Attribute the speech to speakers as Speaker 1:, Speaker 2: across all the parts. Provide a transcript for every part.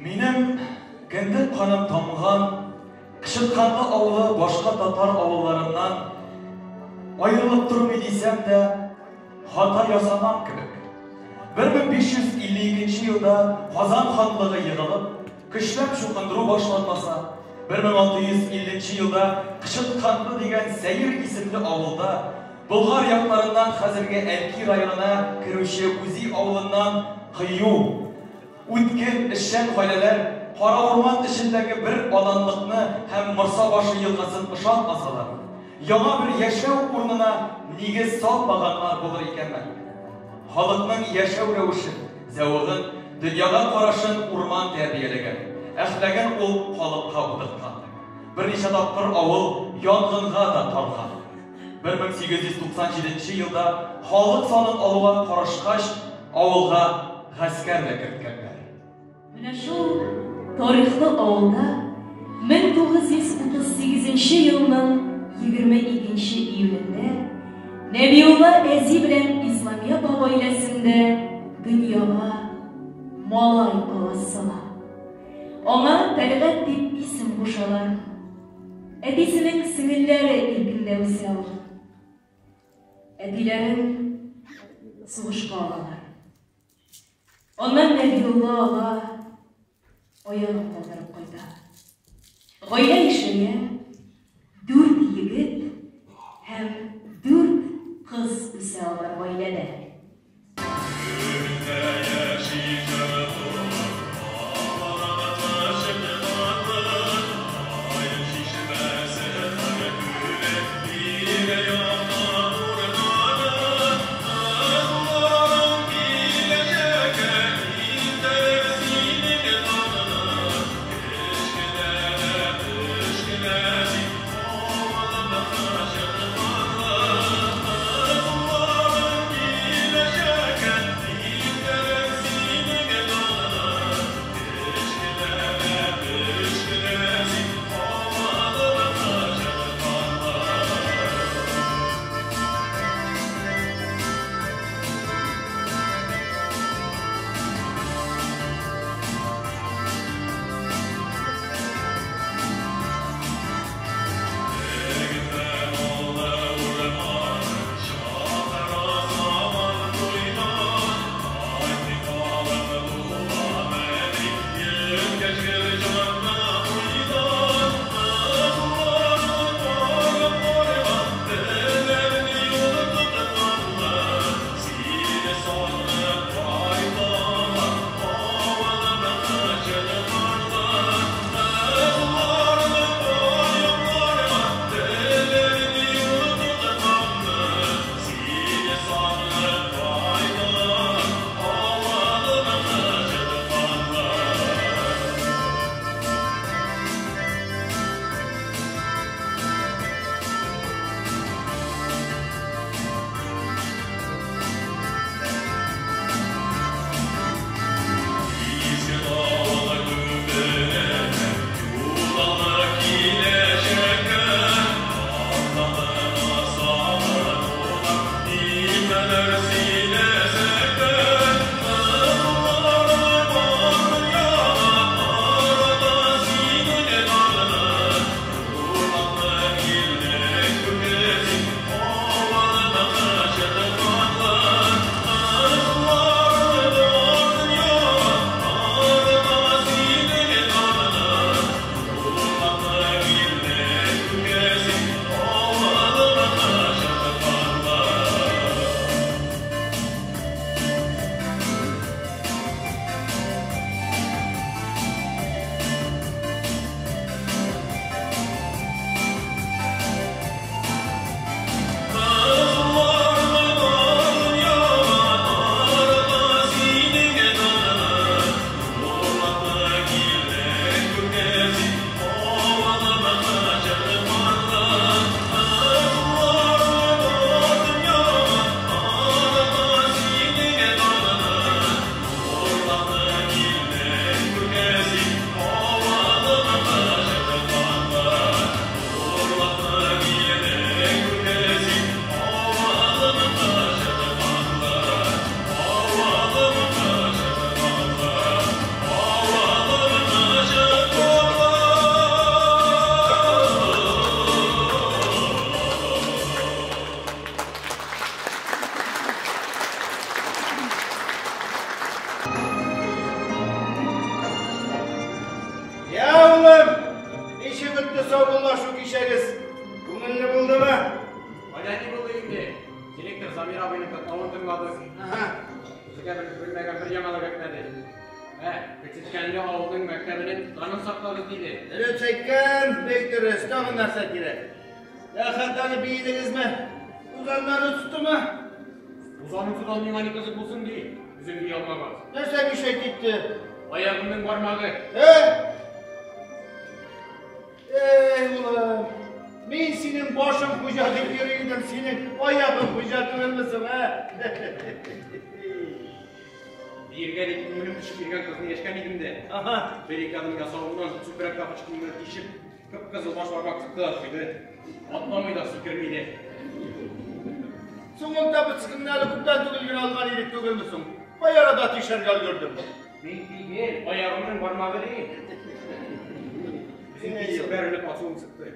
Speaker 1: Минем кендек каным тамган Кычытканлы авылы башка татар авылларыннан аерылып тормый дисәм дә, хата ясамам кебек. 1552 елда Казан ханлыгы егылып, көчләп чукындыру башланмаса, 1650 елда Кычытканлы дигән сәер исемле авылда Болгар якларыннан хәзерге Әлки районына керүче Үзи авылыннан кыю, үткен, эшчән гаиләләр кара урман эчендәге бер аланлыкны һәм Морсабашы елгасын ошатмасалар, яңа бер яшәү урынына нигез салмаганнар булыр икәнме? Халыкның яшәү рәвешен, зәвыгын, дөньяга карашын урман тәрбияләгән, әхлагын ул халыкка утырткан. Берничә тапкыр авыл янгынга да тарган. 1897 елда халык санын алуга карышкач, авылга гаскәр дә керткәннәр.
Speaker 2: Менә шул тарихлы авылда 1938 елның 22 июлендә Нәбиулла әзи белән Исламия апа гаиләсендә дөньяга малай аваз сала. Аңа Тәлгать дип исем кушалар. Әтисенең сеңелләре иркендә үсә ул. Әтиләрен сугышка алалар. Аннан Нәбиулла ага аягын калдырып кайта. Гаилә ишәя, дүрт егет һәм дүрт кыз үсә алар гаиләдә.
Speaker 3: саубуллашу кичәгез? Күңелле булдымы?
Speaker 4: Кайда ни булды инде? Директор Замир абыйның котлавын тыңладык.
Speaker 3: Ага.
Speaker 4: Безгә бер белмәгән бер яңалык әйтмәде. Ә, Кечеткәнле авылының мәктәбенең данын сакладык диде.
Speaker 3: Дөрес әйткән, бик дөрес. Тагын нәрсә кирәк? Рәхәтләнеп биедегезме? Узаннары тоттымы?
Speaker 4: Узанын тотан миңа ни кызык булсын ди. Үзем бии алмагач.
Speaker 3: Нәрсә мишәй китте?
Speaker 4: Аягымның бармагы.
Speaker 3: Э? Эй, улым, мин синең башың хуҗа дип йөри идем, синең аягың хуҗа түгелме соң, ә?
Speaker 4: Биергә дип күңелем төшеп йөргән кызны яшкән идем дә.
Speaker 3: Ага.
Speaker 4: Бер-ике адым ясавыннан чүпрәк тапочкамны тишеп, кып-кызыл баш бармак чыкты да куйды. Атламый да, сикерми дә.
Speaker 3: Соң ул тапочкаңны әле күптән түгел генә алган идек түгелме соң? Кай арада тишәргә өлгердең?
Speaker 4: Мин түгел, аягымның бармагы ди. Үзем кисеп бәрелеп ачуым чыкты.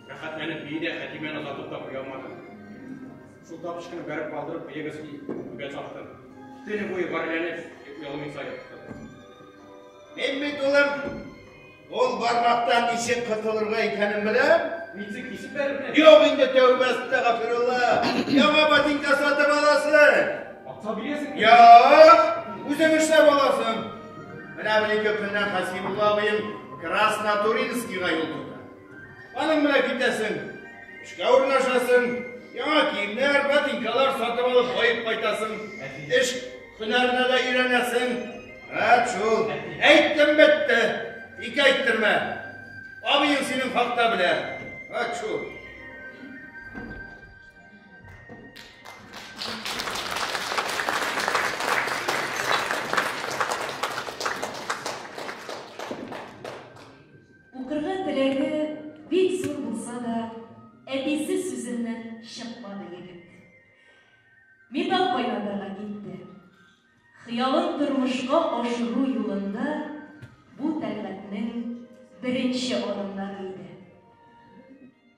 Speaker 4: Рәхәтләнеп бии дә Хәтимәне озатып та куя алмадым. Шул тапочканы бәреп калдырып, биегез үгә чаптым. Төне буе гарьләнеп, йоклый алмыйча яттым.
Speaker 3: Мин бит, улым, ул бармактан ничек котылырга икәнен беләм.
Speaker 4: Ничек кисеп бәрепме?
Speaker 3: Юк инде, тәүбә, әстәгъфирулла. Яңа ботинка сатып аласың.
Speaker 4: Акча бирәсеңме?
Speaker 3: Юк, үзең эшләп аласың. Менә бер-ике көннән Хәсибулла абыең Краснотуринскийга юл тота. Аның белән китәсең, эшкә урнашасың, яңа киемнәр, ботинкалар сатып алып баеп кайтасың. Эш һөнәренә дә өйрәнәсең. Рәт шул. Әйттем бетте. Ике әйттермә. Абыең синең хакта белә. Рәт шул.
Speaker 2: Укырга теләге бик зур булса да, әтисе сүзеннән чыкмады егет. Металл кайнатырга китте. Хыялын тормышка ашыру юлында бу Тәлгатнең беренче адымнары иде.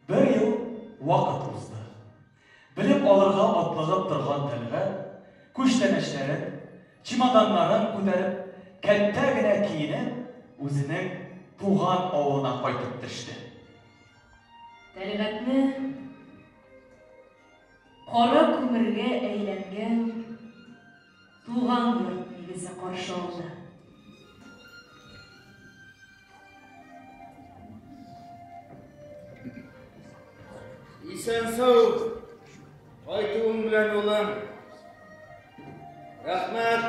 Speaker 1: Бер ел вакыт узды. Белем алырга атлыгып торган Тәлгать, күчтәнәчләрен, чемоданнарын күтәреп, кәттә генә киенеп, үзенең туган авылына кайтып төште.
Speaker 2: Тәлгатне кара күмергә әйләнгән туган йорт нигезе каршы алды.
Speaker 3: Исән-сау кайтуың белән, улым. Рәхмәт.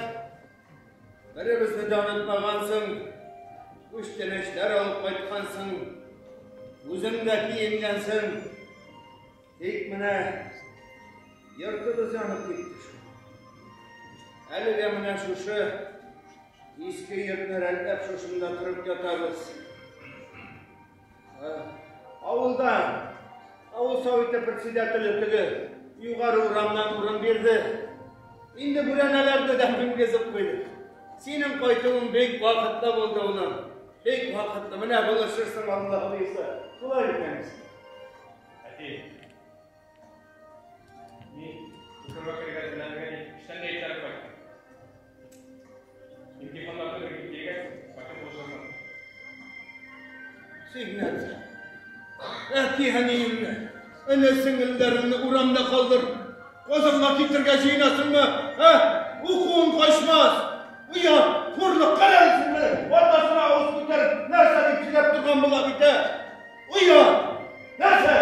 Speaker 3: Беребезне дә онытмагансың. Күчтәнәчләр алып кайткансың. Үзең дә киенгәнсең. Тик менә йортыбыз янып китте шул. Әлегә менә шушы иске йортны рәтләп шушында торып ятабыз. Авылда авыл советы председателе теге югары урамнан урын бирде. Инде бүрәнәләрне дә менгезеп куйдык. Синең кайтуың бик вакытлы булды, улым. Бик вакытлы. Менә булышырсың, Аллаһ боерса. Шулай итәбез.
Speaker 4: Әти. Мин укырга керергә әзерләнергә дип эштән дә иртәрәк кайттым. Имтиханнарны бер биргәч, кайтып булышырсың.
Speaker 3: Син нәрсә? Әти-әниеңне, эне-сеңелләреңне урамда калдырып, Казанга китергә җыенасыңмы? Ә? Укуың качмас. Оят, хурлык, карарсың менә. Атасына авыз күтәреп, нәрсә дип сөйләп торган була бит, ә? Оят! Нәрсә?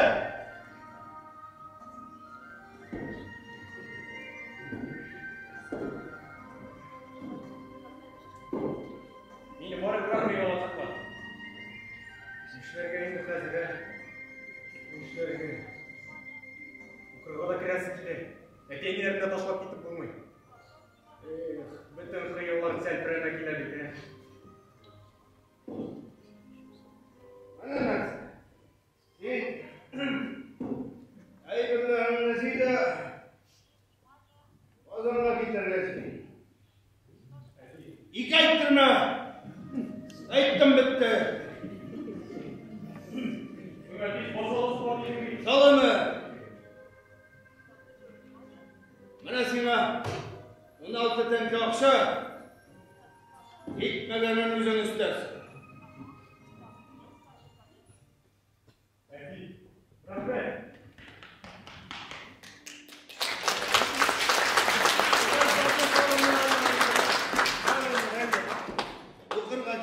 Speaker 4: Мине барып армиягә алачаклар. Нишләргә инде хәзер, ә? Нишләргә? Укырга да керәсе килә. Әти-әниләрне дә ташлап китеп булмый. Эх, бөтен хыяллар сәлперәмә килә бит, ә.
Speaker 3: Менә нәрсә. Син әйберләреңне җый да Казанга китәргә җыен. Ике әйттермә! Әйттем бетте. Салымы! Менә сиңа 16 тәңкә акча. Җитмәгәнен үзең өстәрсең.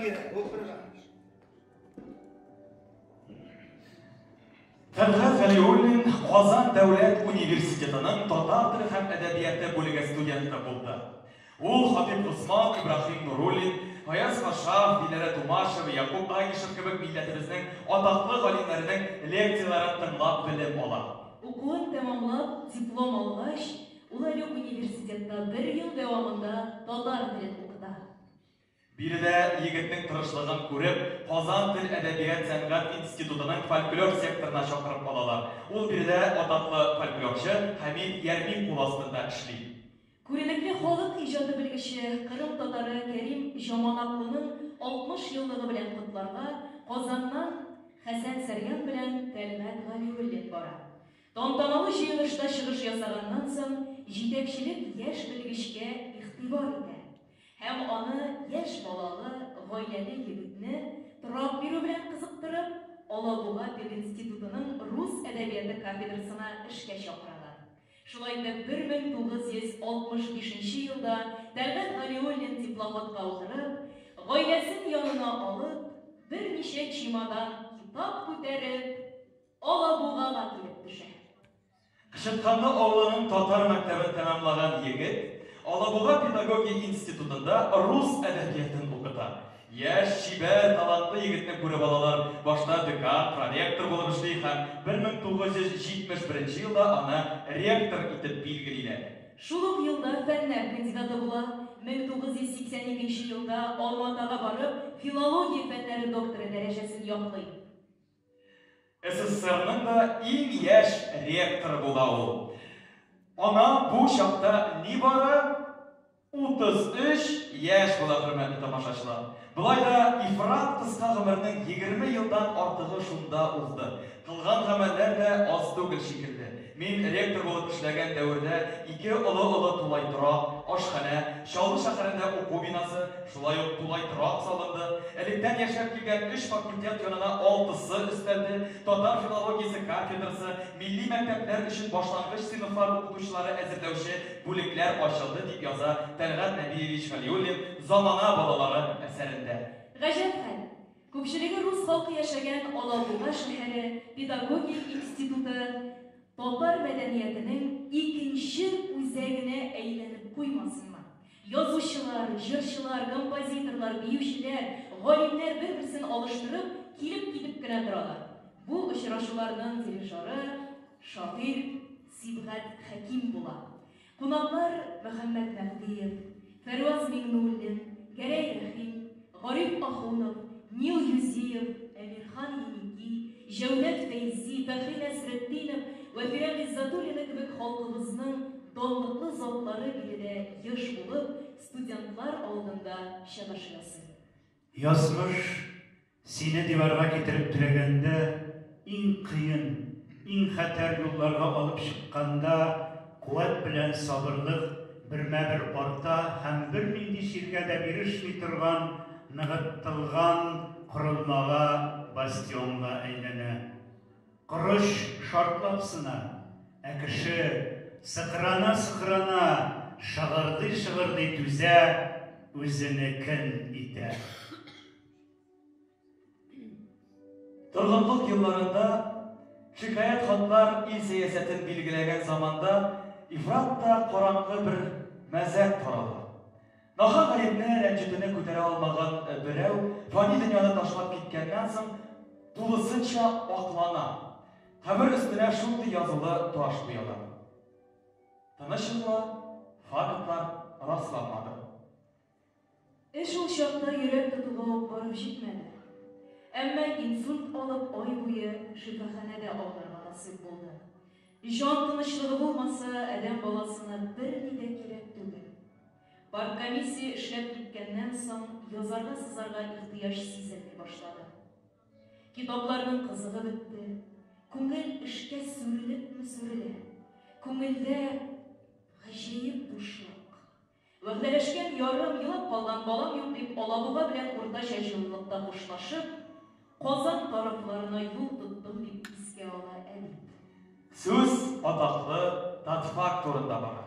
Speaker 3: кирәк, укырга.
Speaker 1: Тәлгать Галиуллин Казан дәүләт университетының татар теле һәм әдәбияты бүлеге студенты булды. Ул Хатип Госман, Ибраһим Нуруллин, Гаяз Кашаф, Диләрә Тумашева, Якуб Агишев кебек милләтебезнең атаклы галимнәренең лекцияләрен тыңлап белем ала.
Speaker 2: Укуын тәмамлап, диплом алгач, ул әле университетта бер ел дәвамында татар телен укыта.
Speaker 1: Биредә егетнең тырышлыгын күреп, Казан тел-әдәбият сәнгать институтының фольклор секторына чакырып алалар. Ул биредә атаклы фольклорчы Хәмит Ярми кул астында эшли.
Speaker 2: Күренекле халык иҗаты белгече, Кырым татары Кәрим Җаманаклының 60 еллыгы белән котларга Казаннан Хәсән Сәрьян белән Тәлгать Галиуллин бара. Тантаналы җыелышта чыгыш ясаганнан соң, җитәкчелек яшь белгечкә игътибар итә һәм аны яшь балалы, гаиләле егетне торак бирү белән кызыктырып, Алабуга пединститутының рус әдәбияты кафедрасына эшкә чакыралар. Шулай итеп, 1965 нче елда Тәлгать Галиуллин теплоходка утырып, гаиләсен янына алып, берничә чемодан китап күтәреп, Алабугага килеп төшә.
Speaker 1: Кычытканлы авылының татар мәктәбен тәмамлаган егет Алабуга педагогия институтында рус әдәбиятын укыта. Яшь, чибәр, талантлы егетне күреп алалар, башта декан, проректор булып эшли һәм 1971 елда аны ректор итеп билгелиләр.
Speaker 2: Шул ук елда фәннәр кандидаты була, 1982 елда Алма-Атага барып, филология фәннәре докторы дәрәҗәсен яклый.
Speaker 1: СССРның да иң яшь ректоры була ул. Аңа бу чакта нибары 33 яшь була, хөрмәтле тамашачылар. Болай да ифрат кыска гомернең 20 елдан артыгы шунда узды. Кылган гамәлләр дә аз түгел шикелле. Мин ректор булып эшләгән дәвердә ике олы-олы тулай торак, ашханә, Чаллы шәһәрендә уку бинасы, шулай ук тулай торак салынды. Электән яшәп килгән өч факультет янына алтысы өстәлде, татар филологиясе кафедрасы, милли мәктәпләр өчен башлангыч сыйныфлар укытучылары әзерләүче бүлекләр ачылды, дип яза Тәлгать Нәбиевич Галиуллин Замана балалары әсәрендә.
Speaker 2: Гаҗәп хәл, күпчелеге рус халкы яшәгән Алабуга шәһәре педагогик институты татар мәдәниятенең икенче үзәгенә әйләнеп куймасынмы? Язучылар, җырчылар, композиторлар, биючеләр, галимнәр бер-берсен алыштырып, килеп-китеп кенә торалар. Бу очрашуларның дирижеры шагыйрь Сибгать Хәким була. Кунаклар Мөхәммәт Мәһдиев, Фәрваз Миңнуллин, Гәрәй Рәхим, Гариф Ахунов, Нил Юзиев, Әмирхан Еники, Җәүдәт Фәйзи, Фәхри Нәсретдинов, Вәфирә Гыйззәтуллина кебек халкыбызның данлыклы затлары биредә еш булып, студентлар алдында чыгыш ясый.
Speaker 5: Язмыш сине диварга китереп терәгәндә, иң кыен, иң хәтәр юлларга алып чыкканда, куәт белән сабырлык бермә-бер арта һәм бернинди чиргә дә бирешми торган ныгытылган корылмага, бастионга әйләнә. Корыч шартлап сына, ә кеше сыкрана-сыкрана, шыгырдый-шыгырдый түзә, үзенекен итә.
Speaker 1: Торгынлык елларында, шикаять хатлар ил сәясәтен билгеләгән заманда ифрат та караңгы бер мәзәк тарала. Нахак гаепне, рәнҗетүне күтәрә алмаган берәү фани дөньяны ташлап киткәннән соң тулысынча аклана. Кабер өстенә шундый язулы таш куялар. Тыныч йокла, фактлар расланмады.
Speaker 2: Эш ул чакта йөрәк тотуга ук барып җитмәде. Әмма инсульт алып ай буе шифаханәдә аунарга насыйп булды. Җан тынычлыгы булмаса, адәм баласына берни дә кирәк түгел. Парткомиссия эшләп киткәннән соң, язарга-сызарга ихтыяҗ сизелми башлады. Китапларның кызыгы бетте, күңел эшкә сүрелепме сүрелә, күңелдә гаҗәеп бушлык. Вәгъдәләшкән ярым, елап калган балам юк дип Алабуга белән уртача җылылыкта хушлашып, Казан тарафларына юл тоттым, дип искә ала әдип.
Speaker 1: Сүз атаклы Татфак турында бара.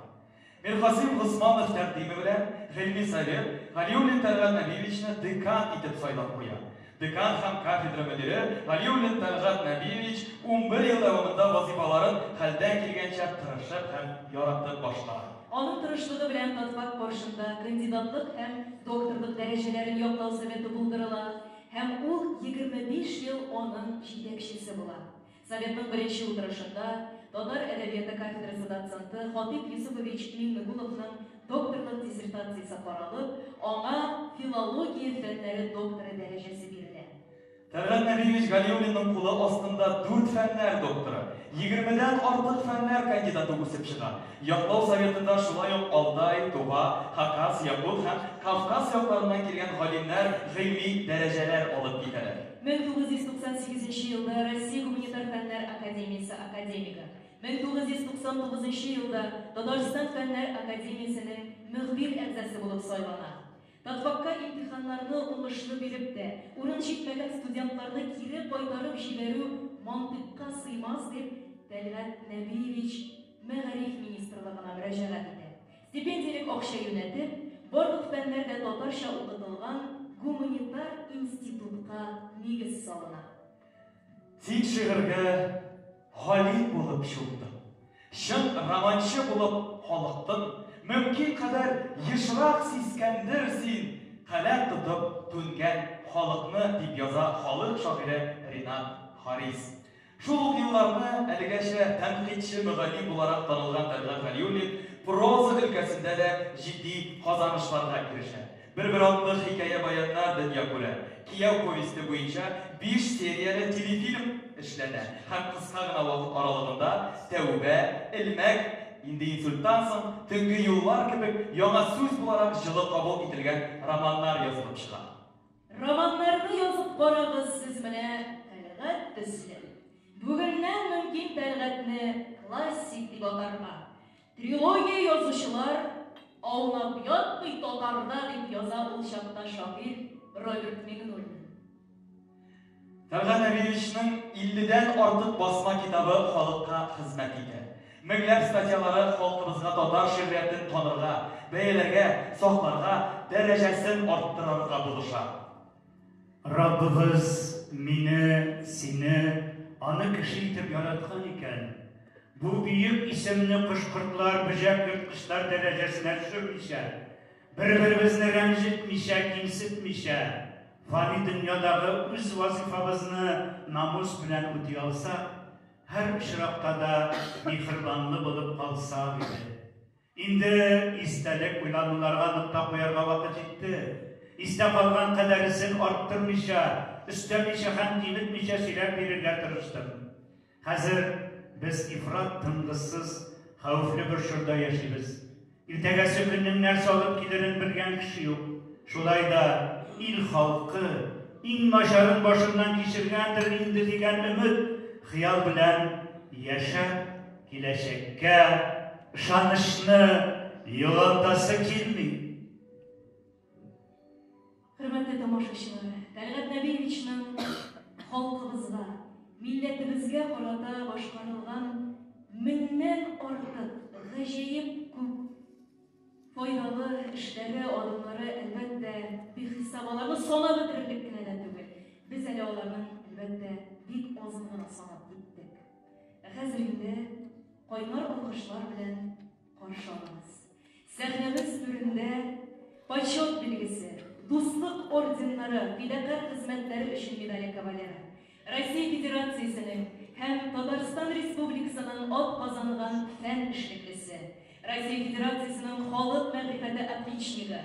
Speaker 1: Миркасыйм Госманов тәкъдиме белән Гыйльми совет Галиуллин Тәлгать Нәбиевичны декан итеп сайлап куя. Декан һәм кафедра мөдире Галиуллин Тәлгать Нәбиевич 11 ел дәвамында вазифаларын хәлдән килгәнчә тырышып һәм яратып башкара.
Speaker 2: Аның тырышлыгы белән татфак каршында кандидатлык һәм докторлык дәрәҗәләрен яклау советы булдырыла һәм ул 25 ел аның җитәкчесе була. Советның беренче утырышында татар әдәбияты кафедрасы доценты Хатип Юсупович Миңнегуловның докторлык диссертациясе каралып, аңа филология фәннәре докторы дәрәҗәсе бирелә.
Speaker 1: Тәлгать Нәбиевич Галиуллинның кулы астында дүрт фәннәр докторы, 20-дән артык фәннәр кандидаты үсеп чыга. Яклау советында шулай ук Алтай, Тува, Хакас, Якут һәм Кавказ якларыннан килгән галимнәр гыйльми дәрәҗәләр алып китәләр.
Speaker 2: 1998 елда Россия гуманитар фәннәр академиясе академигы, 1999 елда Татарстан фәннәр академиясенең мөхбир әгъзасы булып сайлана. Татфакка имтиханнарны уңышлы биреп тә, урын җитмәгән студентларны кире кайтарып җибәрү мантыйкка сыймас дип, Тәлгать Нәбиевич мәгариф министрлыгына мөрәҗәгать итә. Стипендиялек акча юнәтеп, барлык фәннәр дә татарча укытылган гуманитар институтка нигез салына.
Speaker 1: Син шигырьгә галим булып чумдың. Чын романчы булып халыктың, мөмкин кадәр ешрак сискәндер син, каләм тотып түнгән халыкны, дип яза халык шагыйре Ринат Харис. Шул ук елларны әлегәчә тәнкыйтьче мөгаллим буларак танылган Тәлгать Галиуллин проза өлкәсендә дә җитди казанышларга ирешә. Бер-бер артлы хикәя-баяннар дөнья күрә. Кияү повесте буенча 5 серияле телефильм эшләнә һәм кыска гына вакыт аралыгында Тәүбә, Элмәк, инде инсульттан соң, Төнге юллар кебек яңа сүз буларак җылы кабул ителгән романнар язылып чыга.
Speaker 2: Романнарны язып карагыз сез менә Тәлгать төсле. Бүгеннән мөмкин Тәлгатьне классик дип атарга. Трилогия язучылар аунап ятмый татарда дип яза ул чакта шагыйрь Роберт Миңнуллин.
Speaker 1: Тәлгать Нәбиевичның 50-дән артык басма китабы халыкка хезмәт итә. Меңләп статьялары халкыбызга татар шигъриятен танырга, бәяләргә, сакларга, дәрәҗәсен арттырырга булыша.
Speaker 5: Раббыбыз мине, сине, аны кеше итеп яраткан икән. Бу бөек исемне кош-кортлар, бөҗәк ерткычлар дәрәҗәсенә төшермичә, бер-беребезне рәнҗетмичә, кимсетмичә, фани дөньядагы үз вазифабызны намус белән үти алсак, һәр очракта да миһербанлы булып калсак иде. Инде истәлек уйлануларга нокта куярга вакыт җитте. Истә калган кадәресен арттырмыйча, өстәмичә һәм киметмичә сөйләп бирергә тырыштым. Хәзер без ифрат тынгысыз, хәвефле бер чорда яшибез. Иртәгәсе көннең нәрсә алып килерен белгән кеше юк. Шулай да ил халкы иң начарын башыннан кичергәндер инде дигән өмет, хыял белән яшәп, киләчәккә ышанычны югалтасы килми.
Speaker 2: Хөрмәтле тамашачылар, Тәлгать Нәбиевичның халкыбызга, милләтебезгә карата башкарылган меңнән артык гаҗәеп күп файдалы эшләре, адымнары, әлбәттә, бихисап, аларны санап бетерерлек кенә дә түгел. Без әле аларның, әлбәттә, бик азын гына санап киттек. Ә хәзер инде кайнар алкышлар белән каршы алабыз. Сәхнәбез түрендә почет билгесе, Дуслык орденнары, фидакарь хезмәтләре өчен медале кавалеры, Россия Федерациясенең һәм Татарстан Республикасының ат казанган фән эшлеклесе, Россия Федерациясенең халык мәгърифәте отличнигы,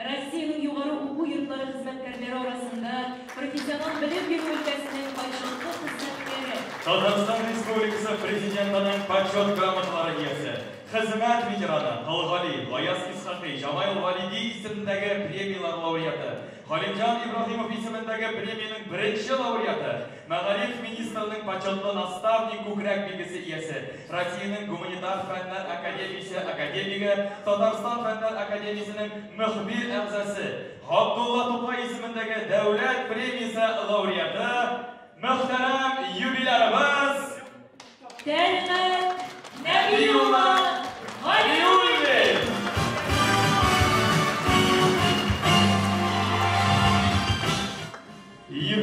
Speaker 2: Россиянең югары уку йортлары хезмәткәрләре арасында профессионал белем бирү өлкәсенең почетлы хезмәткәре,
Speaker 1: Татарстан Республикасы Президентының почет грамоталары иясе, хезмәт ветераны Кол Гали, Гаяз Исхакый, Жамайл Валиди исемендәге премиялар лауреаты, Галимҗан Ибраһимов исемендәге премиянең беренче лауреаты, Мәгариф министрының почетлы наставник күкрәк билгесе иясе, Россиянең гуманитар фәннәр академиясе академигы, Татарстан фәннәр академиясенең мөхбир әгъзасы, Габдулла Тукай исемендәге дәүләт премиясе лауреаты, мөхтәрәм юбилярыбыз
Speaker 2: Тәлгать Нәбиулла Галиуллин!
Speaker 1: Галиуллин!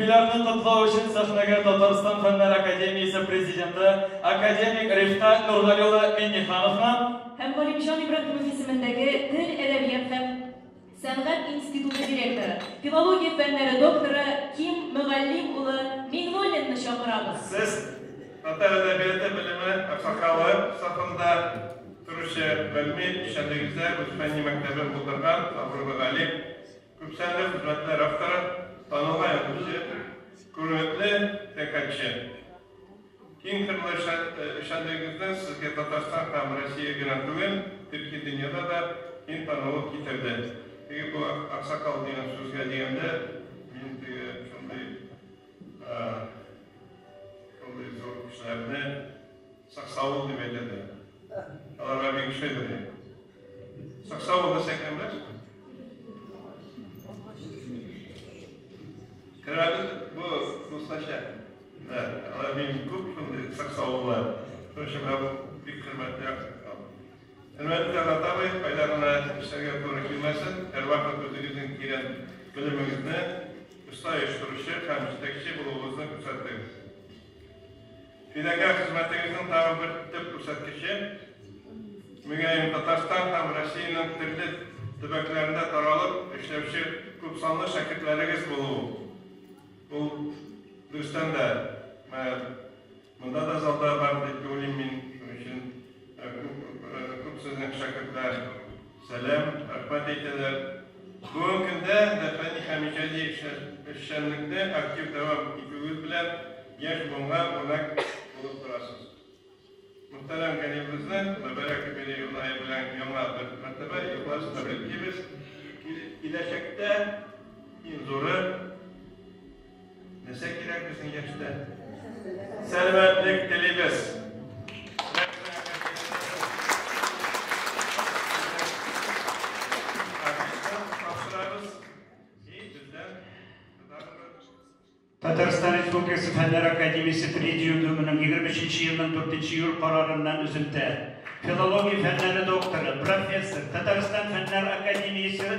Speaker 1: Юбилярны котлау өчен сәхнәгә Татарстан Фәннәр академиясе президенты, академик Рифкать Нургали улы Миңнехановны
Speaker 2: һәм Галимҗан Ибраһимов исемендәге Тел, әдәбият һәм сәнгать институты директоры, филология фәннәре докторы Ким Мөгаллим улы Миңнуллинны чакырабыз.
Speaker 6: Сез татар әдәбияты белеме аксакалы сафында торучы гыйльми эшчәнлегегездә үз фәнни мәктәбен булдырган абруйлы галим, күпсанлы хезмәтләр авторы, танылган язучы, күренекле тәнкыйтьче. Киң кырлы эшчәнлегегезнең сезгә Татарстан һәм Россия генә түгел, төрки дөньяда да киң танылу китерде. Теге бу аксакал дигән сүзгә дигәндә, мин теге шундый шундый зур кешеләрне саксаул дип әйтәләр. Аларга бик ошыйдыр. Саксаул нәрсә икәнен беләсезме? Керәбез бу дусларча. Да, алар минем күп шундый саксауллар. Шуның өчен менә бу бик хөрмәтле аксакал. Хөрмәтле Тәлгать абый, кайда гына эшләргә туры килмәсен, һәрвакыт үзегезнең тирән белемегезне, оста оештыручы һәм җитәкче булуыгызны күрсәттегез. Фидакарь хезмәтегезнең тагын бер төп күрсәткече, мөгаен, Татарстан һәм Россиянең төрле төбәкләрендә таралып эшләүче күпсанлы шәкертләрегез булуы. Ул, дөрестән дә, менә монда да залда бар дип уйлыйм мин, шуның өчен күп сезнең шәкертләр сәлам, рәхмәт әйтәләр. Бүгенге көндә дә фәнни һәм иҗади эшчәнлекне актив дәвам итүегез белән яшь буынга үрнәк булып торасыз. Мөхтәрәм галимебезне мөбарәк юбилей уңае белән яңа бер мәртәбә ихлас тәбриклибез. Киләчәктә иң зуры нәрсә кирәк безнең яшьтә? Сәламәтлек телибез. Тапшырабыз. И бездән
Speaker 5: Татарстан Республикасы Фәннәр Академиясе Президиумының 23 елның 4 июль карарыннан өземтә. Филология фәннәре докторы, профессор, Татарстан Фәннәр Академиясе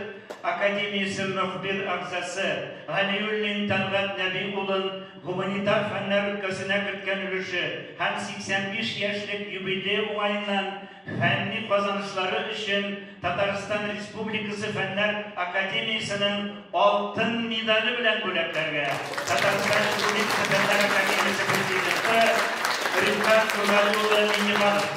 Speaker 5: Академиясе мөхбир әгъзасы Галиуллин Тәлгать Нәби улын гуманитар фәннәр өлкәсенә керткән өлеше һәм 85 яшьлек юбилей уңаеннан фәнни казанышлары өчен Татарстан Республикасы Фәннәр Академиясенең алтын медале белән бүләкләргә Татарстан Республикасы Фәннәр Академиясе президенты Рифкать Нургали улы Миңнеханов.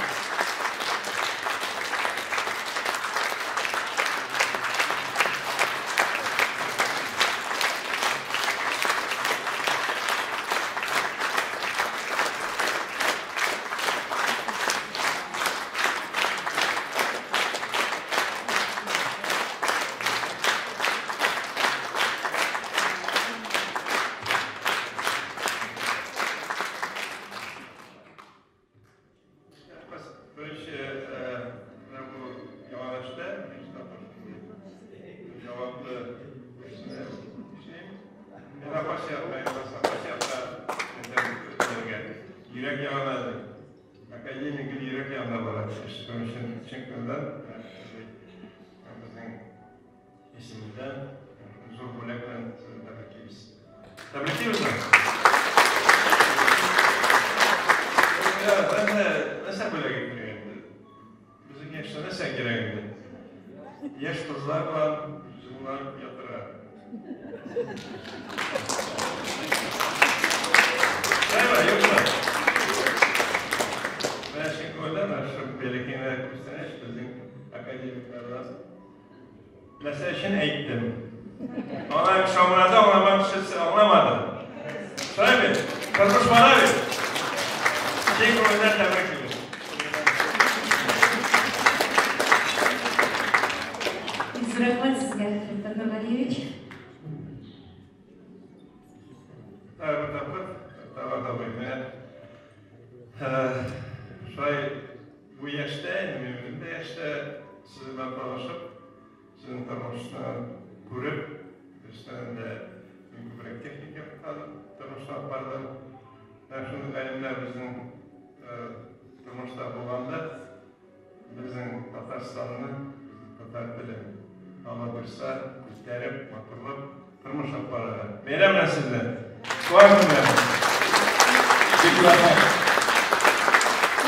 Speaker 6: Беренче менә бу яңа эштә, беренче тапкыр шундый җаваплы эшне эшлим. Мин Апас якка, йөрәк ягына, академик гел йөрәк ягына бара. Шуның өчен чын күңелдән безнең исемдән зур бүләк белән сезне тәбриклибез. Тәбриклибезме? Нәрсә бүләк итергә инде? Безнең яшьтә нәрсә кирәк инде? Яшь кызлар белән җылынып ятырга. Шулаймы, юкмы? Менә чын күңелдән шул бәләкәйгә күрсәнәч безнең академиклардан. Нәрсә өчен әйттем? Ана шаурады, аңламаган кешесе аңламады. Шулай бит? Тормыш бара бит. Чын күңелдән тәбриклибез.
Speaker 2: Бик зур рәхмәт сезгә, Рифкать Нургалиевич.
Speaker 6: Тагы бер тапкыр, Тәлгать абый, менә шулай бу яшьтә, инде мин үзем дә яшьтә, сезнең белән танышып, сезнең тормышны күреп, дөрестән дә мин күбрәк техник яктан тормышны алып бардым. Менә шундый галимнәр безнең тормышта булганда, безнең Татарстанны, татар телен Алла бирса, күтәреп, матурлап тормыш алып барырга. Бәйрәм белән сезне! Туган көн белән! Бик рәхмәт.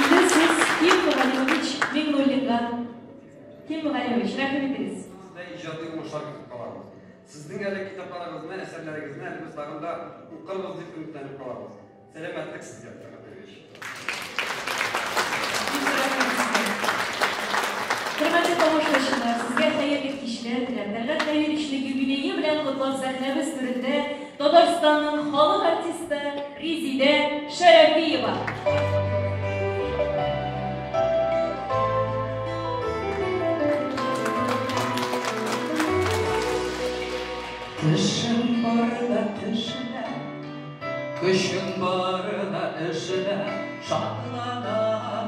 Speaker 2: Инде сүз Ким Галимович Миңнуллинга. Ким Галимович, рәхим итегез.
Speaker 7: Сездә иҗади уңышлар көтеп калабыз. Сезнең әле китапларыгызны, әсәрләрегезне әле без тагын да укырбыз дип өметләнеп калабыз. Сәламәтлек сезгә, Тәлгать Нәбиевич.
Speaker 2: Бик рәхмәт сезгә. Хөрмәтле тамашачылар, сезгә хәерле кичләр теләп, Тәлгать Нәбиевичны юбилее белән котлап сәхнәбез түрендә Татарстанның халык артисты Резидә Шәрәфиева.
Speaker 1: Тешең барда тешлә, көчең барда эшлә, шатлана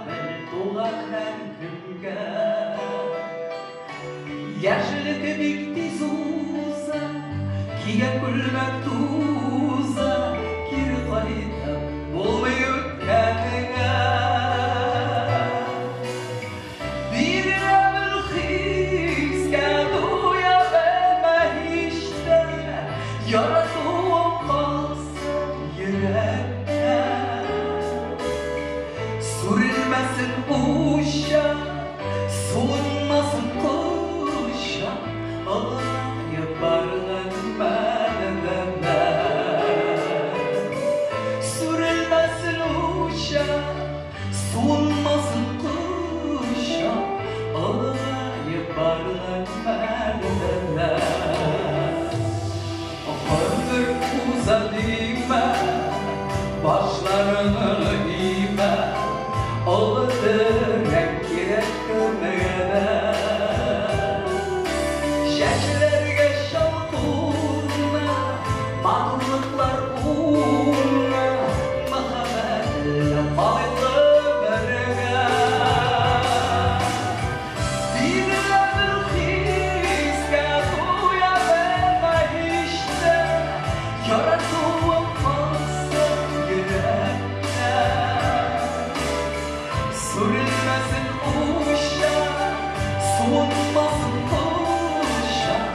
Speaker 1: бел туган һәр көнгә. Яшьлек бик тиз уза, кигән күлмәк туза, кире кайтып булмый үткәнеңә. Бирелә бел хискә, туя белмә һич тә, яратуың калсын йөрәктә. Сүрелмәсен учак, суынмасын кочак, олыгаеп барган мәлеңдә. Сүрелмәсен учак, суынмасын кочак, олыгаеп барган мәлеңдә. Гомер уза димә, башларыңны имә, олы терәк кирәк кемгә дә. Чәчләргә чал куна, матурлыклар уңа, мәхәббәтле калыйк гомергә. Бирелә бел хискә, туя белмә һич тә, яратуың калсын йөрәктә. Сүрелмәсен учак, суынмасын кочак,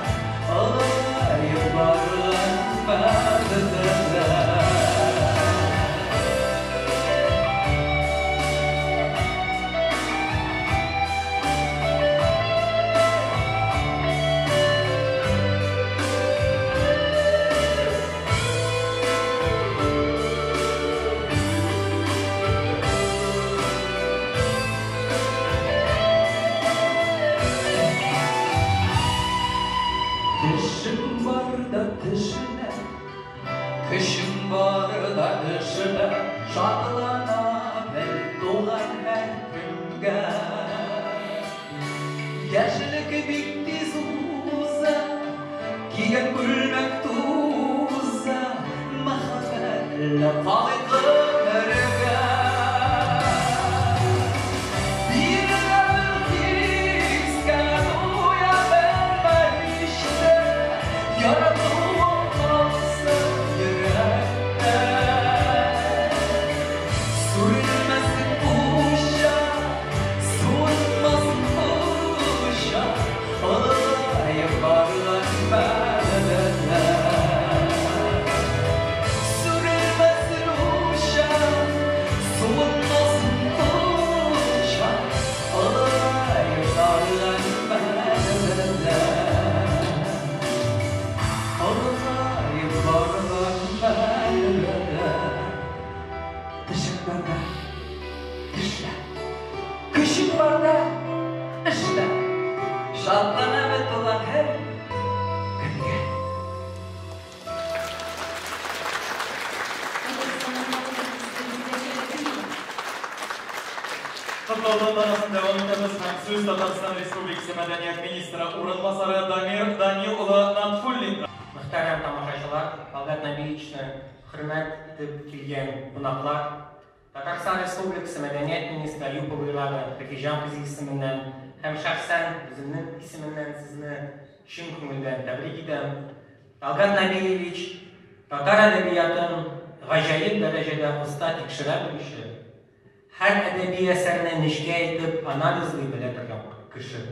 Speaker 1: олыгаеп барган мәлеңдә. Тешең барда тешлә, көчең барда эшлә, шатлана бел туган һәр көнгә. Яшьлек бик тиз уза, кигән күлмәк туза, мәхәббәтле калыйк гомергә. Бирелә бел хискә, туя белмә һич тә, яратуың калсын йөрәктә. Сүрелмәсен учак, суынмасын кочак, олыгаеп барган мәлеңдә. Сүрелмәсен учак, суынмасын кочак, олыгаеп барган мәлеңдә. Олыгаеп барган мәлеңдә. Тешең барда тешлә, көчең барда эшлә, шатлана бел туган һәр көнгә.
Speaker 2: Татарстанның халык артисты Резидә Шәрәфиева.
Speaker 1: Котлау тантанасын дәвам итәбез һәм сүз Татарстан Республикасы мәдәният министры урынбасары Дамир Данил улы Натфуллинга.
Speaker 4: Мөхтәрәм тамашачылар, Тәлгать Нәбиевичны хөрмәт итеп килгән кунаклар, Татарстан Республикасы мәдәният министры Аюпова Ирада Хакиҗан кызы исеменнән һәм шәхсән үземнең исеменнән сезне чын күңелдән тәбрик итәм. Тәлгать Нәбиевич татар әдәбиятын гаҗәеп дәрәҗәдә оста тикшерә белүче, һәр әдәби әсәрне нечкә итеп анализлый белә торган кеше.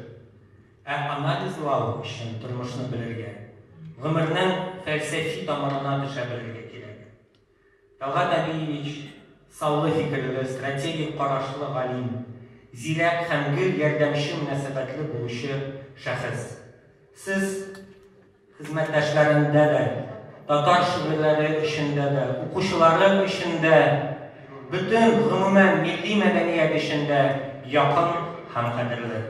Speaker 4: Ә анализлау өчен тормышны белергә, гомернең фәлсәфи тамырына төшә белергә кирәк.
Speaker 8: Талгат Нәбиевич, саллы фикерле, стратегик карашлы галим, зирәк һәм гел ярдәмче мөнәсәбәтле булучы шәхес. Сез хезмәттәшләрендә дә, татар шигырьләре өчен дә, укучылары өчен дә, бөтен гомумән милли мәдәният өчен дә якын һәм кадерле.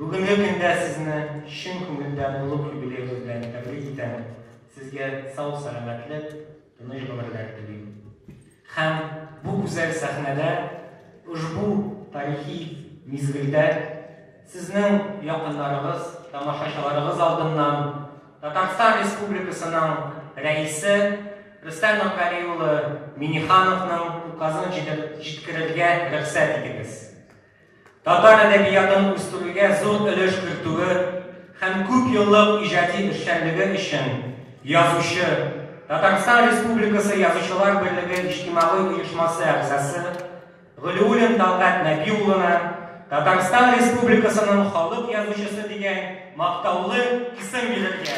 Speaker 8: Бүгенге көндә сезне чын күңелдән олуг юбилеегыз белән тәбрик итәм. Сезгә сау-сәламәтлек, тыныч гомерләр телим. Һәм бу гүзәл сәхнәдә, ошбу тарихи мизгелдә сезнең якыннарыгыз, тамашачыларыгыз алдыннан Татарстан Республикасының Рәисе Рөстәм Нургали улы Миңнехановның указын җиткерергә рөхсәт итегез. Татар әдәбиятын үстерүгә зур өлеш кертүе һәм күп еллык иҗади эшчәнлеге өчен язучы, Татарстан Республикасы Язучылар берлеге иҗтимагый оешмасы әгъзасы Галиуллин Талгат Нәби улына Татарстан Республикасының халык язучысы дигән мактаулы исем бирергә.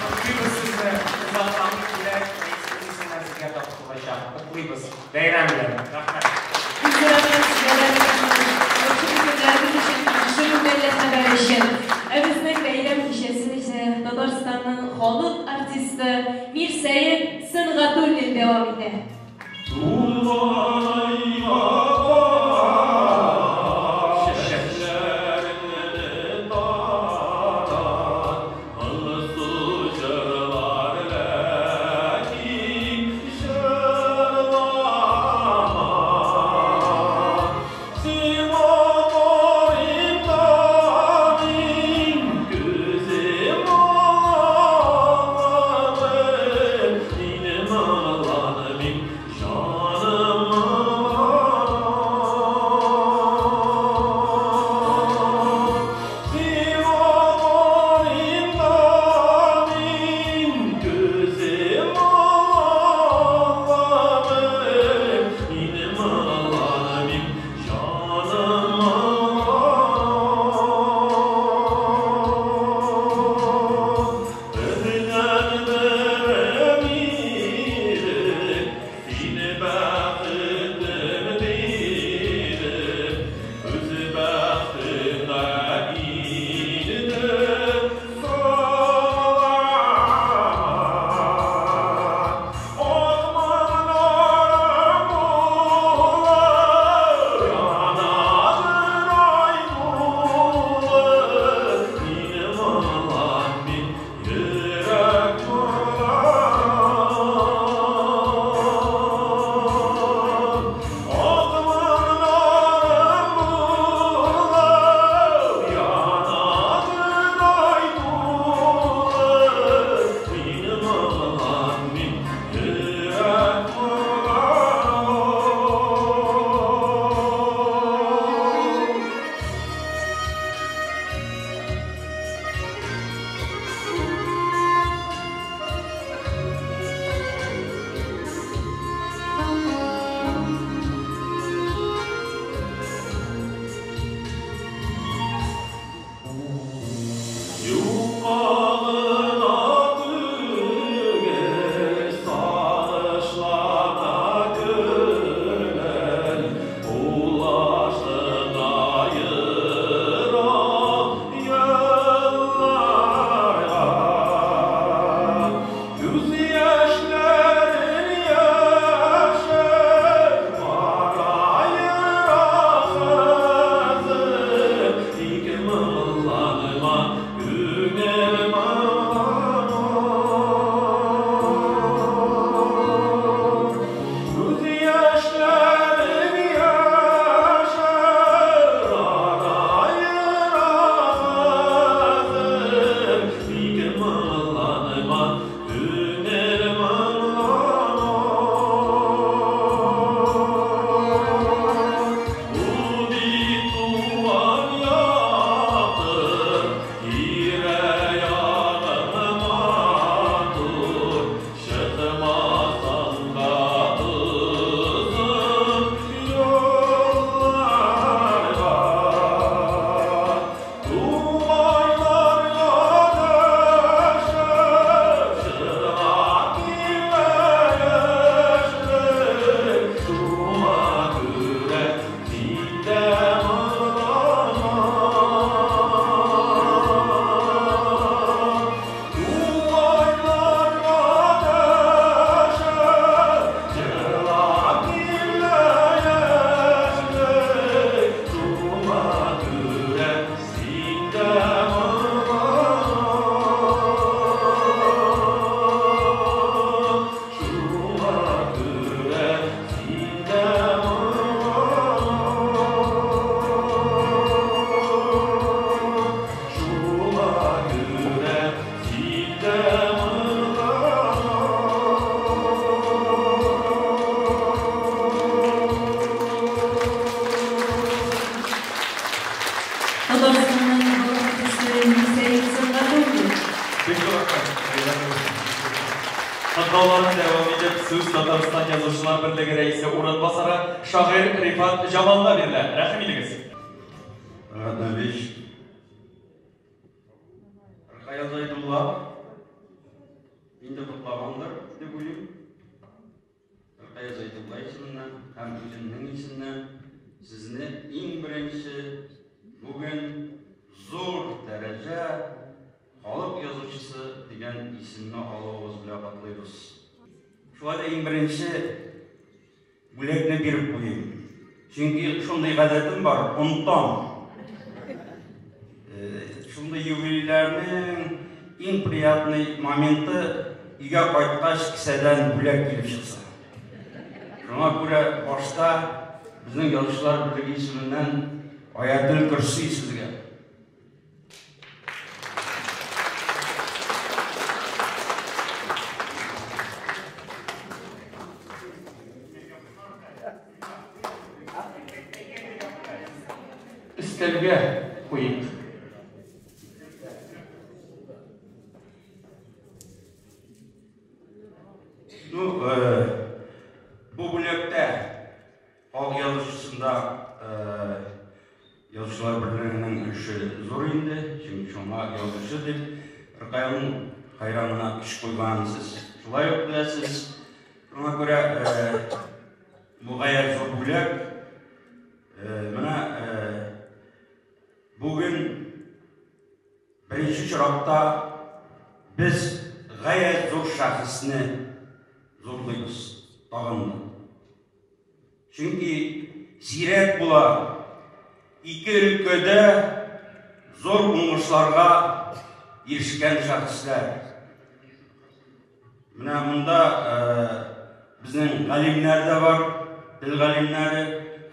Speaker 8: Котлыйбыз сезне, озакламый бүләк рәисебез исеменнән сезгә тапшырылачак. Котлыйбыз. Бәйрәм белән. Рәхмәт.
Speaker 2: Күп рәхмәт сезгә дә, яхшы фикерләрегез өчен, шушы күңелле хәбәр өчен. Ә безнең бәйрәм кичәсен исә Татарстанның халык артисты Мирсәет Сөнгатуллин дәвам итә.
Speaker 9: Тулган айга карап, чәчләреңне тарат, Алсу җырлар, ләкин җырлама. Сиңа карыйм да мин, күзем аламын, Минем аламын,
Speaker 2: Татарстанның халык артисты Мирсәет Сөнгатуллин.
Speaker 1: Бик зур рәхмәт. Хәерле булсын. Котлауларны дәвам итеп, сүз Татарстан Язучылар берлеге рәисе урынбасары, шагыйрь Рифат Җамалга бирелә. Рәхим итегез.
Speaker 3: Рәхмәт, Нәбиш. Ркаил Зәйдулла инде котлагандыр дип уйлыйм. Ркаил Зәйдулла исеменнән һәм үземнең исемнән сезне иң беренче бүген зур дәрәҗә халык язучысы дигән исемне алуыгыз белән котлыйбыз. Шулай да иң беренче бүләкне биреп куйыйм. Чөнки шундый гадәтем бар, онытам. Шундый юбилейләрнең иң приятный моменты өйгә кайткач кесәдән бүләк килеп чыкса. Шуңа күрә башта безнең Язучылар берлеге исеменнән Аятел Көрси сезгә.
Speaker 1: Өстәлгә куйыйк.
Speaker 3: Ну, бу бүләктә Халык язучысында Язучылар берлегенең өлеше зур инде, чөнки шуңа язучы дип Ркаилның хәйран гына көч куйганын сез шулай ук беләсез. Шуңа күрә бу гаять зур бүләк. Менә бүген беренче чиратта без гаять зур шәхесне зурлыйбыз тагын да. Чөнки сирәк була ике өлкәдә зур уңышларга ирешкән шәхесләр. Менә монда безнең галимнәр дә бар, тел галимнәре,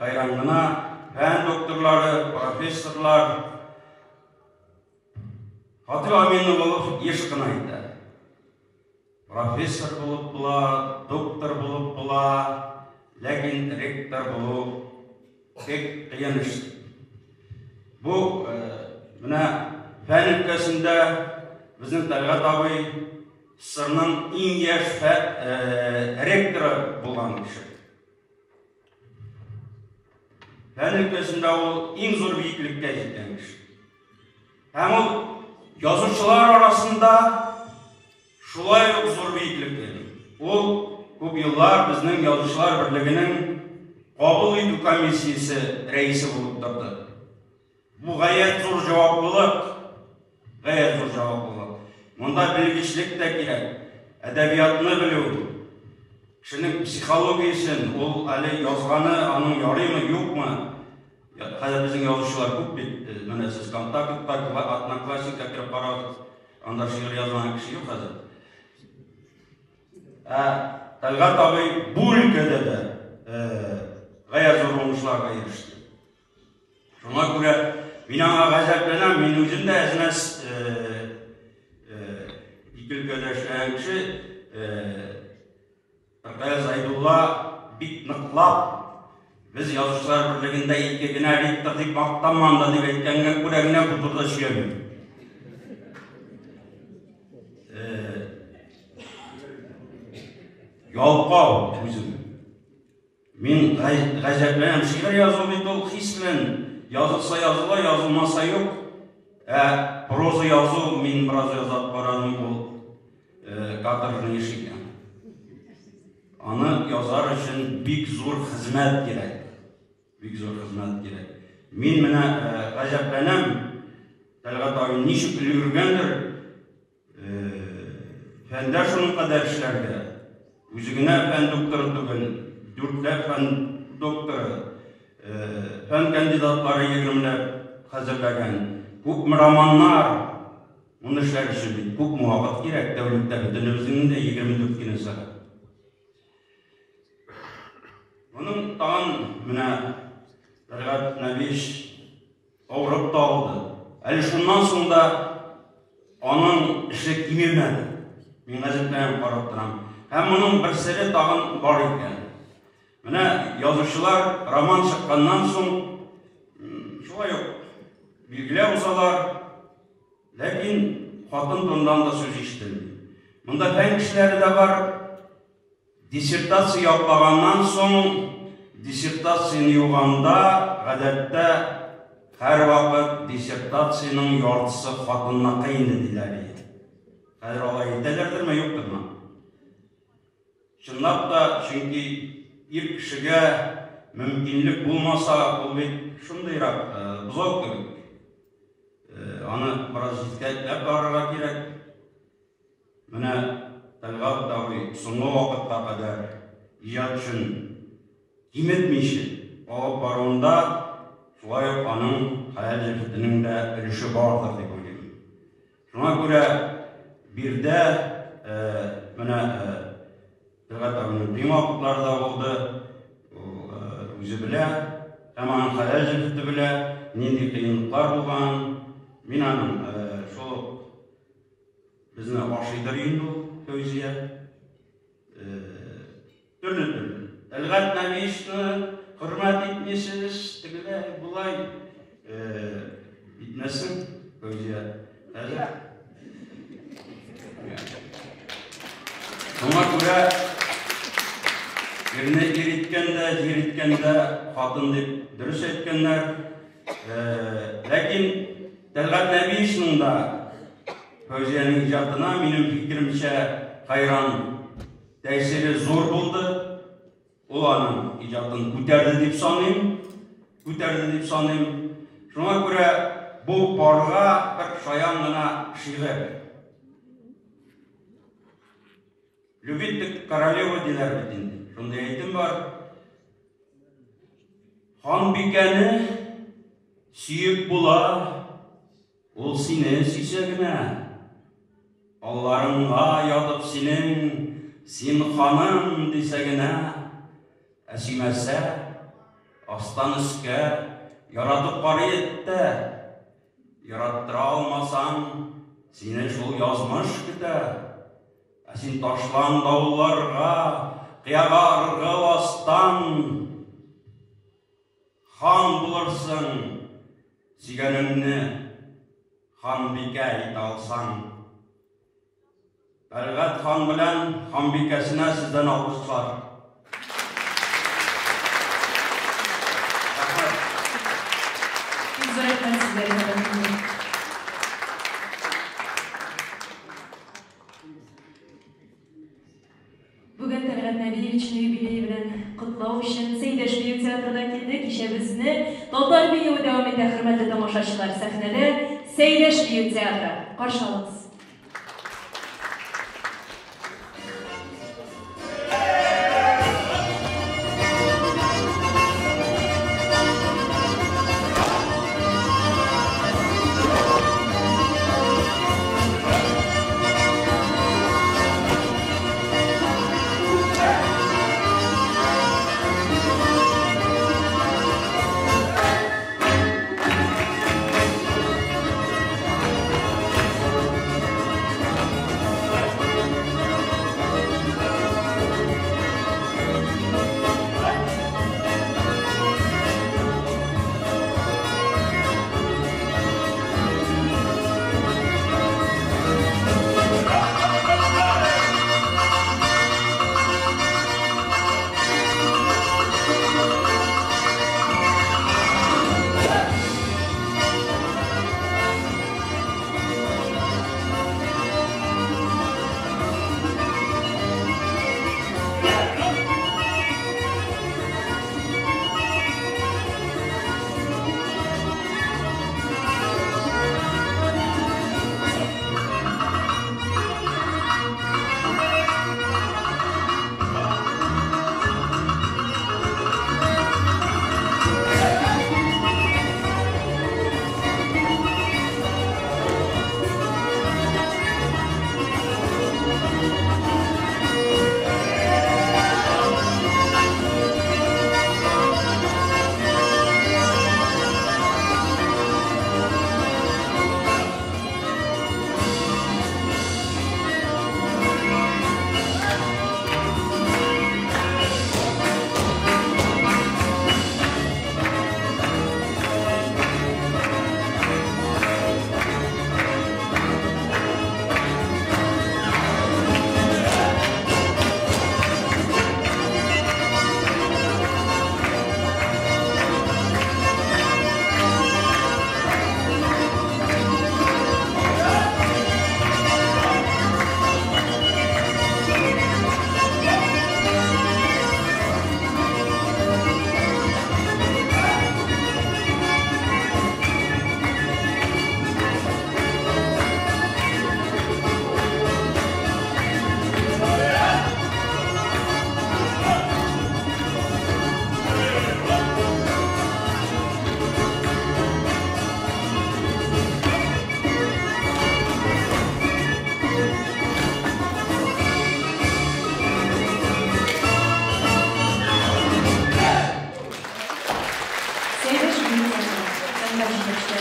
Speaker 3: хәйран гына, фән докторлары, профессорлар. Фатих Аминов еш кына әйтә. Профессор булып була, доктор булып була, ләкин ректор булу бик кыен эш. Бу менә фән өлкәсендә безнең Тәлгать абый СССРның иң яшь ректоры булган кеше. Фән өлкәсендә ул иң зур биеклеккә җиткән кеше. Һәм ул язучылар арасында шулай ук зур биеклектә. Ул күп еллар безнең Язучылар берлегенең кабул итү комиссиясе рәисе булып торды. Бу гаять зур җаваплылык. Гаять зур җаваплылык. Монда белгечлек тә кирәк, әдәбиятны белү, кешенең психологиясен, ул әле язганы аның ярыймы, юкмы. Хәзер безнең язучылар күп бит. Менә сез Контактка, Одноклассникка кереп карагыз. Анда шигырь язмаган кеше юк хәзер. Ә Тәлгать абый бу өлкәдә дә гаять зур уңышларга иреште. Шуңа күрә мин аңа гаҗәпләнәм, мин үзем дә әз-мәз ике өлкәдә эшләгән кеше, Ркаил Зайдулла бик ныклап без Язучылар берлегендә ике генә ректор дип мактанмам да дип әйткәнгә күрә генә бу турыда сөйләмим. Ялкау үзем. Мин гаҗәпләнәм, шигырь язу бит ул хис белән язылса языла, язылмаса юк. Ә проза язу, мин бераз язап карадым, ул каторжный эш икән. Аны язар өчен бик зур хезмәт кирәк. Бик зур хезмәт кирәк. Мин менә гаҗәпләнәм, Тәлгать абый ничек өлгергәндер, Фәндә шуның кадәр эшләргә. Үзе генә фән докторы түгел, дүртләп фән докторы, фән кандидатлары егермеләп хәзерләгән. Күпме романнар, моны эшләр өчен бит күпме вакыт кирәк, тәүлектә бөтенебезнең дә 24 кенә сәгать. Моның тагын менә Тәлгать Нәбиевич Авырып та алды. Әле шуннан соң да аның эше кимемәде. Мин гаҗәпләнеп карап торам. Һәм моның бер сере тагын бар икән. Менә язучылар роман чыкканнан соң шулай ук
Speaker 10: билгеләп узалар. Ләкин хатын турындан да сүз ишетелми. Монда фән кешеләре дә бар. Диссертация яклаганнан соң, диссертацияне юганда, гадәттә һәрвакыт диссертациянең яртысы хатынныкы инде диләр иде. Хәзер алай әйтәләрдерме, юктырмы? Чынлап та, чөнки ир кешегә мөмкинлек булмаса, ул бит шундыйрак бозау кебек. Аны бераз җитәкләп барырга кирәк. Менә Тәлгать абый соңгы вакытка кадәр иҗат өчен киметмичә алып баруында шулай ук аның хәләл җефетенең дә өлеше бардыр дип уйлыйм. Шуңа күрә биредә менә Тәлгать абыйның кыен вакытлары да булды. Ул үзе белә, һәм аның хәләл җефете белә, нинди кыенлыклар булганын. Мин аның шул ук безне ашыйдыр инде ул, Фәүзия. Төрле-төрле. Тәлгать Нәбиевичны хөрмәт итмисез, тегеләй, болай итмәсен, Фәүзия. Хәзер. Шуңа күрә ирне ир иткәндә, җир иткәндә хатын дип дөрес әйткәннәр. Ләкин Тәлгать Нәбиевичның да Фәүзиянең иҗатына, минем фикеремчә, хәйран тәэсире зур булды. Ул аның иҗатын күтәрде дип саныйм. Күтәрде дип саныйм. Шуңа күрә бу парга бер шаян гына шигырь. Любить так королева диләр бит инде. Шундый әйтем бар. Ханбикәне сөеп була, Ул сине сөйсә генә. Алларыңа ятып синең, син ханым дисә генә. Ә сөймәсә, астан өскә яратып карый эт тә. Яраттыра алмасаң, сине шул язмыш көтә. Ә син ташлан давылларга, кыяга ыргыл астан. Хан булырсың, сөйгәнеңне ханбикә итә алсаң. Тәлгать хан белән ханбикәсенә сездән алкышлар. Рәхмәт.
Speaker 2: Бик зур рәхмәт сезгә, Ринат әфәнде. Бүген Тәлгать Нәбиевичны юбилее белән котлау өчен Сәйдәш бию театрына килде. Кичәбезне татар биюе дәвам итә, хөрмәтле тамашачылар. Сәхнәдә Сәйдәш бию театры. Каршы алыгыз.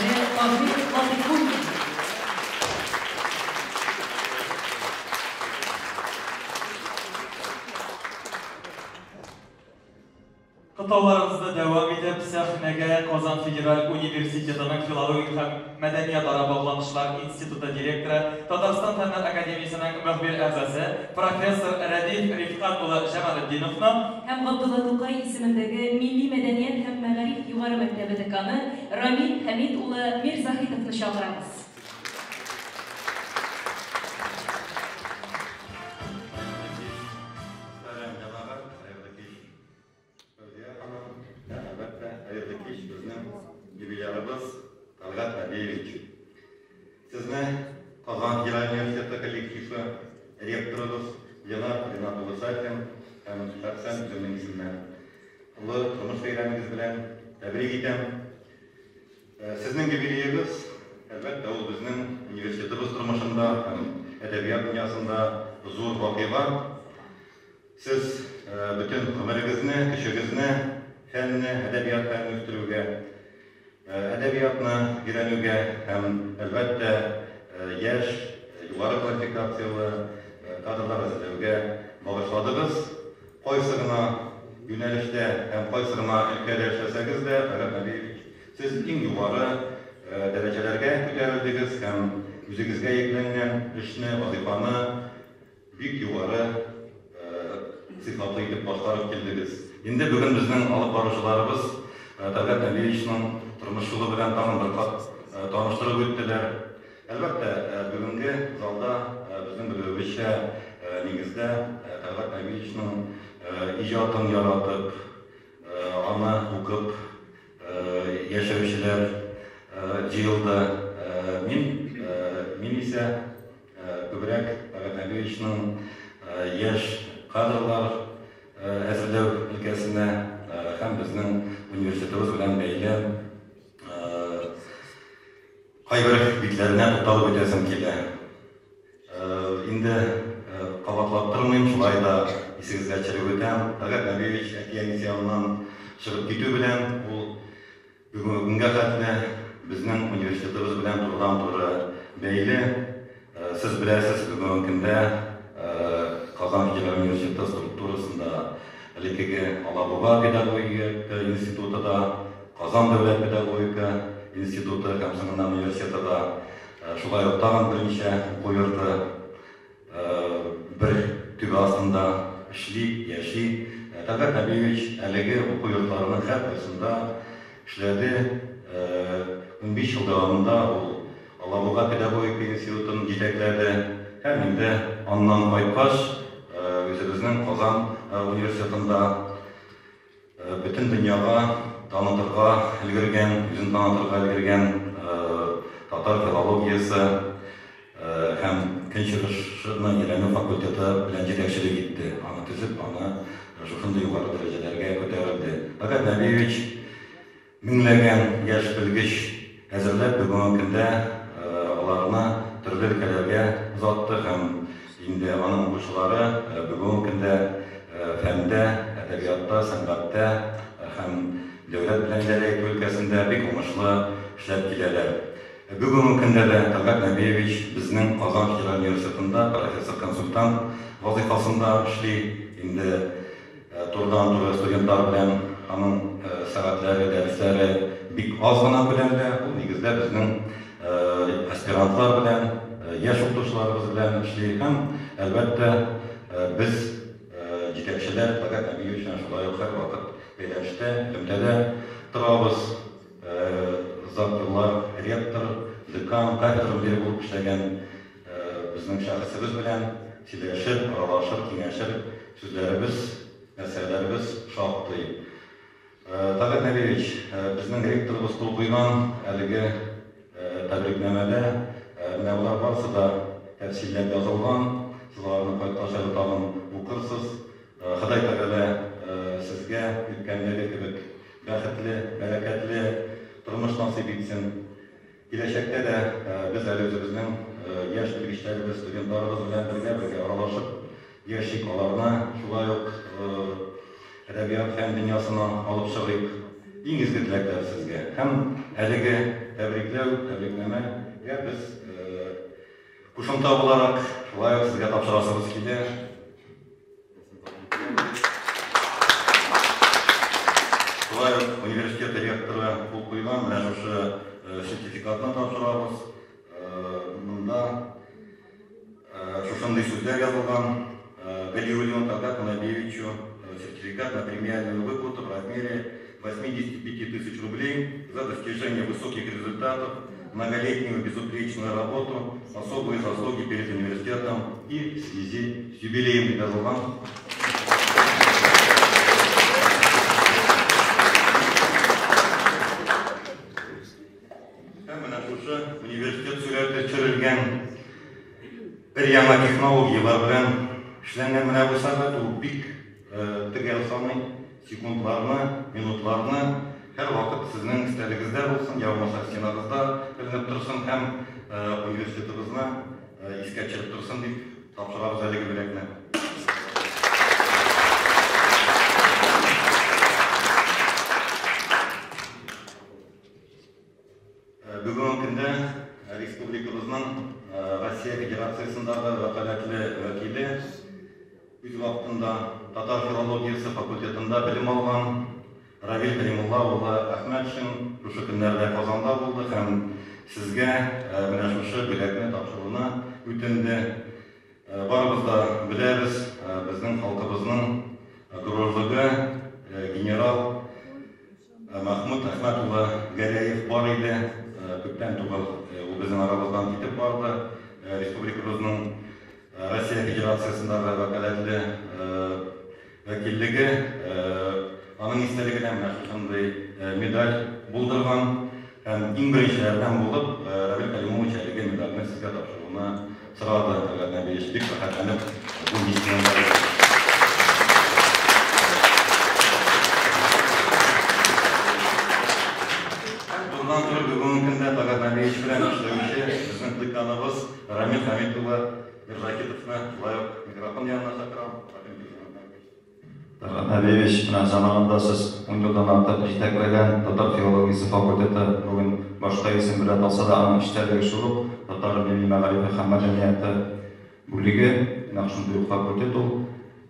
Speaker 2: эшмәкәре Таһир Латыйфуллин.
Speaker 1: Котлауларыбызны дәвам итеп, сәхнәгә Казан федераль университетының филологик һәм мәдәниятара багланышлар институты директоры, Татарстан Фәннәр академиясенең мөхбир әгъзасы, профессор Рәдиф Рифкать улы Җамалетдиновны
Speaker 2: һәм Габдулла Тукай исемендәге Милли мәдәният һәм мәгариф югары мәктәбе деканы Рамил Хәмид улы Мирзаһитовны чакырабыз.
Speaker 11: Сәлам, җәмәгать, хәерле кич. Фәүзия ханым, һәм, әлбәттә, хәерле кич безнең юбилярыбыз Тәлгать Нәбиевич. Сезне Казан федераль университеты коллективы, ректорыбыз Ленар Ринат улы Сафин һәм шәхсән үземнең исемнән олы тормыш бәйрәмегез белән тәбрик итәм. Сезнең юбилеегыз, әлбәттә, ул безнең университетыбыз тормышында һәм әдәбият дөньясында зур вакыйга. Сез бөтен гомерегезне, көчегезне фәнне, әдәбият фәнен үстерүгә, әдәбиятны өйрәнүгә һәм, әлбәттә, яшь, югары квалификацияле кадрлар әзерләүгә багышладыгыз. Кайсы гына юнәлештә һәм кайсы гына өлкәдә эшләсәгез дә, Тәлгать Нәбиевич, сез иң югары дәрәҗәләргә күтәрелдегез һәм үзегезгә йөкләнгән эшне, вазыйфаны бик югары сыйфатлы итеп башкарып килдегез. Инде бүген безнең алып баручыларыбыз Тәлгать Нәбиевичның тормыш юлы белән тагын бер кат таныштырып үттеләр. Әлбәттә, бүгенге залда безнең белүебезчә, нигездә Тәлгать Нәбиевичның иҗатын яратып, аны укып яшәүчеләр җыелды. Мин, мин исә күбрәк Тәлгать Нәбиевичның яшь кадрлар әзерләү өлкәсенә һәм безнең университетыбыз белән бәйле кайбер битләренә тукталып үтәсем килә. Инде кабатлап тормыйм, шулай да исегезгә төшереп үтәм. Тәлгать Нәбиевич әти-әнисе яныннан чыгып китү белән ул бүгенге көнгә хәтле безнең университетыбыз белән турыдан-туры бәйле. Сез беләсез, бүгенге көндә Казан федераль университеты структурасында элеккеге Алабуга педагогика институты да, Казан дәүләт педагогика институты һәм соңыннан университеты да, шулай ук тагын берничә уку йорты бер түбә астында эшли, яши. Тәлгать Нәбиевич әлеге уку йортларының һәркайсында эшләде. 15 ел дәвамында ул Алабуга педагогика институтын җитәкләде һәм инде аннан кайткач, үзебезнең Казан университетында бөтен дөньяга танытырга өлгергән, үзен танытырга өлгергән татар филологиясе һәм Көнчыгышны өйрәнү факультеты белән җитәкчелек итте. Аны төзеп, аны шушындый югары дәрәҗәләргә күтәрелде. Тәлгать Нәбиевич меңләгән яшь белгеч әзерләп, бүгенге көндә аларны төрле өлкәләргә озатты һәм инде аның укучылары бүгенге көндә фәндә, әдәбиятта, сәнгатьтә һәм дәүләт белән идарә итү өлкәсендә бик уңышлы эшләп киләләр. Бүгенге көндә дә Тәлгать Нәбиевич безнең Казан федераль университетында профессор-консультант вазыйфасында эшли. Инде турыдан-туры студентлар белән аның сәгатьләре, дәресләре бик аз гына күләмдә. Ул нигездә безнең аспирантлар белән, яшь укытучыларыбыз белән эшли һәм, әлбәттә, без, җитәкчеләр, Тәлгать Нәбиевич белән шулай ук һәрвакыт бәйләнештә, элемтәдә торабыз. Озак еллар ректор, декан, кафедра мөдире булып эшләгән безнең шәхесебез белән сөйләшер, аралашыр, киңәшер сүзләребез, мәсьәләләребез шактый. Тәлгать Нәбиевич, безнең ректорыбыз кул куйган әлеге тәбрикнамәдә менә болар барысы да тәфсилләп язылган. Сез аларны кайткач әле тагын укырсыз. Ходай Тәгалә сезгә үткәндәге кебек бәхетле, бәрәкәтле тормыш насыйп итсен. Киләчәктә дә без әле үзебезнең яшь белгечләребез, студентларыбыз белән бергә-бергә аралашып яшик, аларны шулай ук әдәбият, фән дөньясына алып чыгыйк. Иң изге теләкләр сезгә. Һәм әлеге. тәбрикләү, тәбрикнамәгә без кушымта буларак шулай ук сезгә тапшырасыбыз килә. Шулай ук университет ректоры кул куйган менә шушы сертификатны тапшырабыз. Монда шушындый сүзләр язылган. Галиуллину Тагату Набиевичу сертификат на премиальную выплату в размере 85 тысяч рублей за достижение высоких результатов, многолетнюю безупречную работу, особые заслуги перед университетом и в связи с юбилеем язылган. Һәм менә шушы университет сурәте төшерелгән бер яңа технологияләр белән эшләнгән менә бу сәгать, ул бик төгәл саный секундларны, минутларны. Һәрвакыт сезнең өстәлегездә булсын, я булмаса стенагызда эленеп торсын һәм университетыбызны искә төшереп торсын дип тапшырабыз әлеге бүләкне. Бүгенге көндә республикабызның Россия Федерациясендәге вәкаләтле вәкиле, үз вакытында татар филологиясе факультетында белем алган Равил Кәлимулла улы Әхмәтшин шушы көннәрдә Казанда булды һәм сезгә менә шушы бүләкне тапшыруны үтенде. Барыбыз да беләбез, безнең халкыбызның горурлыгы генерал Мәхмүт Әхмәт улы Гәрәев бар иде. Күптән түгел ул безнең арабыздан китеп барды. Республикабызның Россия Федерациясендәге вәкаләтле вәкиллеге аның истәлегенә менә шушындый медаль булдырган. Һәм иң беренчеләрдән булып Равил Калимович әлеге медальне сезгә тапшыруны сорады. Тәлгать Нәбиевич бик рәхәтләнеп бу миссияне. Турыдан-туры бүгенге көндә Тәлгать Нәбиевич белән эшләүче безнең деканыбыз Рамил Хәмит улы Мирзакитовны шулай ук микрофон янына чакырам.
Speaker 12: Тәлгать Нәбиевич, менә заманында сез 10 елдан артык җитәкләгән татар филологиясе факультеты бүген башка исем белән аталса да, аның эчтәлеге шул ук, татар милли мәгарифе һәм мәдәнияте бүлеге, нәкъ шундый ук факультет ул.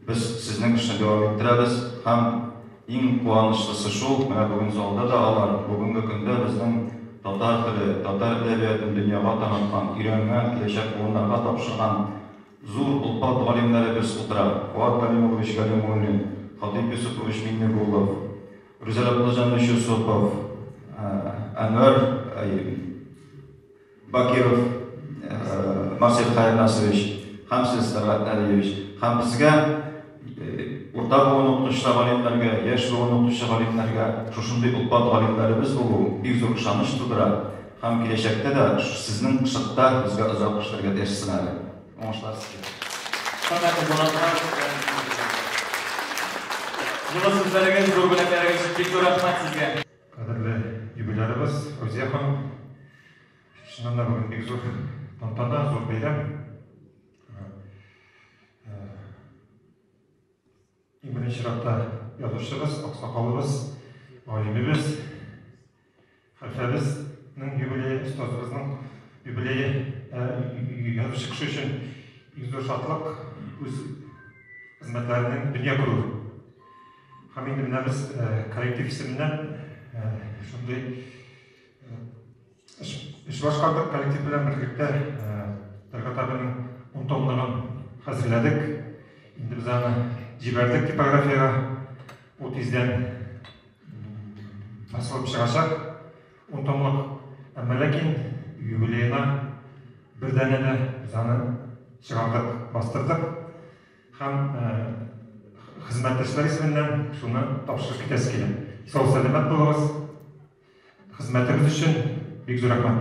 Speaker 12: Без сезнең эшне дәвам иттерәбез һәм иң куанычлысы шул, менә бүген залда да алар, бүгенге көндә безнең татар теле, татар әдәбиятын дөньяга таныткан, өйрәнгән, киләчәк буыннарга тапшырган зур олпат галимнәребез утыра. Фоат Галимуллович Галимуллин, Хатыйп Йосыпович Миңнегулов, Рүзәл Абдуллаҗанович Йосыпов, Әнвәр Бакиров, Марсель Хәернасович һәм сез, Тәлгать Нәбиевич. Һәм безгә, урта буын укытучы галимнәргә, яшь буын укытучы галимнәргә шушындый олпат галимнәребез булу бик зур ышаныч тудыра һәм киләчәктә дә сезнең кышыкта безгә озак эшләргә тиешсең әле. Уңышлар сезгә.
Speaker 1: Хөрмәтле кунаклар, җылы сүзләрегез, зур бүләкләрегез өчен бик зур рәхмәт сезгә.
Speaker 13: Кадерле юбилярыбыз Рузия ханым, чыннан да бүген бик зур тантана, зур бәйрәм. Иң беренче чиратта язучыбыз, аксакалыбыз, галимебез, хәлфәбезнең юбилее, остазыбызның юбилее, язучы кеше өчен иң зур шатлык, үз хезмәтләренең дөнья күрүе. Һәм инде менә без коллектив исеменнән шундый эш башкардык, коллектив белән берлектә Тәлгать абының 10 томлыгын хәзерләдек. Инде без аны җибәрдек типографиягә. Ул тиздән басылып чыгачак. 10 томлык. Әмма ләкин юбилеена бер данә дә без аны чыгардык, бастырдык. Һәм хезмәттәшләр исеменнән шуны тапшырып китәсе килә. Сау сәламәт булыгыз. Хезмәтегез өчен бик зур рәхмәт.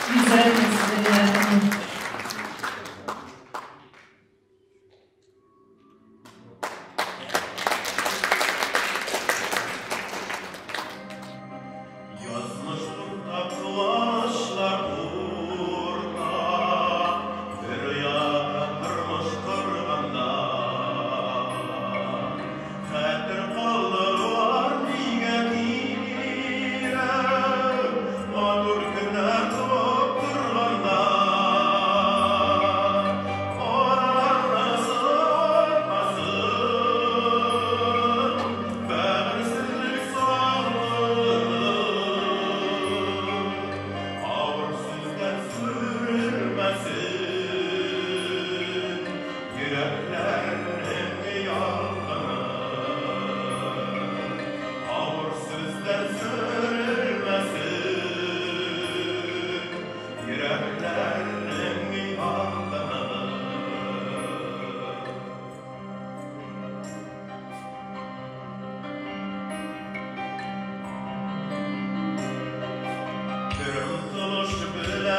Speaker 2: Бик зур рәхмәт сезгә, Диләрә ханым.
Speaker 9: Язмыш уртаклашлар уртак, бер ояда тормыш корганда. Хәтер калдырулар нигә кирәк?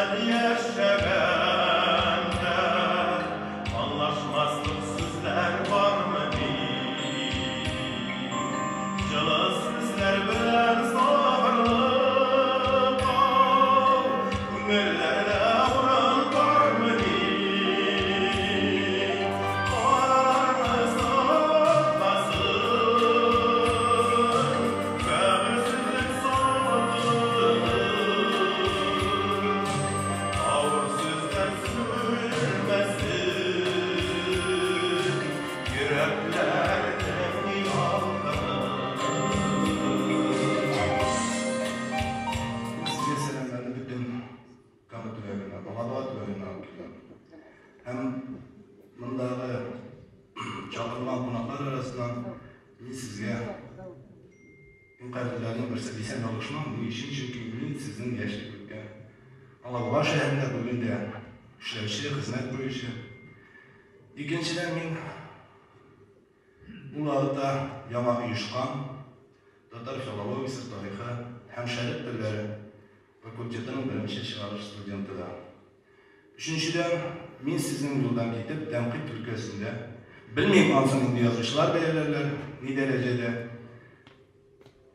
Speaker 9: белән яшәгәндә аңлашмаслык сүзләр бармыни? Җылы сүзләр белән сабырлык ал, күңелләрдә урын бармыни? Араларны сатмасын, бәгырьсезлек салкыны. Авыр сүзләр сүрмәсен, йөрәкләрнең ялкыны.
Speaker 14: Сезгә сәламнәрне бөтен Кама төбәгеннән, Алабуга төбәгеннән алып киләм. Һәм мондагы чакырылган кунаклар арасыннан мин сезгә иң кадерлеләрнең берсе дисәм ялгышмам. Ни өчен? Чөнки мин сезнең яшьлек үткән Алабуга шәһәрендә бүген дә эшләүче, хезмәт куючы. Икенчедән, мин ул вакытта яңа оешкан татар филологиясе, тарихы һәм шәрык телләре факультетының беренче чыгарыш студенты да. Өченчедән, мин сезнең юлдан китеп, тәнкыйть өлкәсендә, белмим, ансын инде язучылар бәяләрләр, ни дәрәҗәдә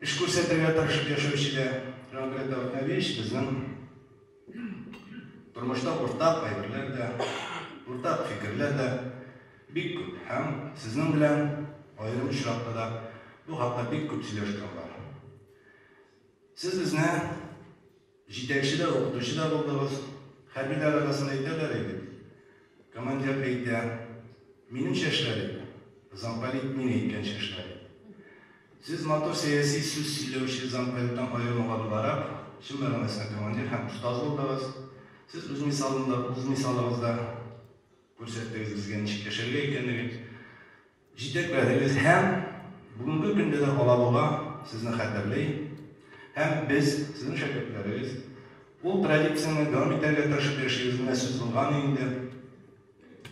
Speaker 14: эш күрсәтергә тырышып яшәүче дә. Жан-Клод Нәбиевич, безнең тормышта уртак әйберләр дә, уртак фикерләр дә бик күп. Һәм сезнең белән аерым очракта да бу хакта бик күп сөйләшкән бар. Сез безне җитәкче дә, укытучы да булдыгыз. Хәрбиләр арасында әйтәләр иде. Командир әйтә, минемчә эшләдек. Замполит мин әйткәнчә эшләде. Сез матур сәяси сүз сөйләүче замполиттан аермалы буларак, чын мәгънәсендә командир һәм остаз булдыгыз. Сез үз мисалында, үз мисалыгызда күрсәттегез безгә ничек яшәргә икәнлеген. Җитәкләдегез һәм бүгенге көндә дә Алабуга сезне хәтерли. Һәм без, сезнең шәкертләрегез, ул традицияне дәвам итәргә тырышып яшибез. Менә сүз булган инде.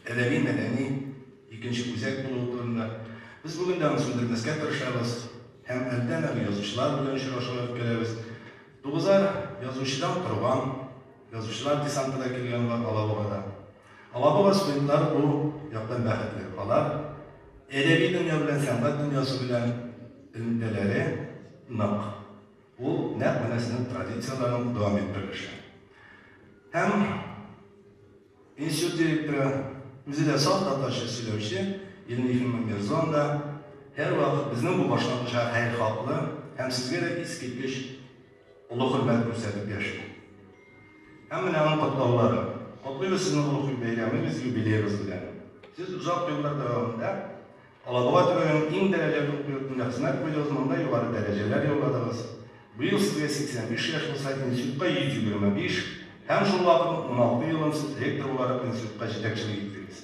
Speaker 14: Әдәби, мәдәни икенче үзәк булуы турында. Без бүген дә аны сүндермәскә тырышабыз һәм әледән-әле язучылар белән очрашулар үткәрәбез. Тугызар язучыдан торган язучылар десанты да килгән бар Алабугада. Алабуга студентлары бу яктан бәхетле. Алар әдәби дөнья белән, сәнгать дөньясы белән элемтәләре нык. Ул нәкъ менә сезнең традицияләрнең дәвам иттерелеше. Һәм институт директоры, үзе дә саф татарча сөйләүче Елена Ефимовна Мирзон да һәрвакыт безнең бу башлангычка хәерхаклы һәм сезгә дә искиткеч олы хөрмәт күрсәтеп яши. Һәм менә аның котлаулары. Котлыйбыз сезне олуг бәйрәмегез, юбилеегыз белән. Сез озак еллар дәвамында Алабуга төбәгенең иң дәрәҗәле уку йортында хезмәт куйдыгыз, монда югары дәрәҗәләр яуладыгыз. Быел сезгә 85 яшь булса, институтка 125 һәм шул вакытның 16 елын сез ректор буларак институтка җитәкчелек иттегез.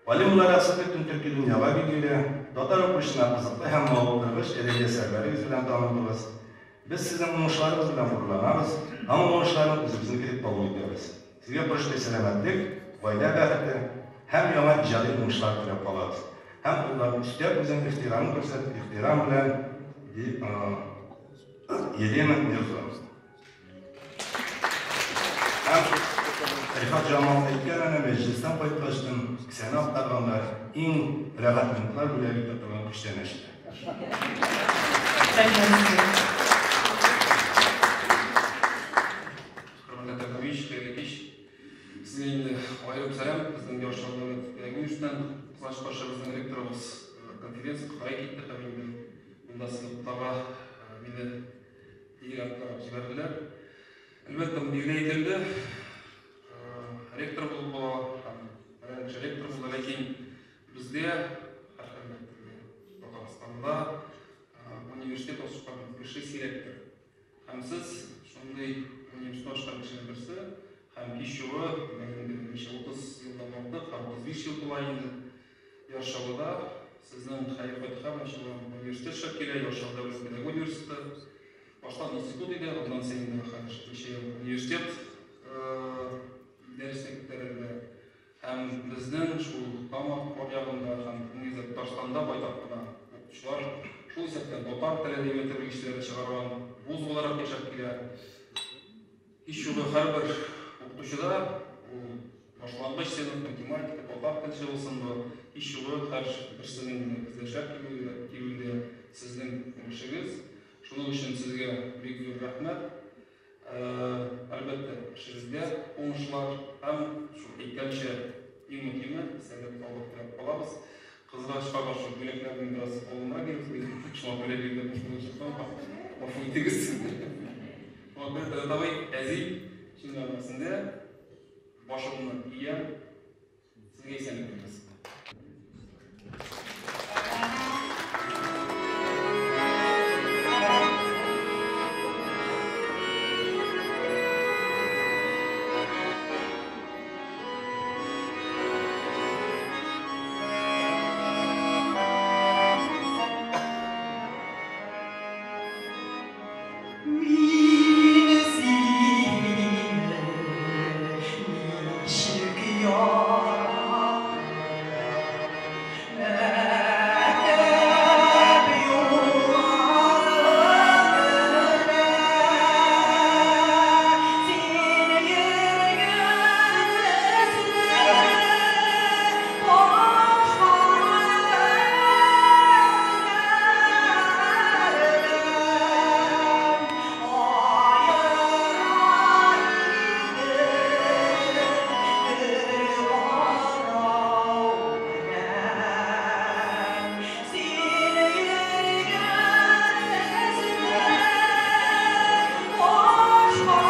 Speaker 14: Галим буларак сез бөтен төрки дөньяга билгеле, татар укучысына кызыклы һәм мавыктыргыч әдәби әсәрләрегез белән танылдыгыз. Без сезнең уңышларыгыз белән горурланабыз һәм уңышларны үзебезнеке дип кабул итәбез. Сезгә корычтай сәламәтлек, гаилә бәхете һәм яңа иҗади уңышлар теләп калабыз. Һәм кулларын өстәп үзенең ихтирамын күрсәтеп, ихтирам белән, ди Елена Мирзо. Һәм Рифат Җамал әйткән әнә мәҗлестән кайткачтын кесәне актарганда иң рәхәт минутлар бүләк итә торган күчтәнәчләр.
Speaker 7: Хөрмәтле Тәбәвич, хәерле кич. Сезгә инде аерым сәлам, безнең Яр Чаллы дәүләт педагогия университетыннан. Кызганыч каршы, безнең ректорыбыз конференция Кытайга китте һәм инде монда сезне котларга мине делегатлар җибәрделәр. Әлбәттә, билгеле әйтелде, ректор булып була һәм фәлән кеше ректор булды, ләкин бездә, һәрхәлдә, Татарстанда университет ачкан кеше сирәктер. Һәм сез шундый университет ачкан кешенең берсе, һәм һич югы, менә инде ничә 30 елдан артык һәм 35 ел тула инде Яр Чаллыда сезнең хәер-фатиха белән чыгылган университет эшләп килә, Яр Чаллы дәүләт педагогия университеты. Баштан институт иде, аннан соң инде хәзер ничә ел университет дәресенә күтәрелде. Һәм безнең шул Кама аръягында һәм нигездә Татарстанда байтак кына укытучылар, шул исәптән татар теле әдәбияты белгечләре чыгарган вуз буларак яшәп килә. Һич югы һәрбер Укытучыда ул башлангыч сыйныф математика, татар телче булсынмы, һич югы һәр берсенең бездә эшләп килүендә сезнең өлешегез. Шуның өчен сезгә бик зур рәхмәт. Әлбәттә, эшегездә уңышлар һәм шул әйткәнчә, иң мөһиме, сәламәт саулык теләп калабыз. Кызгачка каршы бүләкләрне бераз алынырак биреп куйдым. Шуңа күрә бирде буш чыктым. Гафу итегез. Шуңа күрә Тәлгать абый, әзи чын мәгънәсендә башымны иям. Сезгә исәнлек телибез.
Speaker 9: Мин сине ничек яраттым, Мәктәп юлларын менә. Син йөргән эзне башка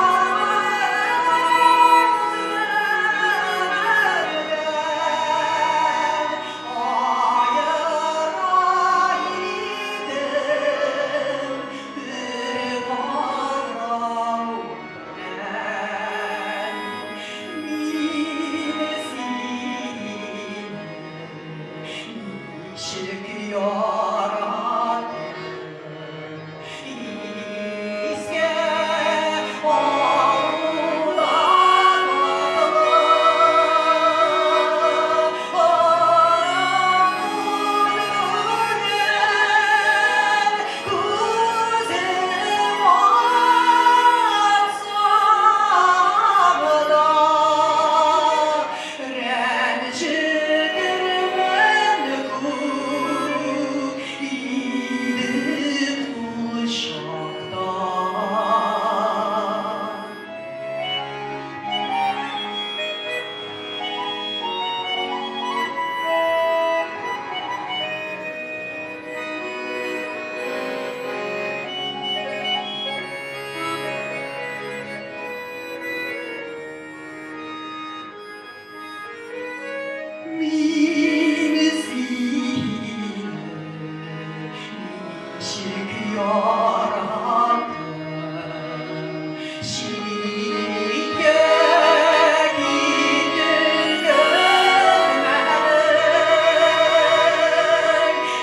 Speaker 9: Ничек яраттым, искә алуда татлы, Караңгы күзем ачсам да, Рәнҗетермен күк идем ул чакта. Мин сине ничек яраттым, читкә киттең көтмәдең.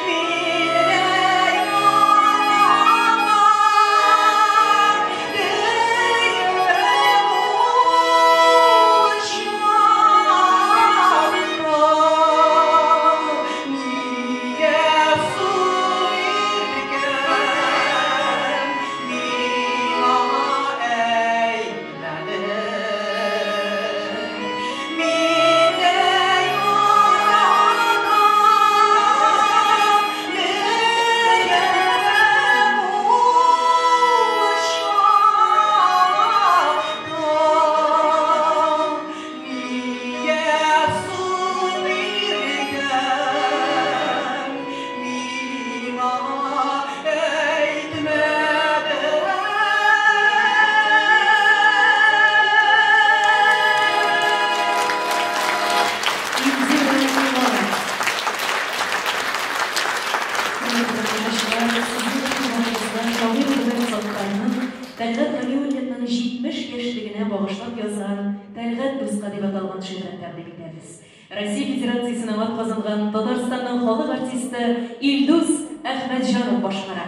Speaker 9: Мин дә яратам диеп ул чакта. Нигә соң иркәм миңа әйтмәдең? Мин дә яратам диеп ул чакта. Нигә соң иркәм миңа әйтмәдең?
Speaker 2: Илзира Иманов. Хөрмәтле тамашачылар, сезнең игътибарыгызга шагыйрь Роберт Саттарның Тәлгать Галиуллинның 70 яшьлегенә багышлап язган Тәлгать дуска дип аталган шигырен тәкъдим итәбез. Россия Федерациясенең атказанган Татарстанның халык артисты Илдус Әхмәтҗанов башкара.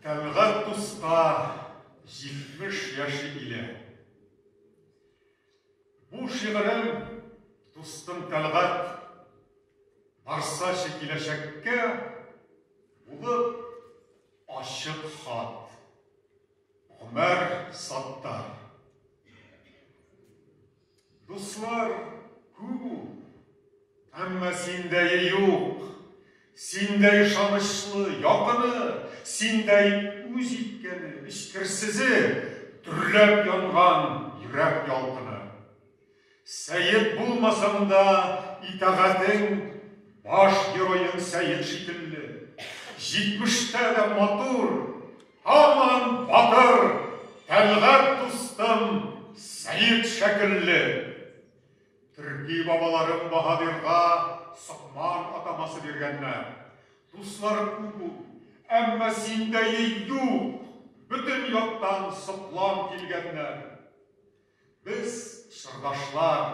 Speaker 15: Тәлгать дуска 70 яше илә. Бу шигырем, дустым Тәлгать, Барсачы киләчәккә булып ачык хат. Гомәр Саттар. Дуслар күп ул, әмма синдәе юк. Синдәй ышанычлы, якыны, синдәй үз иткәне, эчкерсезе, дөрләп янган йөрәк ялкыны. Сәет булмасаң да, итагатең баш героең Сәет шикелле. Җитмештә дә матур, һаман батыр, Тәлгать дустым Сәет шәкелле. Төрки бабаларым баһадирга Сокман атамасы биргәннәр. Дуслар күп ул, әмма синдәе юк, бөтен яктан соклан килгәннәр. Без, чордашлар,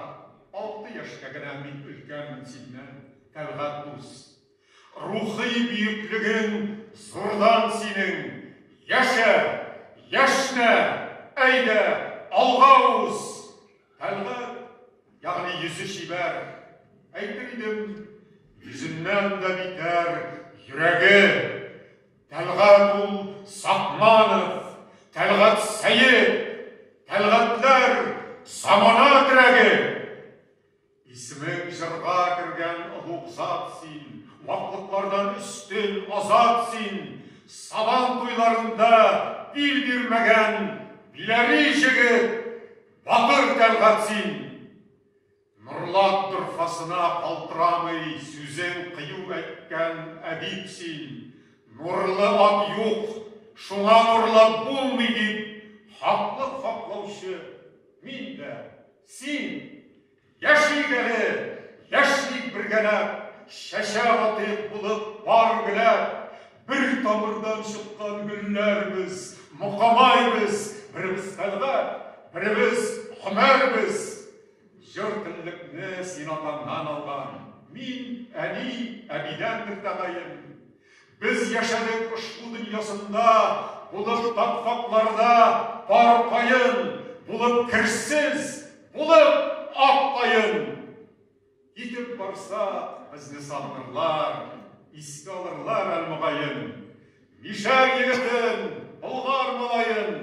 Speaker 15: алты яшькә генә мин өлкәнмен синнән, Тәлгать дус. Рухи бөеклегең зурдан синең, яшә, яшьнә, әйдә, алга уз! Тәлгать, ягъни йөзе чибәр, әйтер идем, йөзеннән дә битәр йөрәге. Тәлгать ул Сакманов, Тәлгать Сәет, Тәлгатьләр замана терәге. Исемең җырга кергән олуг зат син, ваклыклардан өстен, азат син. Сабан туйларында бил бирмәгән Биләри җегет, батыр Тәлгать син. Норлат дорфасына калтырамый сүзең кыю әйткән әдип син. Нурлы ат юк, шуңа нурлап булмый дип, хаклык хаклаучы мин дә, син. Яшик әле, яшик бергәләп, чәчәк атыйк булып пар гөләп. Бер тамырдан чыккан гөлләр без, Мокамай без, беребез Тәлгать, беребез Гомәр без. Җор теллекне син атаңнан алган, Мин, әни, әбидәндер тәгаен. Без яшәдек ошбу дөньясында, Булып татфакларда пар каен, Булып керсез, булып ак каен. Китеп барсак, безне сагынырлар, Искә алырлар, әлмөгаен. Мишәр егетен, болгар малаен,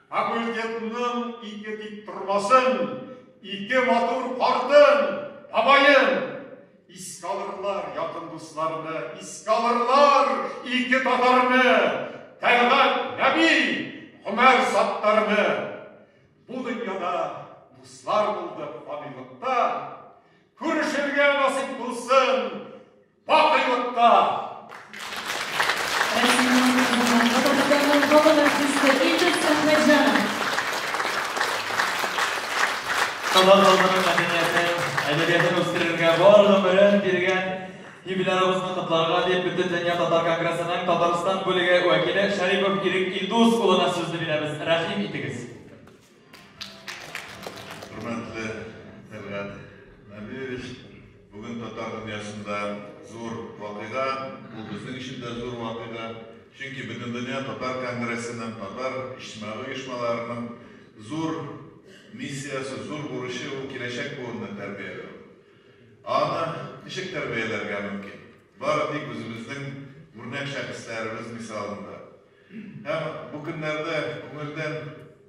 Speaker 15: Факультетның ике тиктормасын, Ике матур картын, бабаен. Искә алырлар якын дусларны, Искә алырлар ике татарны, Тәлгать Нәби, Гомәр Саттарны. Бу дөньяда дуслар булдык фанилыкта, Күрешергә насыйп булсын бакыйлыкта!
Speaker 2: Россиянең атказанган Татарстанның халык артисты Илдус Әхмәтҗанов.
Speaker 1: Татар халкының мәдәниятен, әдәбиятын үстерергә бар гомерен биргән юбилярыбызны котларга дип Бөтендөнья татар конгрессының Татарстан бүлеге вәкиле Шәрипов Ирек Илдус улына сүзне бирәбез. Рәхим итегез.
Speaker 6: Хөрмәтле Тәлгать Нәбиевич, бүген татар дөньясында зур вакыйга, ул безнең өчен дә зур вакыйга. Чөнки Бөтендөнья татар конгрессының, татар иҗтимагый оешмаларының зур миссиясе, зур бурычы ул киләчәк буынны тәрбияләү. Аны ничек тәрбияләргә мөмкин? Бары тик үзебезнең үрнәк шәхесләребез мисалында. Һәм бу көннәрдә күңелдән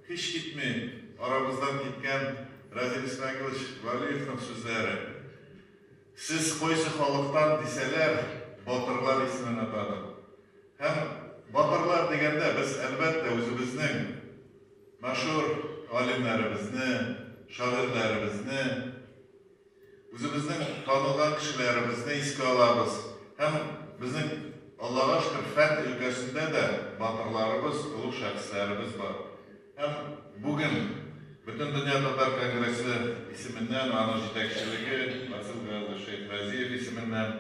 Speaker 6: һич китми арабыздан киткән Разил Исмәгилович Вәлиевның сүзләре. Сез кайсы халыктан дисәләр, батырлар исемен атадым. Һәм батырлар дигәндә без, әлбәттә, үзебезнең мәшһүр галимнәребезне, шагыйрьләребезне, Үзебезнең танылган кешеләребезне искә алабыз һәм безнең, Аллага шөкер, фән өлкәсендә дә батырларыбыз, олуг шәхесләребез бар. Һәм бүген Бөтендөнья татар конгрессы исеменнән, аның җитәкчелеге Васил Гаязович Шәйхразиев исеменнән,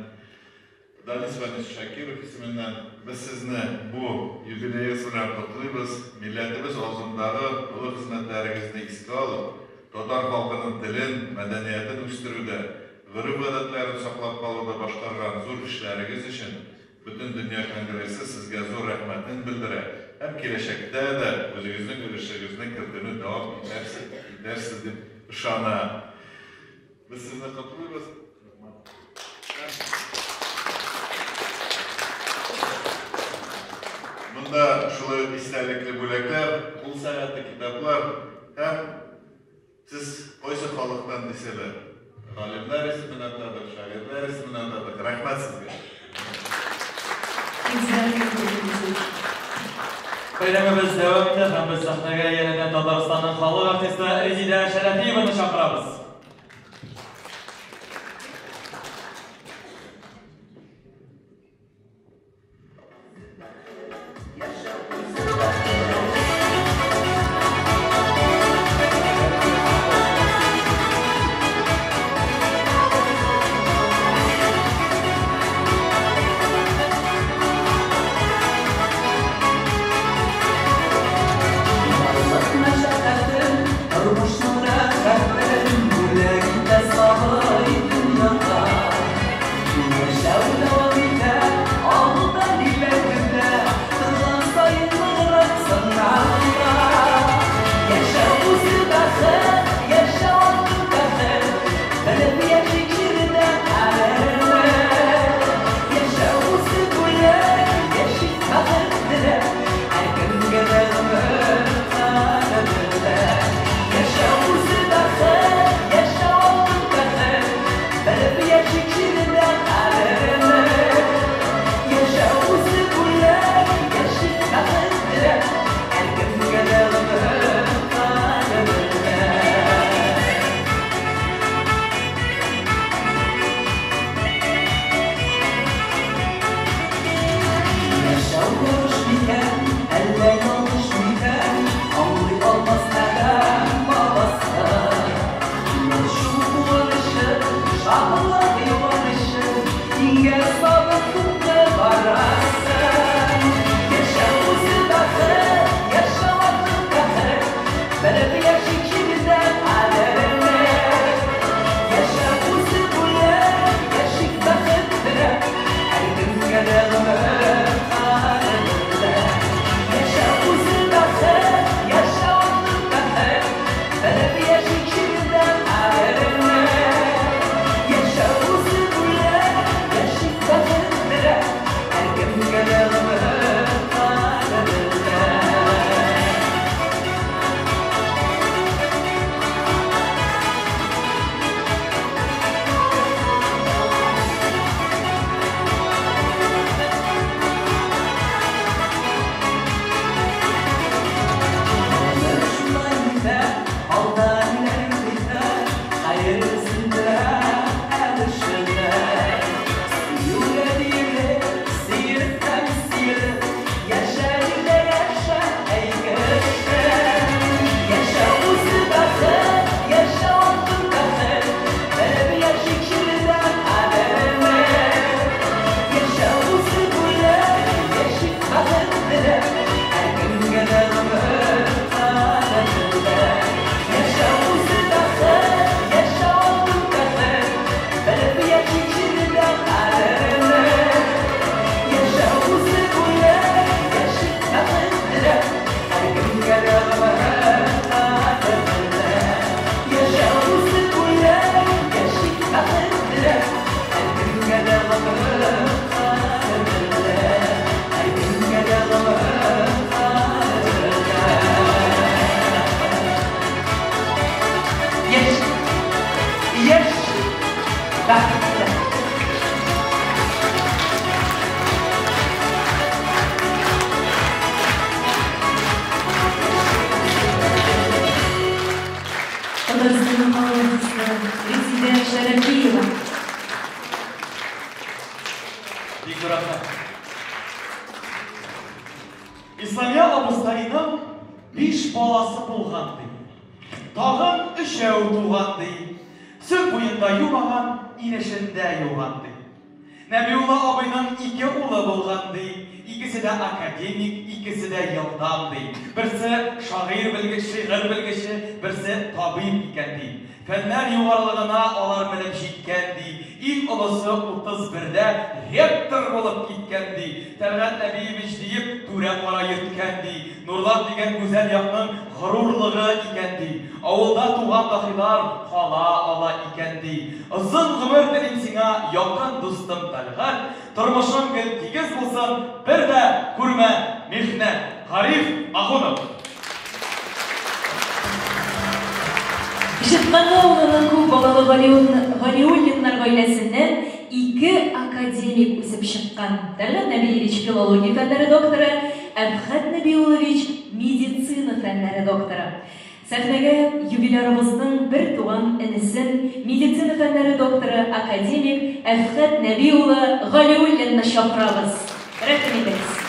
Speaker 6: Данис Ванис Шакиров исеменнән без сезне бу юбилеегыз белән котлыйбыз, милләтебез алдындагы олы хезмәтләрегезне искә алып, татар халкының телен, мәдәниятен үстерүдә, гореф-гадәтләрен саклап калуда башкарган зур эшләрегез өчен Бөтендөнья конгрессы сезгә зур рәхмәтен белдерә һәм киләчәктә дә үзегезнең өлешегезне кертүне дәвам итәрсез дип ышана. Без сезне котлыйбыз. Монда шулай ук истәлекле бүләкләр, кул сәгате, китаплар һәм сез кайсы халыктан дисәләр, галимнәр исемен атадык, шагыйрьләр исемен атадык. Рәхмәт сезгә.
Speaker 1: Бәйрәмебез дәвам итә һәм без сәхнәгә янәдән Татарстанның халык артисты Резидә Шәрәфиеваны чакырабыз. Исламия абыстайның биш баласы булган ди. Тагын өчәү туган ди. Сөн буенда юмаган, инешендә юган ди. Нәбиулла абыйның ике улы булган ди. Икесе дә академик, икесе дә елдам ди. Берсе шагыйрь белгеч, шигырь белгече, берсе табиб икән ди. Фәннәр югарылыгына алар менеп җиткән ди. Иң олысы 31-дә ректор булып киткән ди. Тәлгать Нәбиевич диеп түрә кара йөрткән ди. Нурлат дигән гүзәл якның горурлыгы икән ди. Авылда туган дахилар кала ала икән ди. Озын гомер телим сиңа, якын дустым Тәлгать. Тормышың гел тигез булсын, бер дә күрмә михнәт. Гариф Ахунов.
Speaker 2: Кычытканлы авылының күп балалы Галиуллиннар гаиләсеннән ике академик үсеп чыккан. Тәлгать Нәбиевич филология фәннәре докторы, Әфхәт Нәбиуллович медицина фәннәре докторы. Сәхнәгә юбилярыбызның бертуган энесен, медицина фәннәре докторы, академик Әфхәт Нәби улы Галиуллинны чакырабыз. Рәхим итегез.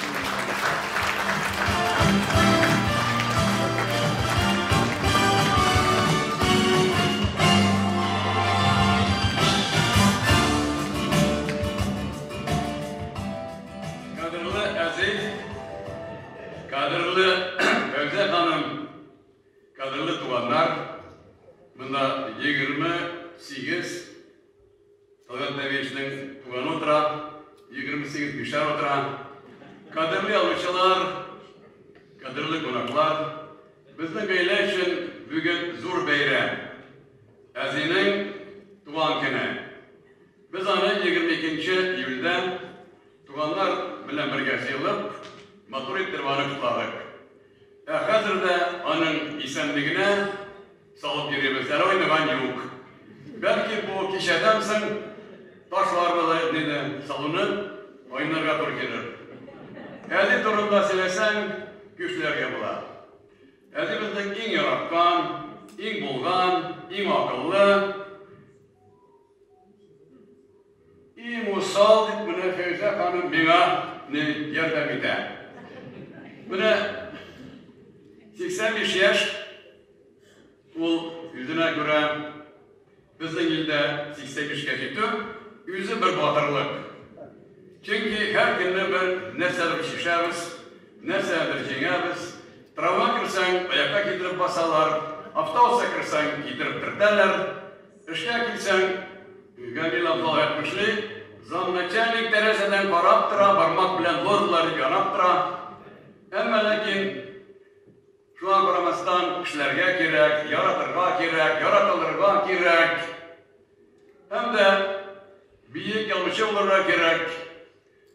Speaker 6: Кадерле әзи, кадерле Фәүзә ханым, кадерле туганнар, монда 28 Талгат Нәбиевичның туганы утыра, 28 мишәр утыра. Кадерле язучылар, кадерле кунаклар, безнең гаилә өчен бүген зур бәйрәм. Әзинең туган көне. Без аны 22 июльдә туганнар белән бергә җыелып, матур иттереп аны котладык. Ә хәзер дә аның исәнлегенә салып йөрибез, әле айныган юк. Бәлки бу кичәдән соң ташларбыз диде салуны, айнырга туры килер. Әзи турында сөйләсәң, көчләргә була. Әзи безнең иң яраткан, иң булган, иң акыллы, иң усал дип менә Фәйзә ханым миңа не ярдәм итә. Менә 85 яшь ул үзенә күрә безнең илдә 85-кә җитү үзе бер батырлык. Чөнки һәр көнне бер нәрсәдер чишәбез, нәрсәдер җиңәбез. Травма керсәң, аякка китереп басалар, автобуска керсәң, китереп төртәләр. Эшкә килсәң, Гамил абзал әйтмешли, замначальник тәрәзәдән карап тора, бармак белән лодлар янап тора. Әмма ләкин шуңа карамастан эшләргә кирәк, яратырга кирәк, яратылырга кирәк. Һәм дә бөек язучы булырга кирәк.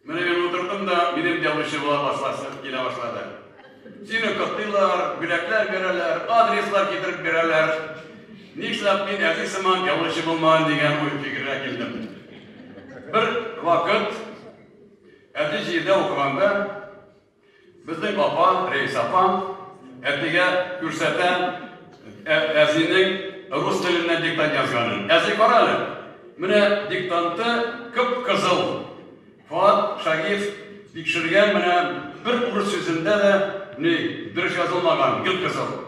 Speaker 6: Менә мин утырдым да, минем язучы була башласы килә башлады. Сине котлыйлар, бүләкләр бирәләр, адреслар китереп бирәләр. Нишләп мин әти сыман язучы булмаган дигән уй фикергә килдем. Бер вакыт әти җирдә укыганда безнең апа, Рәис апа, әтигә күрсәтә әзинең рус теленнән диктант язганын. Әзи, кара әле, менә диктанты кып-кызыл. Фоат Шагиев тикшергән, менә бер урыс сүзендә дә ни дөрес язылмаган, гел кызыл.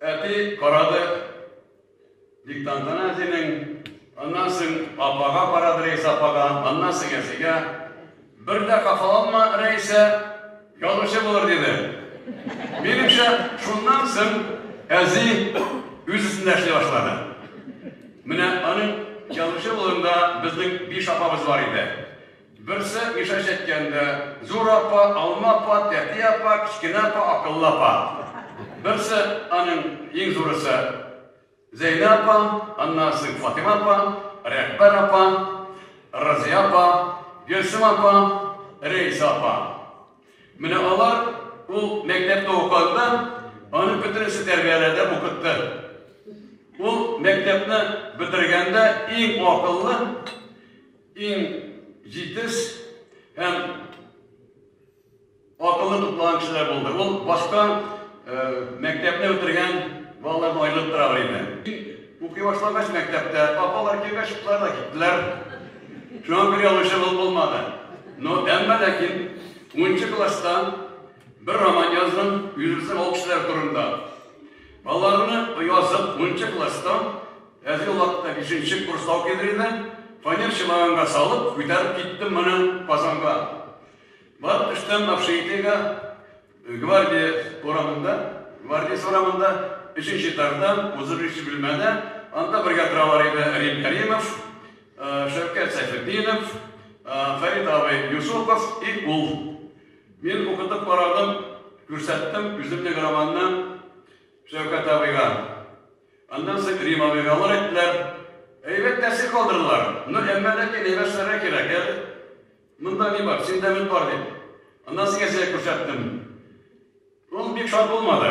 Speaker 6: Әти карады диктантына әзинең, аннан соң апага карады, Рәисә апага, аннан соң әзигә. Бер дә хафаланма, Рәисә, язучы булыр, диде. Минемчә, шуннан соң әзи үз өстендә эшли башлады. Менә аның язучы булуында безнең биш апабыз бар иде. Берсе Миша әйткәндә, зур апа, алма апа, тәти апа, кечкенә апа, акыллы апа. Берсе аның иң зурысы Зәйнә апа, аннан соң Фатима апа, Рәхбәр апа, Разия апа, Гөлсем апа, Рәисә апа. Менә алар ул мәктәптә укыганда аны бөтенесе тәрбияләде, укытты. Ул мәктәпне бетергәндә иң акыллы, иң җитез һәм акылны туплаган кешеләр булды. Ул башка мәктәпне бетергән балалардан аерылып тора иде. Укый башлагач мәктәптә апалар килгәч, чыктылар да киттеләр. Шуңа күрә язучы булып булмады. Но әмма ләкин 10 класста бер роман яздым, үзебезнең авыл кешеләре турында. Балаларны язып, 10 класста, әзи ул вакытта 5 курста укыйдыр иде, фанер чемоданга салып, күтәреп киттем моны Казанга. Барып төштем общежитиегә, Гвардия урамында, Гвардия урамында, 3 этажда, 33 бүлмәдә, анда бергә торалар иде Рим Кәримов, Шәүкәт Сәйфетдинов, Фәрит абый Юсупов и ул. Мин укытып карадым, күрсәттем үземнең романны Шәүкәт абыйга. Аннан соң Рим абыйга алар әйттеләр, әйбәт тәэсир калдырдылар. Но әмма ләкин әйбәт эшләргә кирәк, әле. Монда ни бар, синдә өмет бар дип.
Speaker 10: Аннан соң әзигә күрсәттем. Ул бик шат булмады.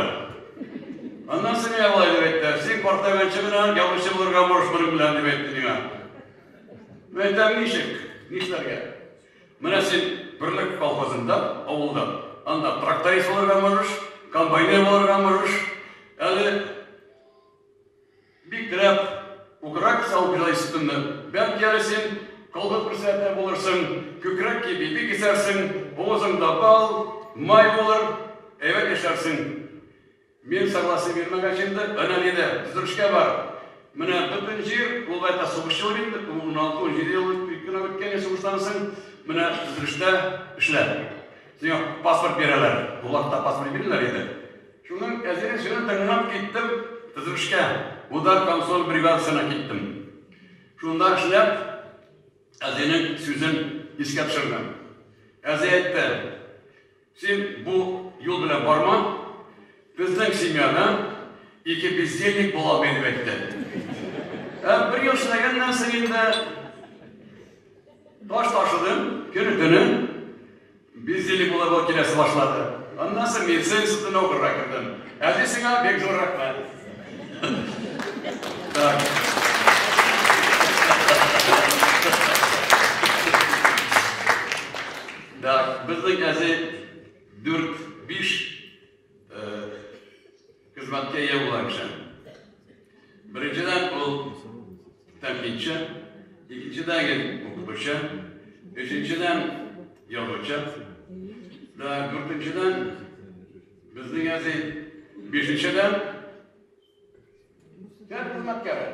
Speaker 10: Аннан соң миңа болай дип әйтте, син картайганчы гына язучы булырга можешь моның белән, дип әйтте миңа. Мин әйтәм, ничек? Нишләргә? Менә син Берлек колхозында, авылда, анда тракторист булырга можешь, комбайнер булырга можешь. Әле бик теләп укырга китсә ул педагогическийны, бәлки әле син колхоз председателе булырсың, күкрәк ки биби кисәрсең, авызыңда бал, май булыр, әйбәт яшәрсең. Мин согласие бирмәгәч инде, әнә диде, төзелешкә бар. Менә бөтен җир, ул байтак сугыш елы бит инде, 16-17 ел кенә үткән сугыштан соң, менә төзелештә эшлә. Сиңа паспорт бирәләр. Ул вакытта паспорт бирәләр иде. Шуның әзерен сүзен тыңлап киттем төзелешкә. Удар комсомол бригадасына киттем. Шунда эшләп, әзинең сүзен искә төшердем. Әзи әйтте, син бу юл белән барма, безнең семьяда ике бездельник була алмый, дип әйтте. Ә бер ел эшләгәннән соң инде таш ташыдым, көне-төне бездельник булырга киләсе башлады. Аннан соң медицина институтына укырга кердем. Әзи сиңа бик зур рәхмәт. Так. Так, безнең әзи 4-5 хезмәткә ия булган кеше. Беренчедән ул тәнкыйтьче, икенчедән укытучы, өченчедән язучы, да дүртенчедән безнең әзи, бишенчедән фән хезмәткәре,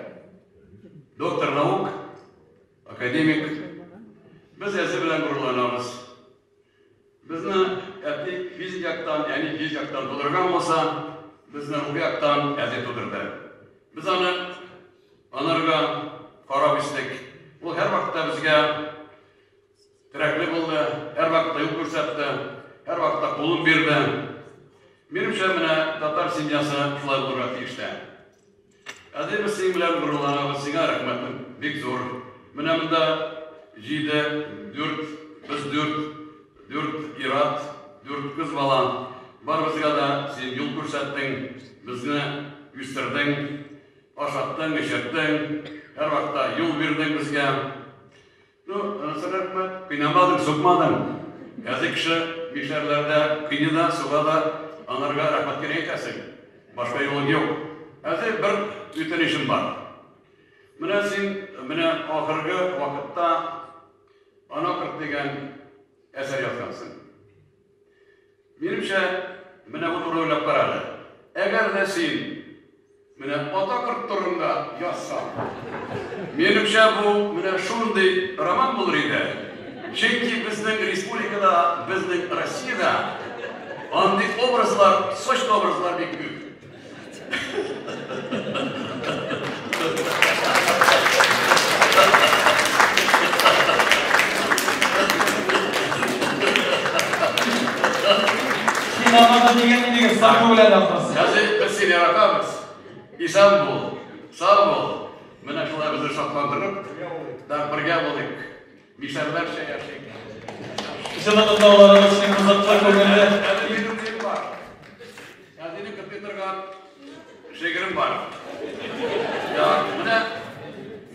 Speaker 10: доктор наук, академик. Без әзи белән горурланабыз. Безне әти физик яктан, әни физик яктан тудырган булса, безне рухи яктан әти тудырды. Без аны анарга карап үстек. Ул һәрвакытта безгә терәкле булды, һәрвакытта юл күрсәтте, һәрвакытта кулын бирде. Минемчә, менә татар семьясы шулай булырга тиеш тә. Әти, без синең белән горурланабыз, сиңа рәхмәтем бик зур. Менә монда җиде, дүрт, без дүрт, дүрт ир-ат, дүрт кыз бала. Барыбызга да син юл күрсәттең, безне үстердең, ашаттың, эчерттең, һәрвакытта юл бирдең безгә. Ну, анысы рәхмәт, кыйнамадың, сукмадың. Әзи кеше мишәрләрдә кыйный да, суга да, анарга рәхмәт кенә әйтәсең. Башка юлың юк. Әзи бер үтенечем бар. Менә син, менә ахыргы вакытта Ана дигән әсәр язгансың. Минемчә, менә бу турыда уйлап кара әле. Әгәр дә син менә ата корт турында язсаң, минемчә, бу менә шундый роман булыр иде. Чөнки безнең республикада, безнең Россиядә андый образлар, сочный образлар бик күп.
Speaker 1: Син аңа да дигән идегез, саку белән ахрысы.
Speaker 10: Хәзер без сине яратабыз. Исән бул, сау бул. Менә шулай безне шатландырып, да бергә булыйк. Мишәрләрчә яшик.
Speaker 1: Җылы котлауларыгыз өчен кызыклы, күңелле.
Speaker 10: Әле минем нем бар. Әзине көтми торган шигырем бар. Так, менә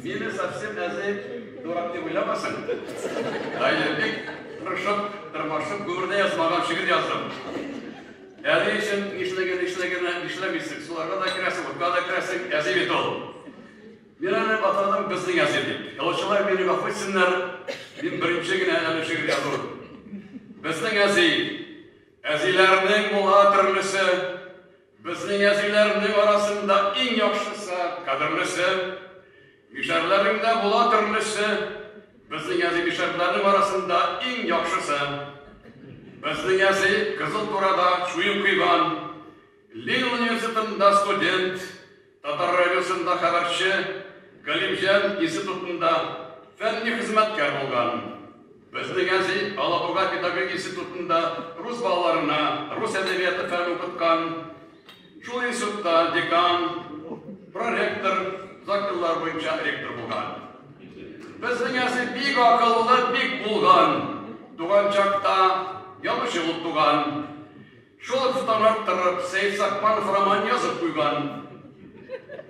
Speaker 10: мине совсем әзи дурак дип уйламасын. Әйе, бик тырышып, тырмашып, гомердә язмаган шигырь яздым. Әзи өчен нишләгән, нишләгән, нишләмисең. Суларга да керәсең, утка да керәсең, әзи бит ул. Мин аны атадым безнең әзи дип. Язучылар мине гафу итсеннәр, мин беренче генә әле шигырь язу. Безнең әзи, әзиләрнең була төрлесе, безнең әзиләрнең арасында иң яхшысы, кадерлесе. Мишәрләрнең дә була төрлесе, безнең әзи мишәрләрнең арасында иң яхшысы. Безнең әзи Кызыл Турада чуен койган, Ленин университетында студент, Татар радиосында хәбәрче, Галимҗан институтында фәнни хезмәткәр булган. Безнең әзи Алабуга педагогия институтында рус балаларына рус әдәбияты фәне укыткан. Шул институтта декан, проректор, озак еллар буенча ректор булган. Безнең әзи бик акыллы, бик булган. Туган чакта
Speaker 16: язучы булып туган. Шул ук станок торып, Сәет Сакманов роман язып куйган.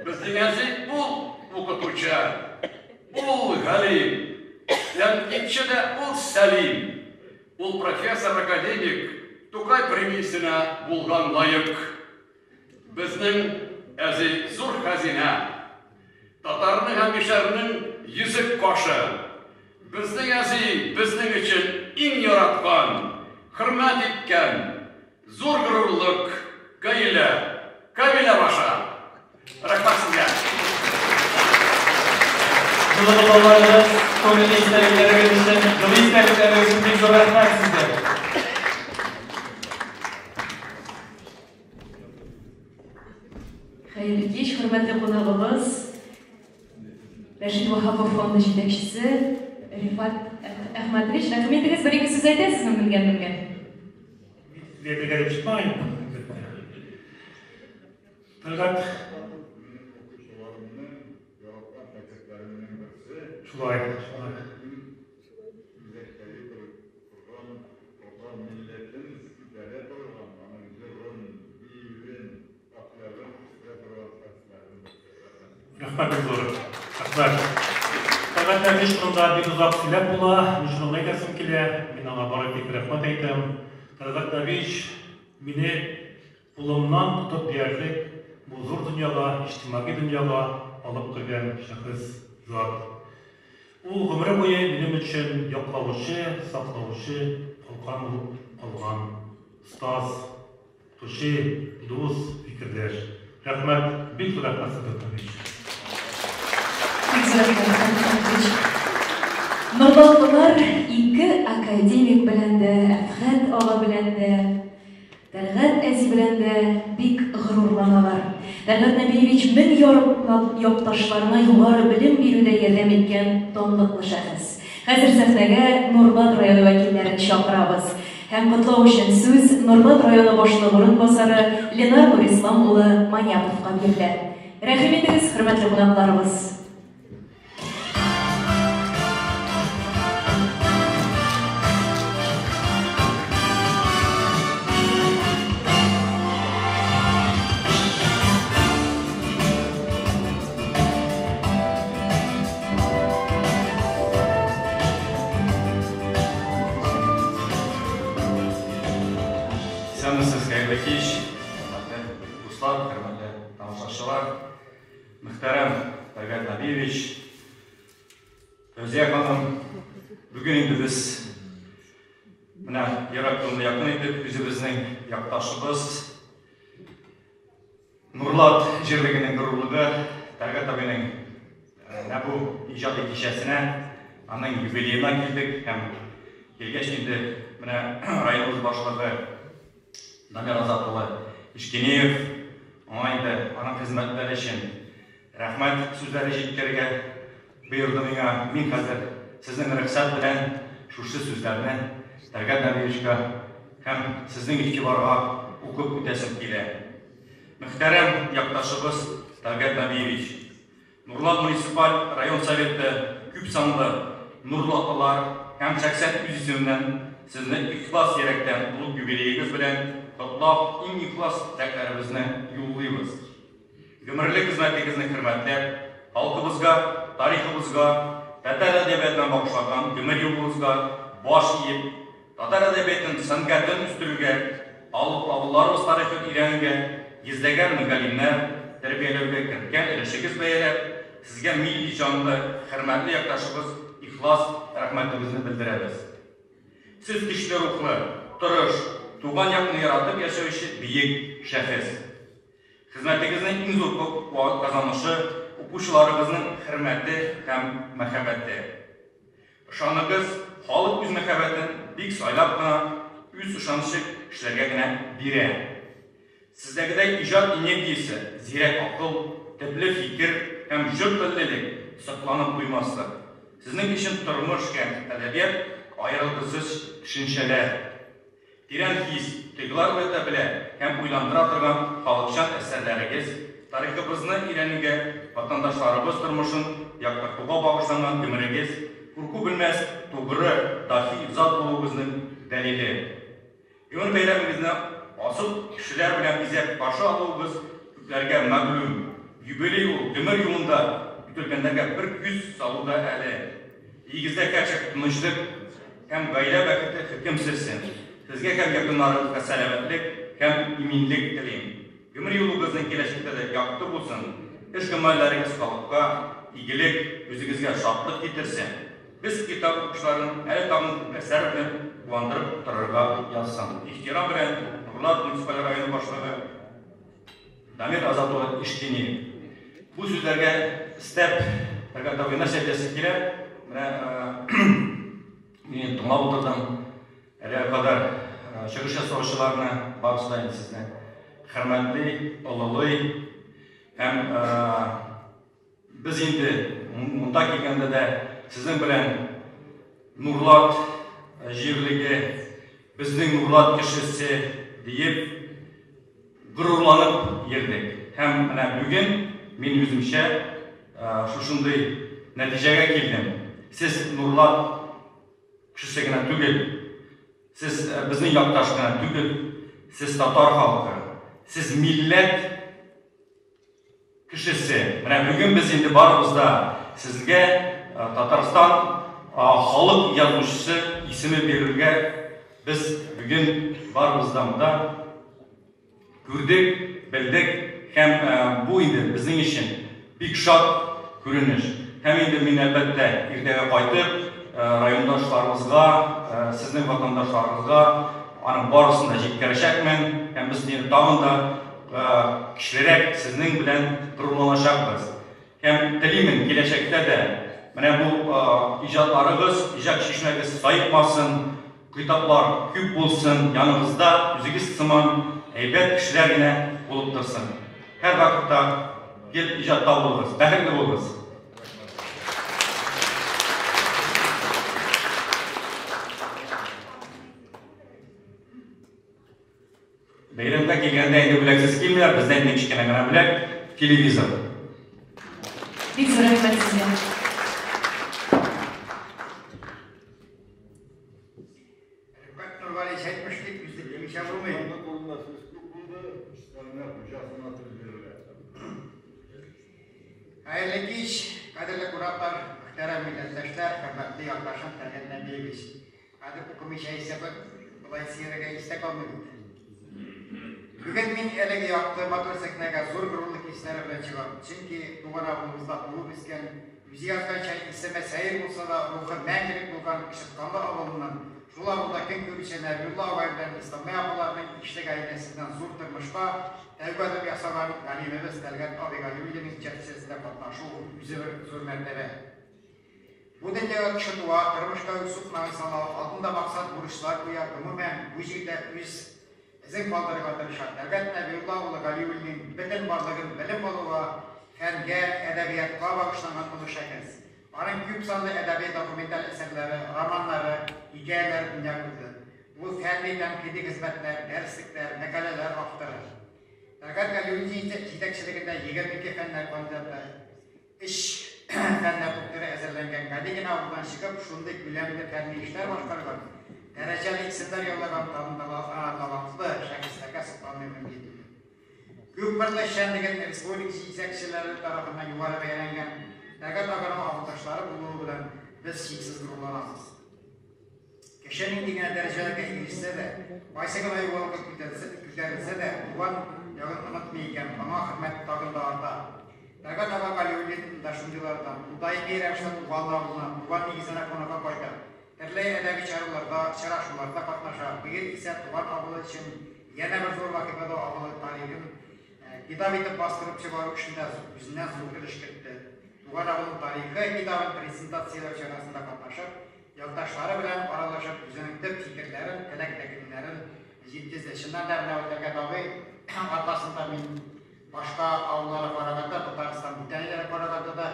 Speaker 16: Безнең әзи ул укытучы, ул галим, тәнкыйтьче дә ул Сәлим. Ул профессор, академик, Тукай премиясенә булган лаек. Безнең әзи зур хәзинә. Татарның һәм мишәрнең йөзек кашы. Безнең әзи безнең өчен иң яраткан, хөрмәт иткән, зур горурлык, гаилә, кабилә башы. Рәхмәт сезгә!
Speaker 1: Җылы котлауларыгыз, күңелле истәлекләрегез өчен, җылы истәлекләрегез өчен бик зур рәхмәт сезгә.
Speaker 2: Хәерле кич, хөрмәтле кунагыбыз, Рәшит Ваһапов фонды җитәкчесе Рифат Әхмәтович. Рәхим итегез, бер-ике сүз әйтәсезме менгән-менгән?
Speaker 13: Әйтергә дип чыкмаган идем, әлбәттә. Тәлгать Шулай, шулай. Рәхмәт бик зур. Рәхмәт. Тәлгать Нәбиевич турында бик озак сөйләп була. Мин шуны гына әйтәсем килә. Мин аңа бары тик рәхмәт әйтәм. Тәлгать Нәбиевич мине кулымнан тотып диярлек бу зур дөньяга, иҗтимагый дөньяга алып кергән шәхес, зат. Ул гомере буе минем өчен яклаучы, саклаучы калкан булып калган остаз, укытучы, дус, фикердәш. Рәхмәт, бик зур рәхмәт сезгә, Тәлгать.
Speaker 2: Бик зур рәхмәт, Хәмит Хәмитович. Нурлатлылар ике академик белән дә, Әфгать ага белән дә, Тәлгать әзи белән дә бик горурланалар. Тәлгать Нәбиевич мең ярымлап якташларына югары белем бирүдә ярдәм иткән данлыклы шәхес. Хәзер сәхнәгә Нурлат районы вәкилләрен чакырабыз. Һәм котлау өчен сүз Нурлат районы башлыгы урынбасары Ленар Нурислам улы Маняповка бирелә. Рәхим итегез, хөрмәтле кунакларыбыз!
Speaker 12: Исәнмесез, хәерле кич, хөрмәтле дуслар, хөрмәтле тамашачылар. Мөхтәрәм Тәлгать Нәбиевич, Фәүзия ханым, бүген инде без менә ерак юлны якын итеп үзебезнең якташыбыз Нурлат җирлегенең горурлыгы Тәлгать абыйның менә бу иҗади кичәсенә, аның юбилеена килдек һәм килгәч инде менә районыбыз башлыгы Дамир Азат улы Ишкинеев, аңа инде аның хезмәтләре өчен рәхмәт сүзләре җиткерергә боерды миңа. Мин хәзер сезнең рөхсәт белән шушы сүзләрне Тәлгать Нәбиевичка һәм сезнең игътибарга укып үтәсем килә. Мөхтәрәм якташыбыз Тәлгать Нәбиевич! Нурлат муниципаль район Советы күпсанлы нурлатлылар һәм шәхсән үз исемемнән сезне ихлас йөрәктән олуг юбилеегыз белән котлап, иң ихлас теләкләребезне юллыйбыз. Гомерлек хезмәтегезне хөрмәтләп, халкыбызга, тарихыбызга, татар әдәбиятына багышланган гомер юлыгызга баш иеп, Татар әдәбиятын, сәнгатен үстерүгә, авылларыбыз тарихын өйрәнүгә, йөзләгән мөгаллимнәр тәрбияләүгә керткән өлешегез бәяләп, сезгә милли җанлы, хөрмәтле якташыбыз ихлас рәхмәтебезне белдерәбез. Сез көчле рухлы, тырыш, туган якны яратып яшәүче бөек шәхес. Хезмәтегезнең иң зур казанышы, укучыларыгызның хөрмәте һәм мәхәббәте. Ышаныгыз, халык үз мәхәббәтен бик сайлап кына, үз ышанычы кешеләргә генә бирә. Сездәгедәй иҗат энергиясе, зирәк акыл, төпле фикер һәм җор теллелек сокланып туймаслык. Сезнең өчен тормыш һәм әдәбият аерылгысыз төшенчәләр. Тирән хис, тойгылар уята белә һәм уйландыра торган халыкчан әсәрләрегез, тарихыбызны өйрәнүгә, ватандашларыбыз тормышын яктыртуга багышланган гомерегез, курку белмәс, тугры, даһи зат булуыгызның дәлиле.
Speaker 10: Гомер бәйрәмегезне асыл кешеләр белән бизәп каршы алуыбыз күпләргә мәгълүм. Юбилей ул гомер юлында көтелгәннәргә бер күз салу да әле. Өегездә һәрчак тынычлык һәм гаилә бәхете хөкем сөрсен. Сезгә һәм якыннарыгызга сәламәтлек һәм иминлек телим. Гомер юлыгызның киләчәктә дә якты булсын, эш-гамәлләрегез халыкка игелек, үзегезгә шатлык китерсен. Без китап укучыларын әле тагын күп әсәр белән куандырып торырга язсын. Ихтирам белән, Нурлат муниципаль районы башлыгы Дамир Азат улы Иштиниев. Бу сүзләргә өстәп, Рәгать абый, нәрсә әйтәсе килә? Менә мин тыңлап утырдым. Әлегә кадәр чыгыш ясаучыларны, барысы да инде сезне хөрмәтли, олылый. Һәм без инде монда килгәндә дә сезнең белән Нурлат җирлеге, безнең Нурлат кешесе диеп горурланып йөрдек. Һәм менә бүген мин үземчә шушындый нәтиҗәгә килдем. Сез Нурлат кешесе генә түгел, сез безнең якташ кына түгел, сез татар халкы, сез милләт кешесе. Менә бүген без инде барыбыз да сезгә Татарстан халык язучысы исеме бирергә без бүген барыбыз да монда күрдек, белдек һәм бу инде безнең өчен бик шат күренеш. Һәм инде мин, әлбәттә, иртәгә кайтып, райондашларыбызга, сезнең ватандашларыгызга аның барысын да җиткерәчәкмен һәм без инде тагын да көчлерәк сезнең белән горурланачакбыз. Һәм телимен, киләчәктә дә менә бу иҗатларыгыз, иҗат чишмәгез саекмасын, китаплар күп булсын, яныгызда үзегез сыман әйбәт кешеләр генә булып торсын. Һәрвакытта гел иҗатта булыгыз, бәхетле булыгыз! Бәйрәмгә килгәндә инде бүләксез килмиләр, бездә инде кечкенә генә бүләк, телевизор.
Speaker 2: Бик зур рәхмәт сезгә.
Speaker 3: Рифкать Нургалиевич әйтмешли, күзлек кимичә булмый.
Speaker 6: Турында сүз күп булды, өстәленә хуҗасына сүз бирелә.
Speaker 3: Хәерле кич, кадерле кунаклар, мөхтәрәм милләттәшләр, хөрмәтле якташым Тәлгать Нәбиевич. Хәзер укымыйча истә болай сөйләргә истә калмый бит. Бүген мин әлеге якты, матур сәхнәгә зур горурлык хисләре белән чыгам. Чөнки туган авылыбызда туып үскән, үзе язганча, исеме сәер булса да, рухы мәңгелек булган Кычытканлы авылыннан, шул авылда көн күрүче Нәбиулла агай белән Исламия апаларның ишле гаиләсеннән зур тормышка тәүге адым ясаган галимебез Тәлгать абый Галиуллинның иҗат кичәсендә катнашу үзе бер зур мәртәбә. Бу дөньяга кеше туа, тормышка үз сукмагын сала, алдында максат, бурычлар куя, гомумән, бу җирдә үз эзен калдырырга тырыша. Тәлгать Нәбиулла улы Галиуллин бөтен барлыгын белем алуга, фәнгә, әдәбиятка багышланган олы шәхес. Аның күпсанлы әдәби-документаль әсәрләре, романнары, хикәяләре дөнья күрде. Ул фәнни, тәнкыйди хезмәтләр, дәреслекләр, мәкаләләр авторы. Тәлгать Галиуллин җитәкчелегендә 22 фәннәр кандидаты, Өч фәннәр докторы әзерләнгән гади генә авылдан чыгып, шундый күләмле фәнни эшләр башкарган, дәрәҗәле исемнәр яулаган талантлы шәхесләргә сокланмый мөмкин түгел. Күпкырлы эшчәнлеген республика җитәкчеләре тарафыннан югары бәяләнгән Тәлгать аганың авылдашлары булуы белән без чиксез горурланабыз. Кеше нинди генә дәрәҗәләргә ирешсә дә, кайсы гына югарылыкка күтәрелсә дә, туган ягын онытмый икән, аңа хөрмәт тагын да арта. Тәлгать ага Галиуллин да шундыйлардан. Ул даими рәвештә туган авылына, туган нигезенә кунакка кайта. Төрле әдәби чараларда, очрашуларда катнаша. Быел исә туган авылы өчен янә бер зур вакыйгада авылы тарихын китап итеп бастырып чыгару эшендә үзеннән зур өлеш кертте. Туган авылым тарихы китабын презентацияләү чарасында катнашып, Якташлары белән аралашып, үзенең төп фикерләрен, теләк-тәкъдимнәрен җиткезде. Чыннан да, менә Тәлгать абый аркасында мин башка авылларга караганда, Татарстан бүтән илләргә караганда да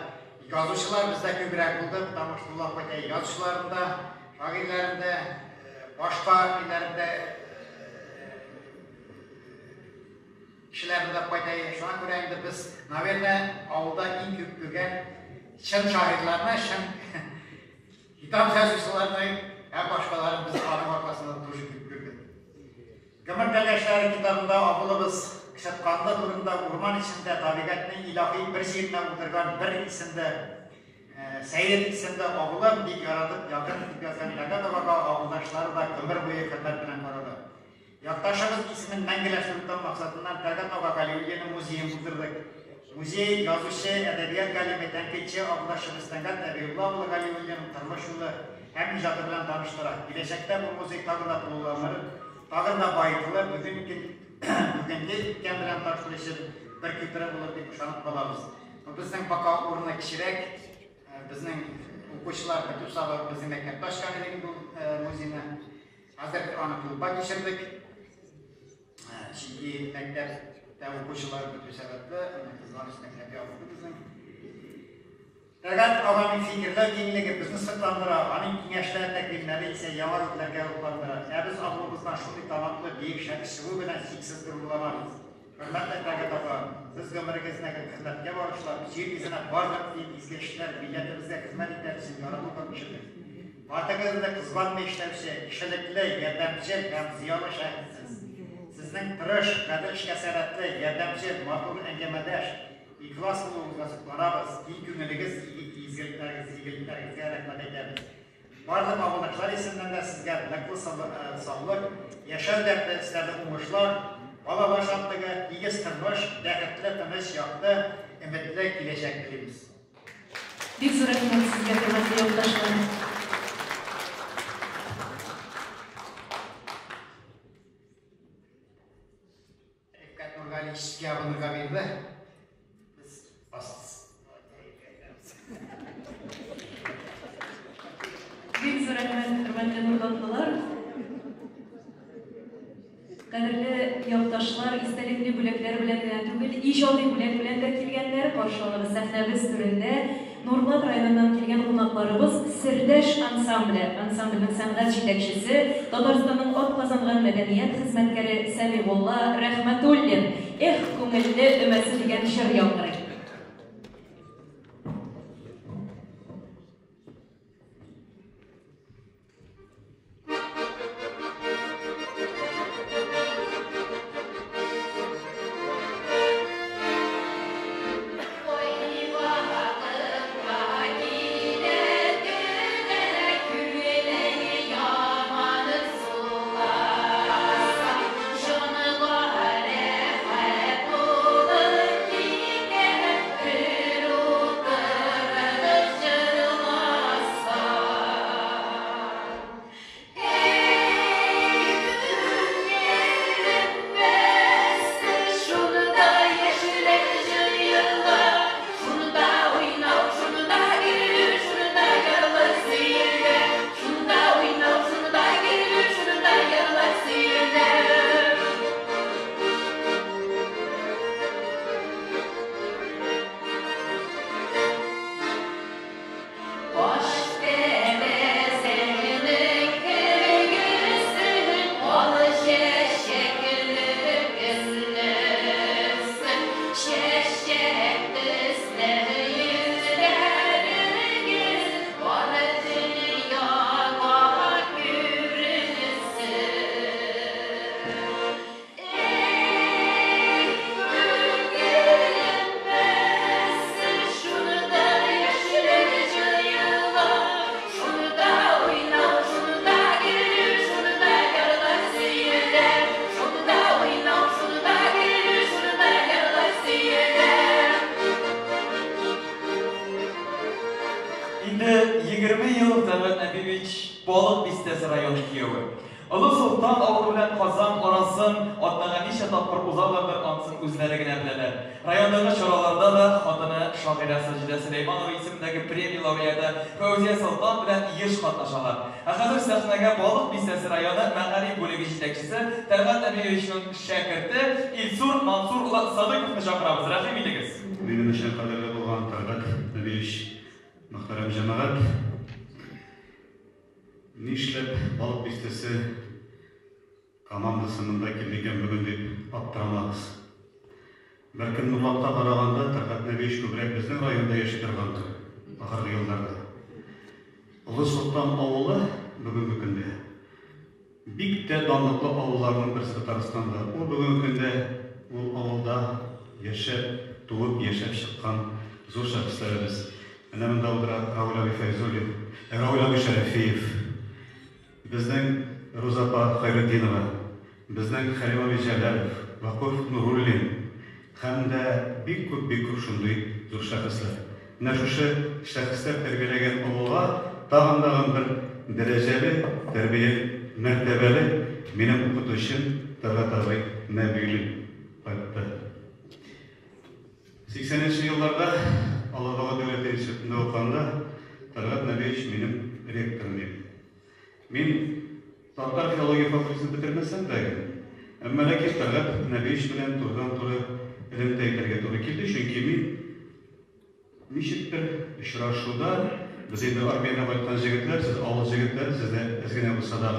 Speaker 3: язучылар бездә күбрәк булды, потому что улар кайта язучыларын да, шагыйрьләрен дә, башка ниләрен дә кешеләрне дә кайта. Шуңа күрә инде без, наверное, авылда иң күп күргән чын шагыйрьләрне, чын Китап язучыларны һәм башкаларын без аның аркасында тоже күп күрдек.
Speaker 17: Гомер тәлгәшләре китабында авылыбыз Кычытканлы турында урман эчендә табигатьнең илаһи бер җиренә утырган бер исемле Сәет исемле авылым бик яратып, якын итеп язган Тәлгать агага авылдашлары да гомер буе хөрмәт белән карады. Якташыбыз исемен мәңгеләштерү максатыннан Тәлгать ага Галиуллинның музеен булдырдык. Музей язучы, әдәбият галиме, тәнкыйтьче авылдашыбыз Тәлгать Нәбиулла улы Галиуллинның тормыш юлы һәм иҗаты белән таныштыра. Киләчәктә бу музей тагын да тулыланыр, тагын да баетылыр, бүгенге бүгенге үткән белән таныштыру өчен бер күпере булыр дип ышанып калабыз. Безнең пока урыны кечерәк, безнең укучылар бетү сабы безнең мәктәптә ачкан идек бу музейны. Хәзер аны клубка күчердек. Чөнки мәктәптә укучылар бетү сәбәпле, кызганыч мәктәп ябылды безнең. Тәлгать аганың фикерләү киңлеге безне сокландыра, аның киңәшләре, тәкъдимнәре исә яңа рухләргә рухландыра. Ә без авылыбыздан шундый талантлы, бөек шәхес чыгу белән чиксез горурланабыз. Хөрмәтле Тәлгать ага, сез гомерегезне хезмәткә багышлап, җир йөзенә барлык иң изге эшләр, милләтебезгә хезмәт итәр өчен яралуга күчердегез. Ватыгызны кызганмый эшләүче, кешелекле, ярдәмчел һәм зыялы шәхессез. Сезнең тырыш, гадел эшкә сәләтле, ярдәмчел, матур әңгәмәдәш, ихлас булуыгызга сокланабыз, киң күңелегез, изгелекләрегез, игелекләрегезгә рәхмәт әйтәбез. Барлык авылдашлар исеменнән дә сезгә ныклы саулык, яшәү дәрте, эшләрдә уңышлар, балалар шатлыгы, тигез тормыш, бәхетле, тыныч, якты, өметле киләчәк телибез.
Speaker 2: Бик зур рәхмәт сезгә, хөрмәтле якташлар.
Speaker 17: Рифкать Нургалиевич сезгә абынырга бирде. Без
Speaker 2: Бик зур рәхмәт, хөрмәтле нурлатлылар. Кадерле якташлар, истәлекле бүләкләр белән генә түгел, иҗади бүләк белән дә килгәннәр. Каршы алабыз сәхнәбез түрендә Нурлат районыннан килгән кунакларыбыз Сердәш ансамбле, ансамбльнең сәнгать җитәкчесе, Татарстанның атказанган мәдәният хезмәткәре Сәмигулла Рәхмәтуллин. Эх, күңелле өмәсе дигән җыр яңгырый.
Speaker 1: Инде 20 ел Тәлгать Нәбиевич Балык Бистәсе районы кияве. Олы Солтан авылы белән Казан арасын атнага ничә тапкыр узалардыр, ансын үзләре генә беләләр. Райондагы чараларда да хатыны шагыйрә Саҗидә Сөләйманова исемендәге премия лауреаты Фәүзия Солтан белән еш катнашалар. Ә хәзер сәхнәгә Балык Бистәсе районы мәгариф бүлеге җитәкчесе Тәлгать Нәбиевичның шәкерте Илсур Мансур улы Садыйковны чакырабыз. Рәхим итегез.
Speaker 18: Минем өчен кадерле булган Тәлгать Нәбиевич, мөхтәрәм җәмәгать, нишләп Балык Бистәсе командасы монда килде икән бүген дип аптырамагыз. Бәлкем Нурлатка караганда Тәлгать Нәбиевич күбрәк безнең районда яши торгандыр ахыргы елларда. Олы Солтан авылы бүгенге көндә Бик тә данлыклы авылларның берсе Татарстанда. Ул бүгенге көндә ул авылда яшәп, туып, яшәп чыккан зур шәхесләребез. Менә монда утыра Равил абый Фәйзуллин, Равил абый Шәрәфиев, безнең Роза апа Хәйретдинова, безнең Хәлим абый Җәләлов, Вакыф Нуруллин һәм дә бик күп, бик күп шундый зур шәхесләр. Менә шушы шәхесләр тәрбияләгән авылга тагын тагын бер дәрәҗәле, тәрбия, мәртәбәле минем укытучым Тәлгать абый Нәбиуллин кайтты. Сиксәненче елларда Алабуга дәүләт институтында укыганда Тәлгать Нәбиевич минем ректорым иде. Мин татар филология факультетын бетермәсәм дә, әмма ләкин Тәлгать Нәбиевич белән турыдан-туры элемтә итәргә туры килде, чөнки мин ничектер очрашуда, без инде армиядән кайткан җегетләр, сез авыл җегетләре, сездә әз генә булса да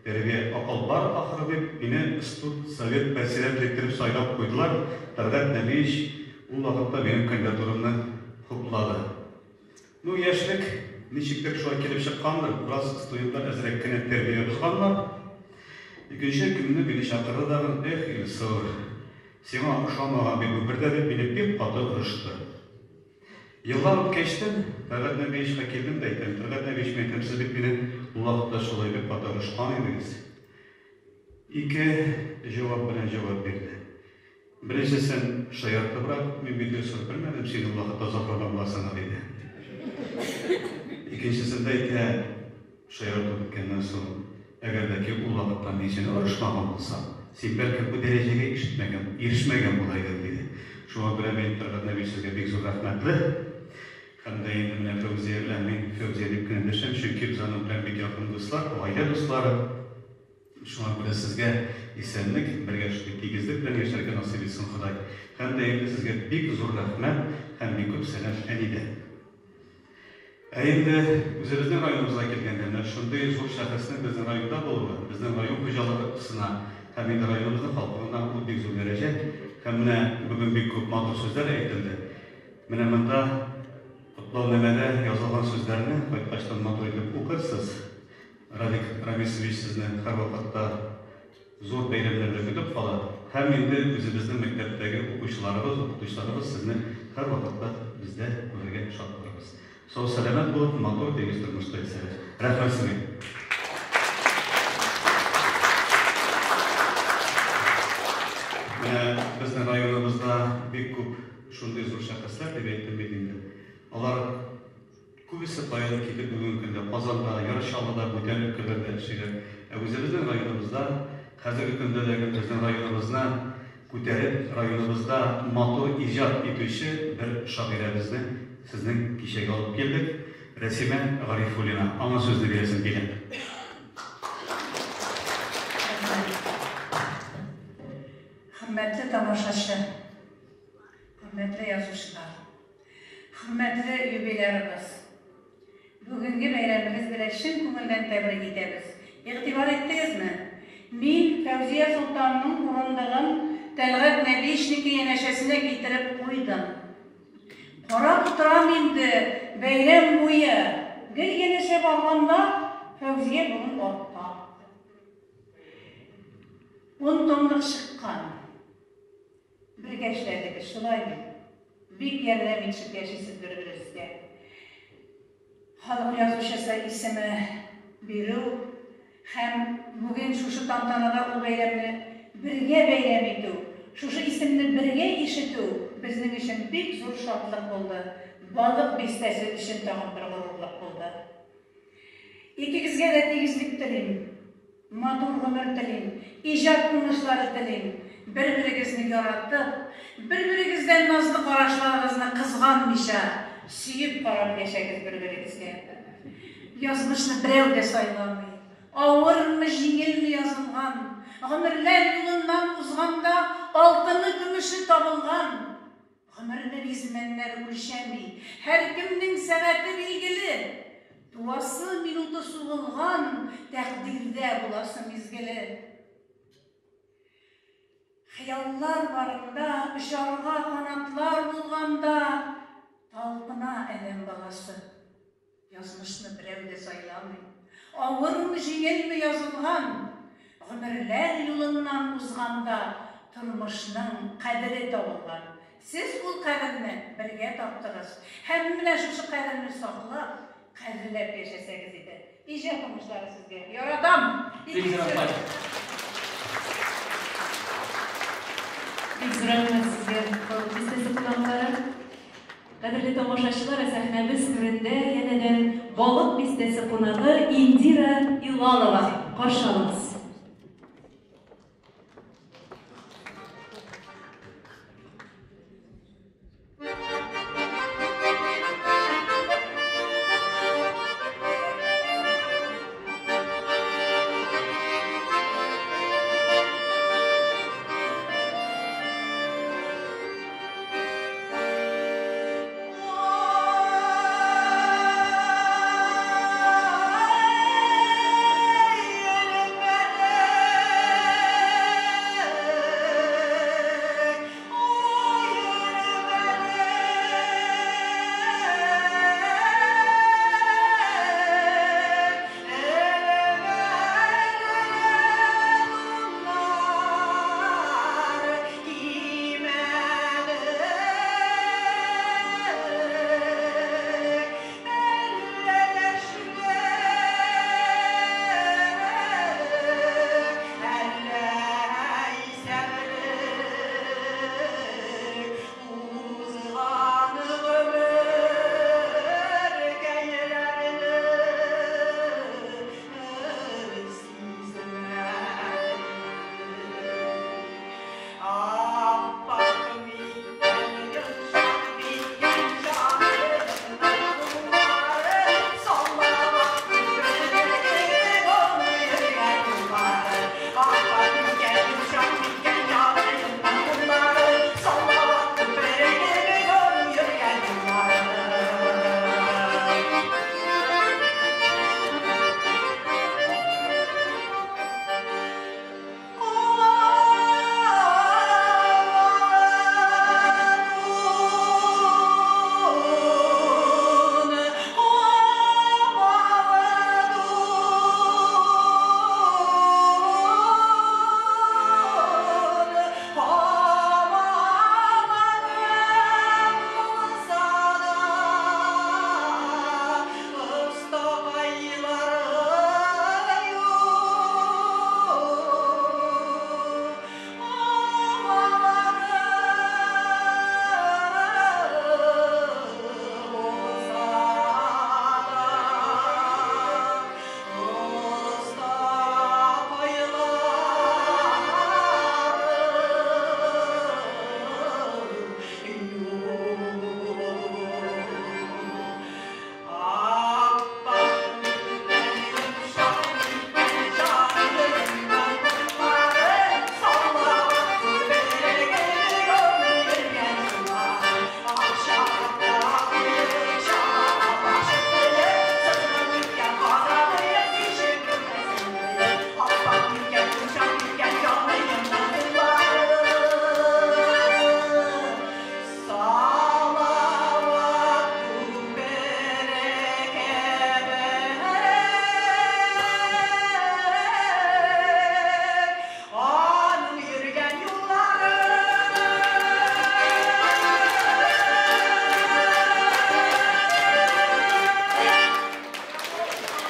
Speaker 18: тәрбия, акыл бар ахры дип, мине студсовет председателе иттереп сайлап куйдылар. Тәлгать Нәбиевич ул вакытта минем кандидатурамны хуплады. Ну, яшьлек ничектер шулай килеп чыккандыр, бераз студентлар әзрәк кенә тәрбия бозганнар. Икенче көнне мине чакырды дагын, эх, Илсур, сиңа ошамаган бит бу бер дә дип, мине бик каты орышты. Еллар үткәчтен, Тәлгать Нәбиевичка килдем дә әйтәм, Тәлгать Нәбиевич, мин әйтәм, сез бит мине ул вакытта шулай бик каты орышкан идегез. Ике җавап белән җавап бирде. Беренчесен шаяртыбрак, мин бит Илсур белмәдем, син ул вакытта Заһрада буласыңны, диде. Икенчесендә әйтә, шаярту беткәннән соң, әгәр дә ки ул вакытта мин сине орышмаган булсам, син бәлкем бу дәрәҗәгә ишетмәгән, ирешмәгән була идең, диде. Шуңа күрә мин Тәлгать Нәбиев сезгә бик зур рәхмәтле. Һәм дә инде менә Фәүзия белән мин Фәүзия дип кенә дәшәм, чөнки без аның белән бик якын дуслар, гаилә дуслары. Шуңа күрә сезгә исәнлек, бергә шундый тигезлек белән яшәргә насыйп итсен Ходай. Һәм дә инде сезгә бик зур рәхмәт һәм бик күп сәлам әнидән. Ә инде үзебезнең районыбызга килгәндә, менә шундый зур шәхеснең безнең районда булуы, безнең район хуҗалыгысына һәм инде районыбызның халкына ул бик зур дәрәҗә. Һәм менә бүген бик күп матур сүзләр әйтелде. Менә монда котлаунамәдә язылган сүзләрне кайткачтан матур итеп укырсыз. Радик Рамисович сезне һәрвакытта зур бәйрәмнәрдә көтеп кала һәм инде үзебезнең мәктәптәге укучыларыбыз, укытучыларыбыз сезне һәрвакытта бездә күрергә шат булырбыз. Сау-сәламәт булып, матур, тигез тормышта яшәгез. Рәхмәт сезгә! Менә безнең районыбызда бик күп шундый зур шәхесләр, дип әйттем бит инде. Алар Күбесе каядыр китеп бүгенге көндә Казанда, Яр Чаллыда, бүтән өлкәләрдә эшлиләр. Ә үзебезнең районыбызда, хәзерге көндә дә гел безнең районыбызны күтәреп, районыбызда матур иҗат итүче бер шагыйрәбезне сезнең кичәгә алып килдек, Рәсимә Гарифуллина. Аңа сүзне бирәсем килә.
Speaker 19: Хөрмәтле тамашачы, хөрмәтле язучылар! Хөрмәтле юбилярыбыз! Бүгенге бәйрәмегез белән чын күңелдән тәбрик итәбез. Игътибар иттегезме? Мин Фәүзия Солтанның урындыгын Тәлгать Нәбиевичнеке янәшәсенә китереп куйдым. Карап утырам инде бәйрәм буе, гел янәшә барганда Фәүзия бүген артта. Ун томлык чыккан. Бергә эшләдегез, шулай бит? Бик ярдәм итешеп яшисез бер-берегезгә. Халык язучысы исеме бирү һәм бүген шушы тантанада ул бәйрәмне бергә бәйрәм итү, шушы исемне бергә ишетү безнең өчен бик зур шатлык булды, Балык Бистәсе өчен тагын бер горурлык булды. Икегезгә дә тигезлек телим. Матур гомер телим, иҗат уңышлары телим. Бер-берегезне яратып, бер-берегездән назлы карашларыгызны кызганмыйча, сөеп карап яшәгез бер-берегезгә. Язмышны берәү дә сайламый. Авырмы, җиңелме язылган. Гомерләр юлыннан узганда алтыны-көмеше табылган. Гомерне бизмәннәр үлчәми, һәркемнең сәгате билгеле. Туасы минуты сугылган, тәкъдирдә буласы мизгеле. Хыяллар барында, очарга канатлар булганда, талпына адәм баласы. Язмышны берәү дә сайламый. Авырмы, җиңелме язылган. Гомерләр юлыннан узганда тормышның кадере табылган. Сез ул кадерне бергә таптыгыз. Һәм менә шушы кадерне саклап, кадерләп яшәсәгез иде. Иҗат уңышлары сезгә. Яратам!
Speaker 1: Бик зур рәхмәт.
Speaker 2: Бик зур рәхмәт сезгә, Халык бистәсе кунаклары. Кадерле тамашачылар, сәхнәбез түрендә янәдән Балык бистәсе кунагы Индира Илалова. Каршы алыгыз.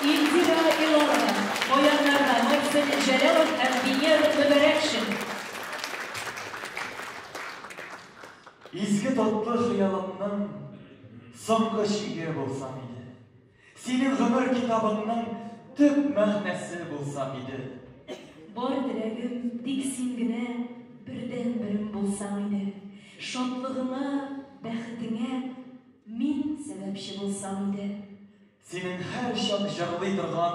Speaker 2: Индира Илалова, баяннарда Марсель Җәләлов һәм Венер Мөбәрәкшин.
Speaker 1: Изге татлы хыялыңның соңгы чиге булсам иде. Синең гомер китабыңның төп мәгънәсе булсам иде.
Speaker 2: Бар теләгем, тик син генә бердәнберем булсаң иде. Шатлыгыңа, бәхетеңә мин сәбәпче булсам иде.
Speaker 1: Синең һәрчак җырлый торган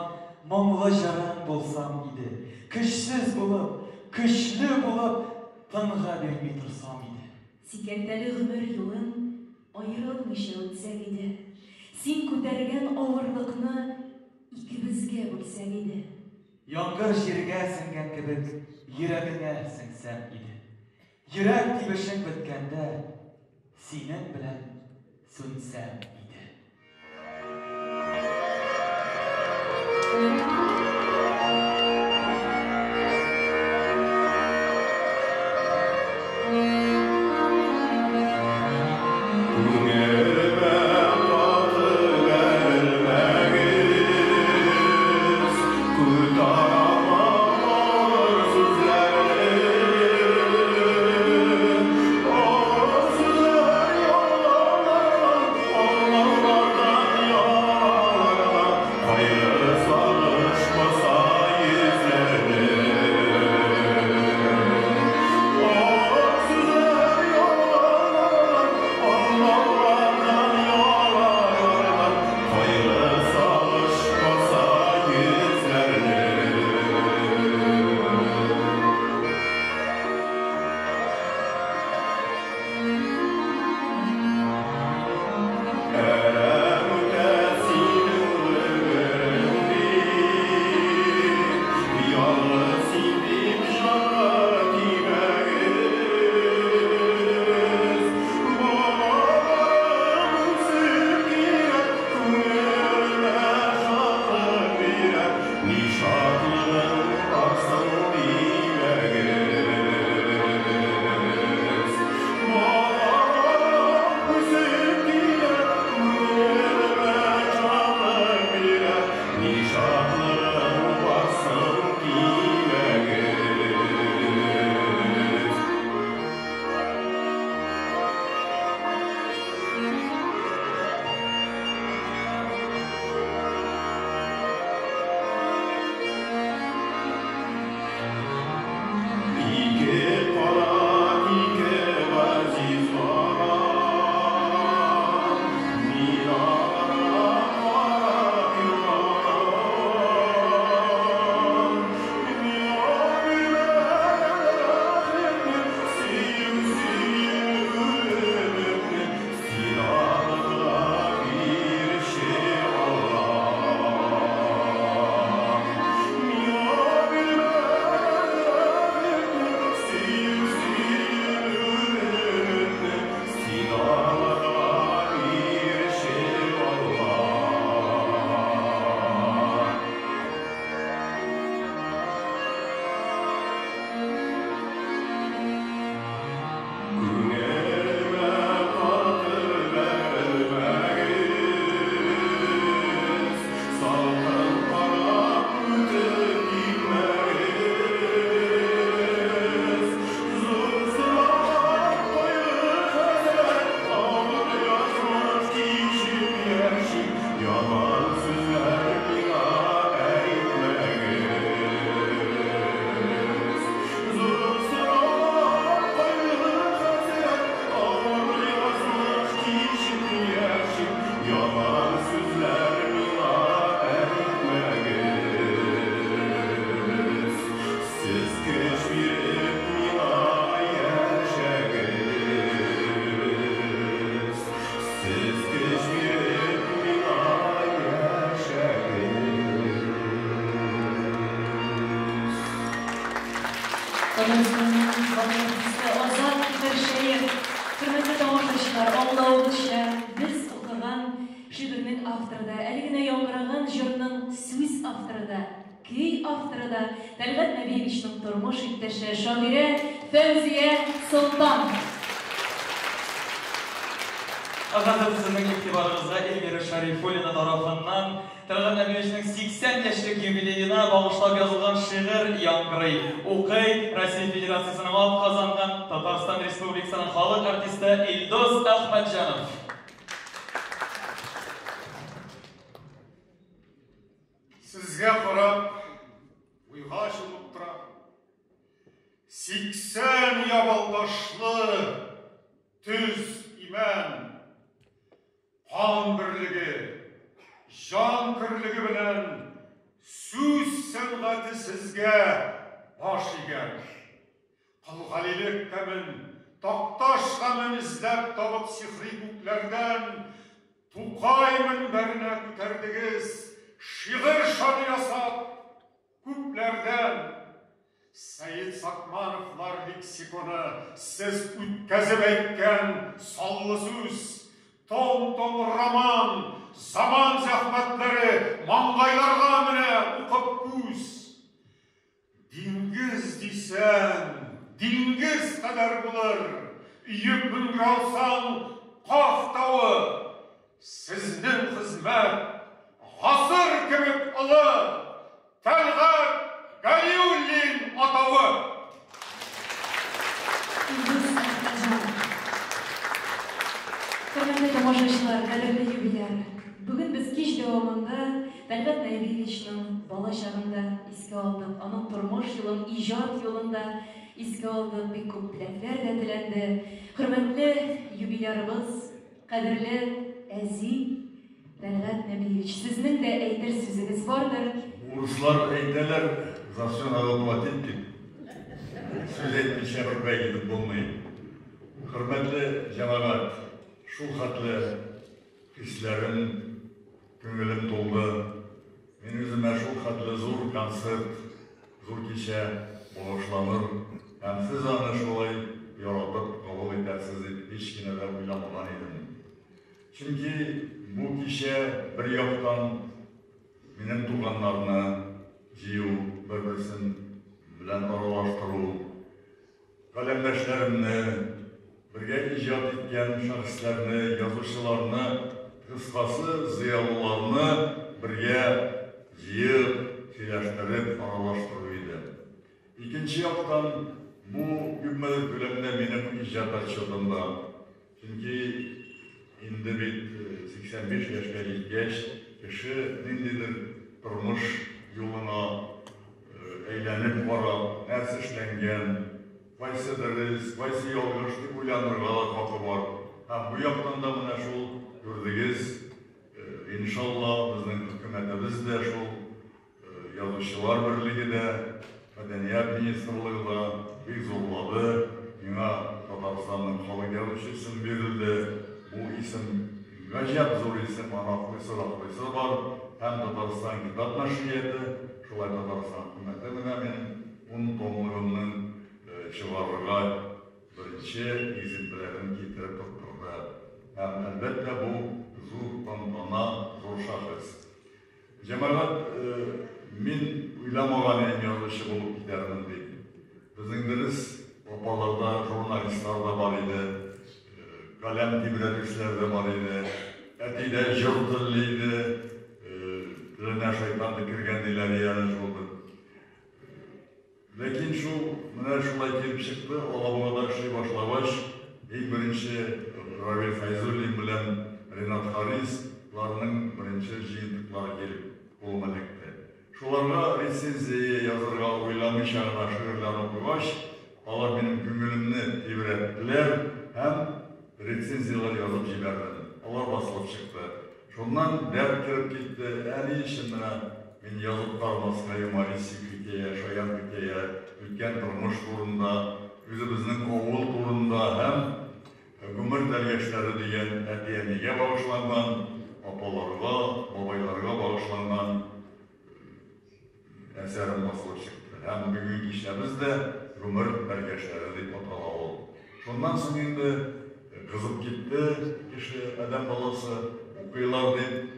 Speaker 1: моңлы җырың булсам иде. Көчсез булып, көчле булып, тынгы бирми торсам иде.
Speaker 2: Сикәлтәле гомер юлын аерылмыйча үтсәк иде. Син күтәргән авырлыкны икебезгә бүлсәк иде.
Speaker 1: Яңгыр җиргә сеңгән кебек, йөрәгеңә сеңсәм иде. Йөрәк тибешең беткәндә, синең белән сүнсәм иде.
Speaker 2: Татарстанның халык артисты Азат Тимершәев. Хөрмәтле тамашачылар, аңлавыгызча, без укыган шигырьнең авторы да, әле генә яңгыраган җырның сүз авторы да, көй авторы да Тәлгать Нәбиевичның тормыш иптәше, шагыйрә Фәүзия Солтан.
Speaker 1: Ә хәзер сезнең игътибарыгызга Эльмира Шәрифуллина тарафыннан Тәлгать Нәбиевичның 80 яшьлек юбилеена багышлап язылган шигырь яңгырый. Укый Россия Федерациясенең атказанган Татарстан Республикасының халык артисты Илдус Әхмәтҗанов.
Speaker 15: Сезгә карап, уйга чумып торам. 80 ябалдашлы төз имән, кан берлеге, җан көрлеге белән сүз сәнгате сезгә баш игән. Кол Галилек тәмен, Такташ гамен эзләп табып сихри күкләрдән Тукай мөнбәренә күтәрдегез, шигырь шаны ясап, күпләрдән. Сәет Сакмановлар лексиконы сез үткәзеп әйткән саллы сүз, том-том роман, заман зәхмәтләре маңгайларга менә укып күз. Диңгез дисәң, диңгез кадәр булыр, өеп менгерә алсаң, Каф тавы. Сезнең хезмәт гасыр кебек олы, Тәлгать Галиуллин атавы.
Speaker 2: Илдус Әхмәтҗанов. Хөрмәтле тамашачылар, кадерле юбиляр! Бүген без кич дәвамында Тәлгать Нәбиевичның бала чагын да искә алдык, аның тормыш юлын, иҗат юлын да искә алдык, бик күп теләкләр дә теләнде. Хөрмәтле юбилярыбыз, кадерле әзи Тәлгать Нәбиевич, сезнең дә әйтер сүзегез бардыр.
Speaker 20: Урыслар әйтәләр, за все надо платить дип. Сүз әйтмичә беркая китеп булмый. Хөрмәтле җәмәгать, шул хәтле хисләрем, күңелем тулды. Мин үземә шул хәтле зур концерт, зур кичә багышланыр һәм сез аны шулай яратып кабул итәрсез дип һич кенә дә уйламаган идем. Чөнки бу кичә бер яктан минем туганнарны җыю, бер-берсен белән аралаштыру, каләмдәшләремне, бергә иҗат иткән шәхесләрне, язучыларны, кыскасы, зыялыларны бергә җыеп, сөйләштереп, аралаштыру иде. Икенче яктан, бу күпмедер күләмдә минем иҗат отчетым да. Чөнки инде бит 85 яшькә җиткәч, кеше ниндидер тормыш юлына әйләнеп карап, нәрсә эшләнгән, кайсы дөрес, кайсы ялгыш дип уйланырга да хакы бар. Һәм бу яктан да менә шул күрдегез, иншалла, безнең хөкүмәтебез дә шул Язучылар берлеге дә, Мәдәният министрлыгы да бик зурлады. Миңа Татарстанның халык язучы исеме бирелде. Бу исем гаҗәп зур исем, аны аклыйсы да аклыйсы бар. Һәм Татарстан китап нәшрияты, шулай Татарстан хөкүмәте менә минем ун томлыгымның чыгарырга беренче экземплярын китереп тоттырды. Һәм, әлбәттә, бу зур тантана, зур шәхес. Җәмәгать, мин уйламаган идем язучы булып китәрмен дип. Безнең дөрес, апаларда журналистлар да бар иде, каләм тибрәтүчеләр дә бар иде. Әти дә җор телле иде, теленә шайтан төкергән диләр ияне шул бер. Ләкин шул менә шулай килеп чыкты, Алабугада эшли башлагач, иң беренче Равил Фәйзуллин белән Ренат Харис ларның беренче җыентыклары килеп кулыма эләкте. Шуларга рецензия язарга уйламыйча гына шигырьләрне укыгач, алар минем күңелемне тибрәттеләр һәм рецензияләр язып җибәрдем. Алар басылып чыкты. Шуннан дәрт кереп китте, ә ни өчен менә мин язып карамаска юмористик хикәя, шаян хикәя, үткән тормыш турында, үзебезнең авыл турында һәм Гомер тәлгәшләре дигән әти-әнигә багышланган, апаларга, бабайларга багышланган әсәрем басылып чыкты. Һәм бүгенге кичәбез дә Гомер бәргәшләре дип атала ул. Шуннан соң инде кызып китте кеше, адәм баласы, укыйлар дип,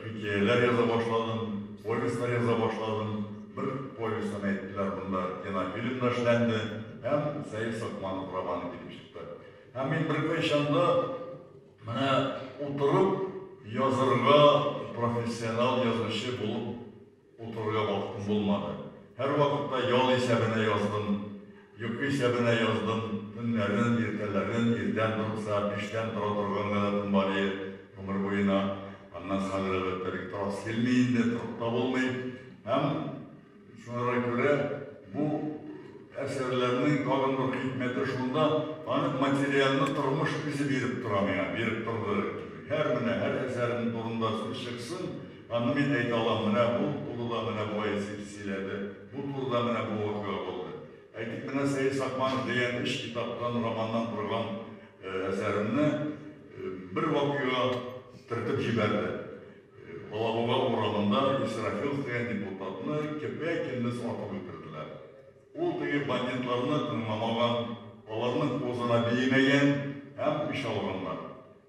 Speaker 20: хикәяләр яза башладым, повестьлар яза башладым. Бер повестьны әйттеләр, монда кинофильм да эшләнде һәм Сәет Сакманов романы килеп чыкты. Һәм мин беркайчан да менә утырып язырга профессионал язучы булып Утырырга вакытым булмады. Һәрвакытта ял исәбенә яздым, йокы исәбенә яздым. Төннәрен, иртәләрен, иртән торып сәгать биштән тора торган гадәтем бар иде гомер буена. Аннан хәзер, әлбәттә, бик торасы килми инде, торып та булмый. Һәм шуңа күрә бу әсәрләрнең тагын бер хикмәте шунда, аны материалны тормыш үзе биреп тора миңа, биреп торды. Һәр менә, һәр әсәрем турында сүз чыксын, Аны мин әйтә алам, менә бу турыда менә болай сөйләде, бу турыда менә бу вакыйга булды. Әйтик, менә Сәет Сакманов дигән өч китаптан, романнан торган әсәремне бер вакыйга төртеп җибәрде. Алабуга урамында Исрафилов дигән депутатны көпә-көндез атып үтерделәр. Ул теге бандитларны тыңламаган, аларның кузына биемәгән һәм үч алганнар.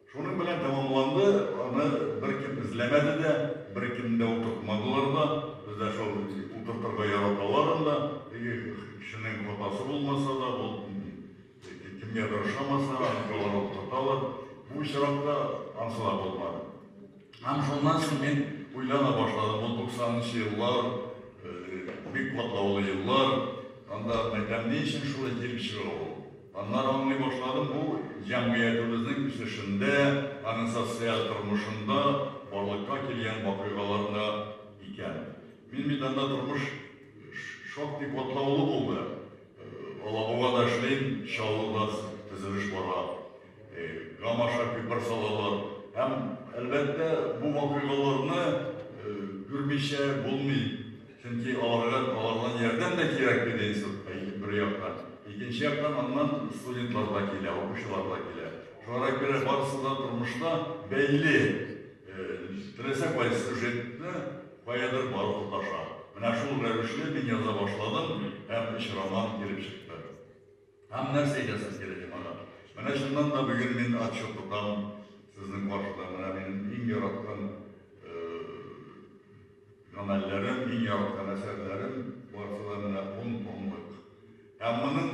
Speaker 20: Шуның белән тәмамланды, аны беркем эзләмәде дә, беркемне дә утыртмадылар да. Бездә шул утыртырга яраталар анда, теге кешенең хатасы булмаса да, ул кемгәдер ошамаса, аны алар утырталар. Бу очракта ансы да булмады. Һәм шуннан соң мин уйлана башладым, бу 90 нчы еллар, бик катлаулы еллар, анда мәйтәм, ни өчен шулай килеп чыга ул? Аннары аңлый башладым, бу җәмгыятебезнең үсешендә, аның социаль тормышында барлыкка килгән вакыйгалар да икән. Мин бит анда тормыш шактый катлаулы булды. Алабугада эшлим, Чаллыда төзелеш бара. Гам аша күпер салалар. Һәм, әлбәттә, бу вакыйгаларны күрмичә булмый. Чөнки аларга алардан ярдәм дә кирәк бит институтка, бер яктан. Икенче яктан, аннан студентлар да килә, укучылар да килә. Шуңа күрә барысы да тормышта бәйле. Теләсә кайсы сюжетны каядыр барып тоташа. Менә шул рәвешле мин яза башладым һәм өч роман килеп чыкты. Һәм нәрсә әйтәсем килә, җәмәгать? Менә чыннан да бүген мин отчет тотам сезнең каршыда. Менә минем иң яраткан Гамәлләрем, иң яраткан әсәрләрем барысы да менә ун томлык. Һәм моның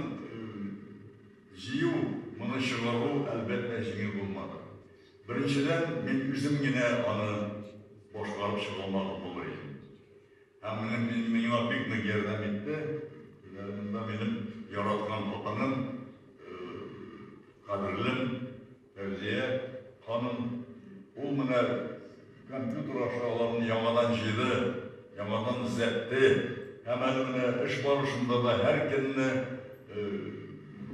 Speaker 20: җыю, моны чыгару, әлбәттә, җиңел булмады. Беренчедән, мин үзем генә аны башкарып чыга алмаган булыр идем. Һәм менә миңа бик нык ярдәм итте. Менә монда минем яраткан хатыным, кадерлем Фәүзия ханым, ул менә компьютер аша аларны яңадан җыйды, яңадан эзләтте. Һәм әле менә эш барышында да һәр көнне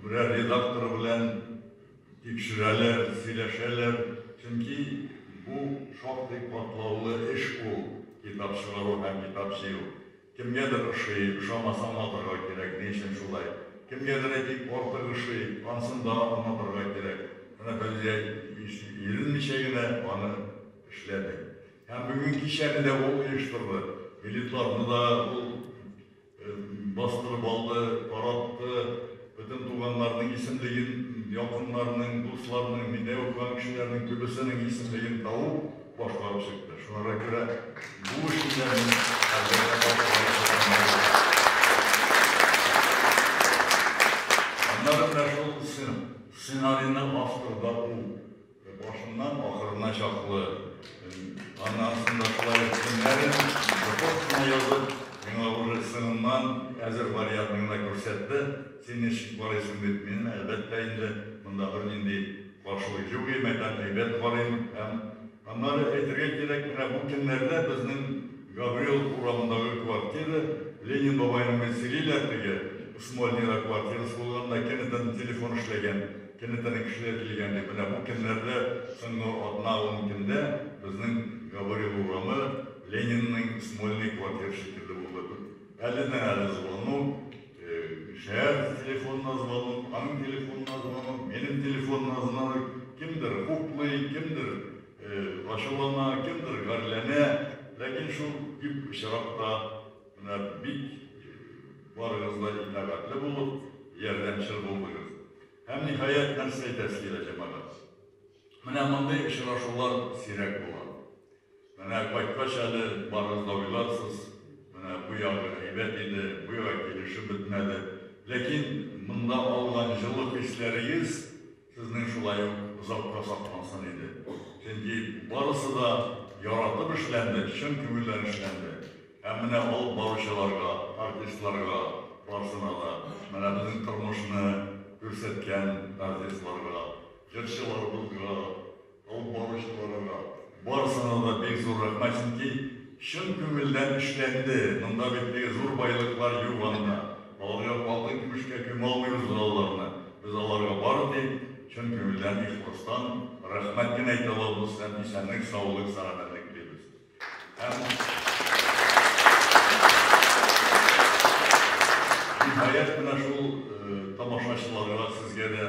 Speaker 20: берәр редакторы белән тикшерәләр, сөйләшәләр. Чөнки бу шактый катлаулы эш ул, китап чыгару һәм китап җыю. Кемгәдер ошый, ошамаса аңлатырга кирәк, ни өчен шулай. Кемгәдер, әйтик, артык ошый, ансын да аңлатырга кирәк. Менә Фәүзия иренмичә генә аны эшләде. Һәм бүген кичәне дә ул оештырды. Билетларны да ул бастырып алды, таратты. Бөтен туганнарның исемлеген, якыннарның, дусларның, миндә укыган кешеләрнең күбесенең исемлеген табып, башкарып чыкты. Шуңа күрә бу эшне дә мин әлбәттә башкарып чыгам. Аннары менә шул сценарийны автор да ул. Башыннан ахырына чаклы. Аннан соң да шулай ук көннәрен репорт кына язып, миңа уже соңыннан әзер вариантын гына күрсәтте. Син ничек карыйсың дип, мин, әлбәттә инде, монда бернинди каршылык юк и, мәйтәм, әйбәт карыйм. Һәм аннары әйтергә кирәк, менә бу көннәрдә безнең Гаврилов урамындагы квартира, Ленин бабайның бит сөйлиләр теге, Смольныйда квартирасы булган да, кенәтән телефон эшләгән. Кенәтәнең кешеләр килгән дип, менә бу көннәрдә, соңгы атна-ун көндә безнең Гаврилов урамы Ленинның Смольный квартиры шикелле булды. Әледән-әле звонок, шәһәр телефонына звонок, аның телефонына звонок, минем телефонына звонок, кемдер хуплый, кемдер ачулана, кемдер гарьләнә. Ләкин шул күп очракта менә бик. Барыгыз да итагатьле булып, ярдәмчел булдыгыз. Һәм, ниһаять, нәрсә әйтәсе килә, җәмәгать? Менә мондый очрашулар сирәк була. Менә кайткач әле барыгыз да уйларсыз, менә бу ягы әйбәт иде, бу ягы килешеп бетмәде. Ләкин монда алган җылы хисләрегез сезнең шулай ук озакка саклансын иде. Чөнки барысы да яратып эшләнде, чын күңелдән эшләнде. Һәм менә алып баручыларга, артистларга, барысына да, менә безнең тормышны күрсәткән артистларга, җырчыларыбызга, алып баручыларга, барысына да бик зур рәхмәт, чөнки чын күңелдән эшләнде. Монда бит теге зур байлыклар юк анда. Аларга алтын көмешкә күмә алмыйбыз без аларны. Без аларга бары тик чын күңелдән, ихластан рәхмәт кенә әйтә алабыз һәм исәнлек, саулык, сәламәтлек телибез. Һәм ниһаять, менә шул тамашачыларга, сезгә дә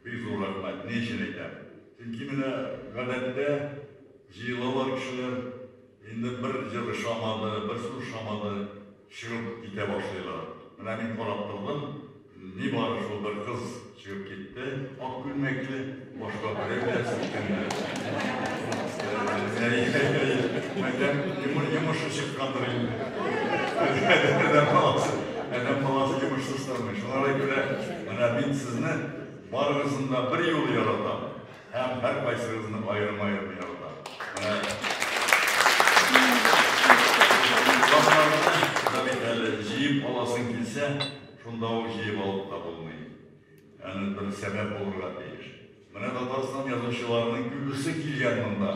Speaker 20: бик зур рәхмәт. Ни өчен әйтәм? Чөнки менә гадәттә җыелалар кешеләр, инде бер җыр ошамады, бер сүз ошамады, чыгып китә башлыйлар. Менә мин карап тордым, нибары шул бер кыз чыгып китте, ак күлмәкле, башка берәү дә селкенде. Мәйтәм, йомышы чыккандыр инде. Адәм баласы, адәм баласы йомышсыз тормый. Шуңа күрә менә мин сезне барыгызны да бер юлы яратам һәм һәркайсыгызны аерым-аерым яратам. Менә Урамнарны да бит әле җыеп аласың килсә, шунда ук җыеп алып та булмый. Әне бер сәбәп булырга тиеш. Менә Татарстан язучыларының күбесе килгән монда.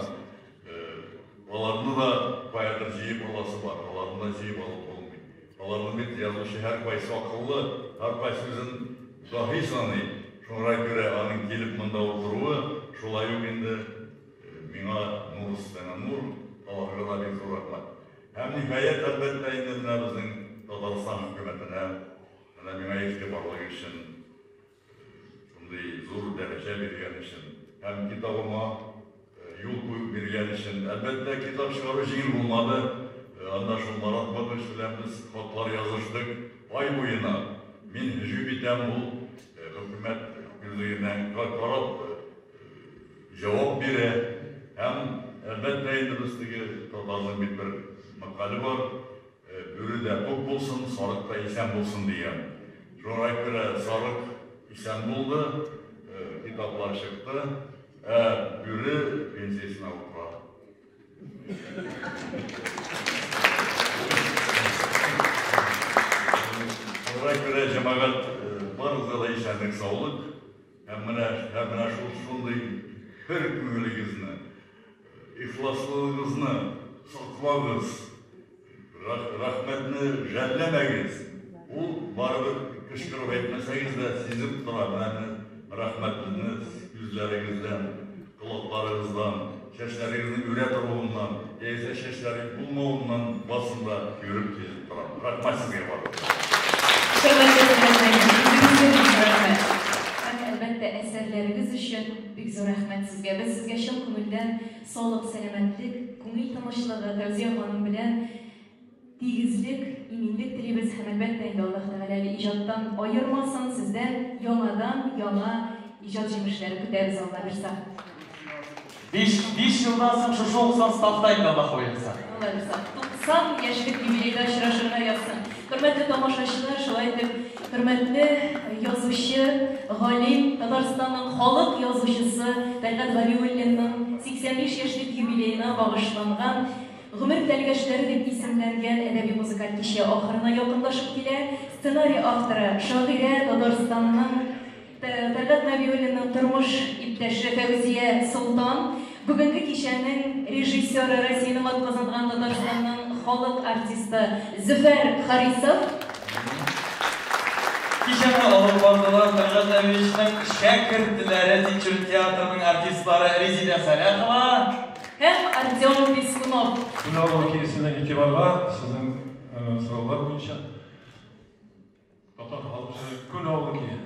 Speaker 20: Аларны да каядыр җыеп аласы бар, аларны да җыеп алып булмый. Аларны бит язучы һәркайсы акыллы, һәркайсы үзен даһи саный. Шуңа күрә аның килеп монда утыруы шулай ук инде миңа нур өстенә нур, аларга да бик зур рәхмәт. Һәм ниһаять, әлбәттә инде, менә безнең Татарстан хөкүмәтенә, менә миңа игътибарлык өчен, шундый зур дәрәҗә биргән өчен һәм китабыма юл куеп биргән өчен. Әлбәттә, китап чыгару җиңел булмады. Анда шул Марат Батыш белән без хатлар языштык ай буена. Мин һөҗүм итәм, ул хөкүмәт күзлегеннән карап җавап бирә. Һәм, әлбәттә инде, без теге татарның бит бер мәкале бар, Бүре дә тук булсын, сарык та исән булсын дигән. Шуңа күрә сарык исән булды, китаплар чыкты, ә бүре пенсиясенә утыра. Шуңа күрә, җәмәгать, барыгызга да исәнлек, саулык. Һәм менә, һәм менә шул шундый хөр күңелегезне, ихласлыгыгызны саклагыз. Рәхмәтне жәлләмәгез. Ул барыбер кычкырып әйтмәсәгез дә сизеп тора, менә рәхмәтне күзләрегездән, колакларыгыздан, чәчләрегезнең үрә торуыннан, яисә чәчләре булмавыннан барысын да күреп сизеп тора. Рәхмәт сезгә барыгызга.
Speaker 2: Хөрмәтле Тәлгать үзегезгә бик зур рәхмәт. Һәм, әлбәттә, әсәрләрегез өчен бик зур рәхмәт сезгә. Без сезгә чын күңелдән саулык, сәламәтлек, күңел тынычлыгы, Фәүзия ханым белән тигезлек, иминлек телибез һәм, әлбәттә инде, Аллаһ Тәгалә әле иҗаттан аермасын, сездән яңадан яңа иҗат җимешләре көтәбез, Алла бирса.
Speaker 1: Биш, биш елдан соң шушы ук составта инде, Аллаһ боерса.
Speaker 2: Алла бирса. 90 яшьлек юбилейда очрашырга язсын. Хөрмәтле тамашачылар, шулай итеп, хөрмәтле язучы, галим, Татарстанның халык язучысы Тәлгать Галиуллинның 85 яшьлек юбилеена багышланган Гомер тәлгәшләре дип исемләнгән әдәби-музыкаль кичә ахырына якынлашып килә. Сценарий авторы, шагыйрә, Татарстанның Тәлгать Нәбиуллинның тормыш иптәше Фәүзия Солтан, бүгенге кичәнең режиссеры, Россиянең атказанган Татарстанның халык артисты Зөфәр Харисов.
Speaker 1: Кичәне алып бардылар Тәлгать Нәбиевичның шәкертләре, Тинчурин театрының артистлары Резидә Сәләхова.
Speaker 2: Һәм Артем Пискунов.
Speaker 6: Менә килесенең игътибарга сезнең сораулар буенча. Татар халкы күн авылы кие.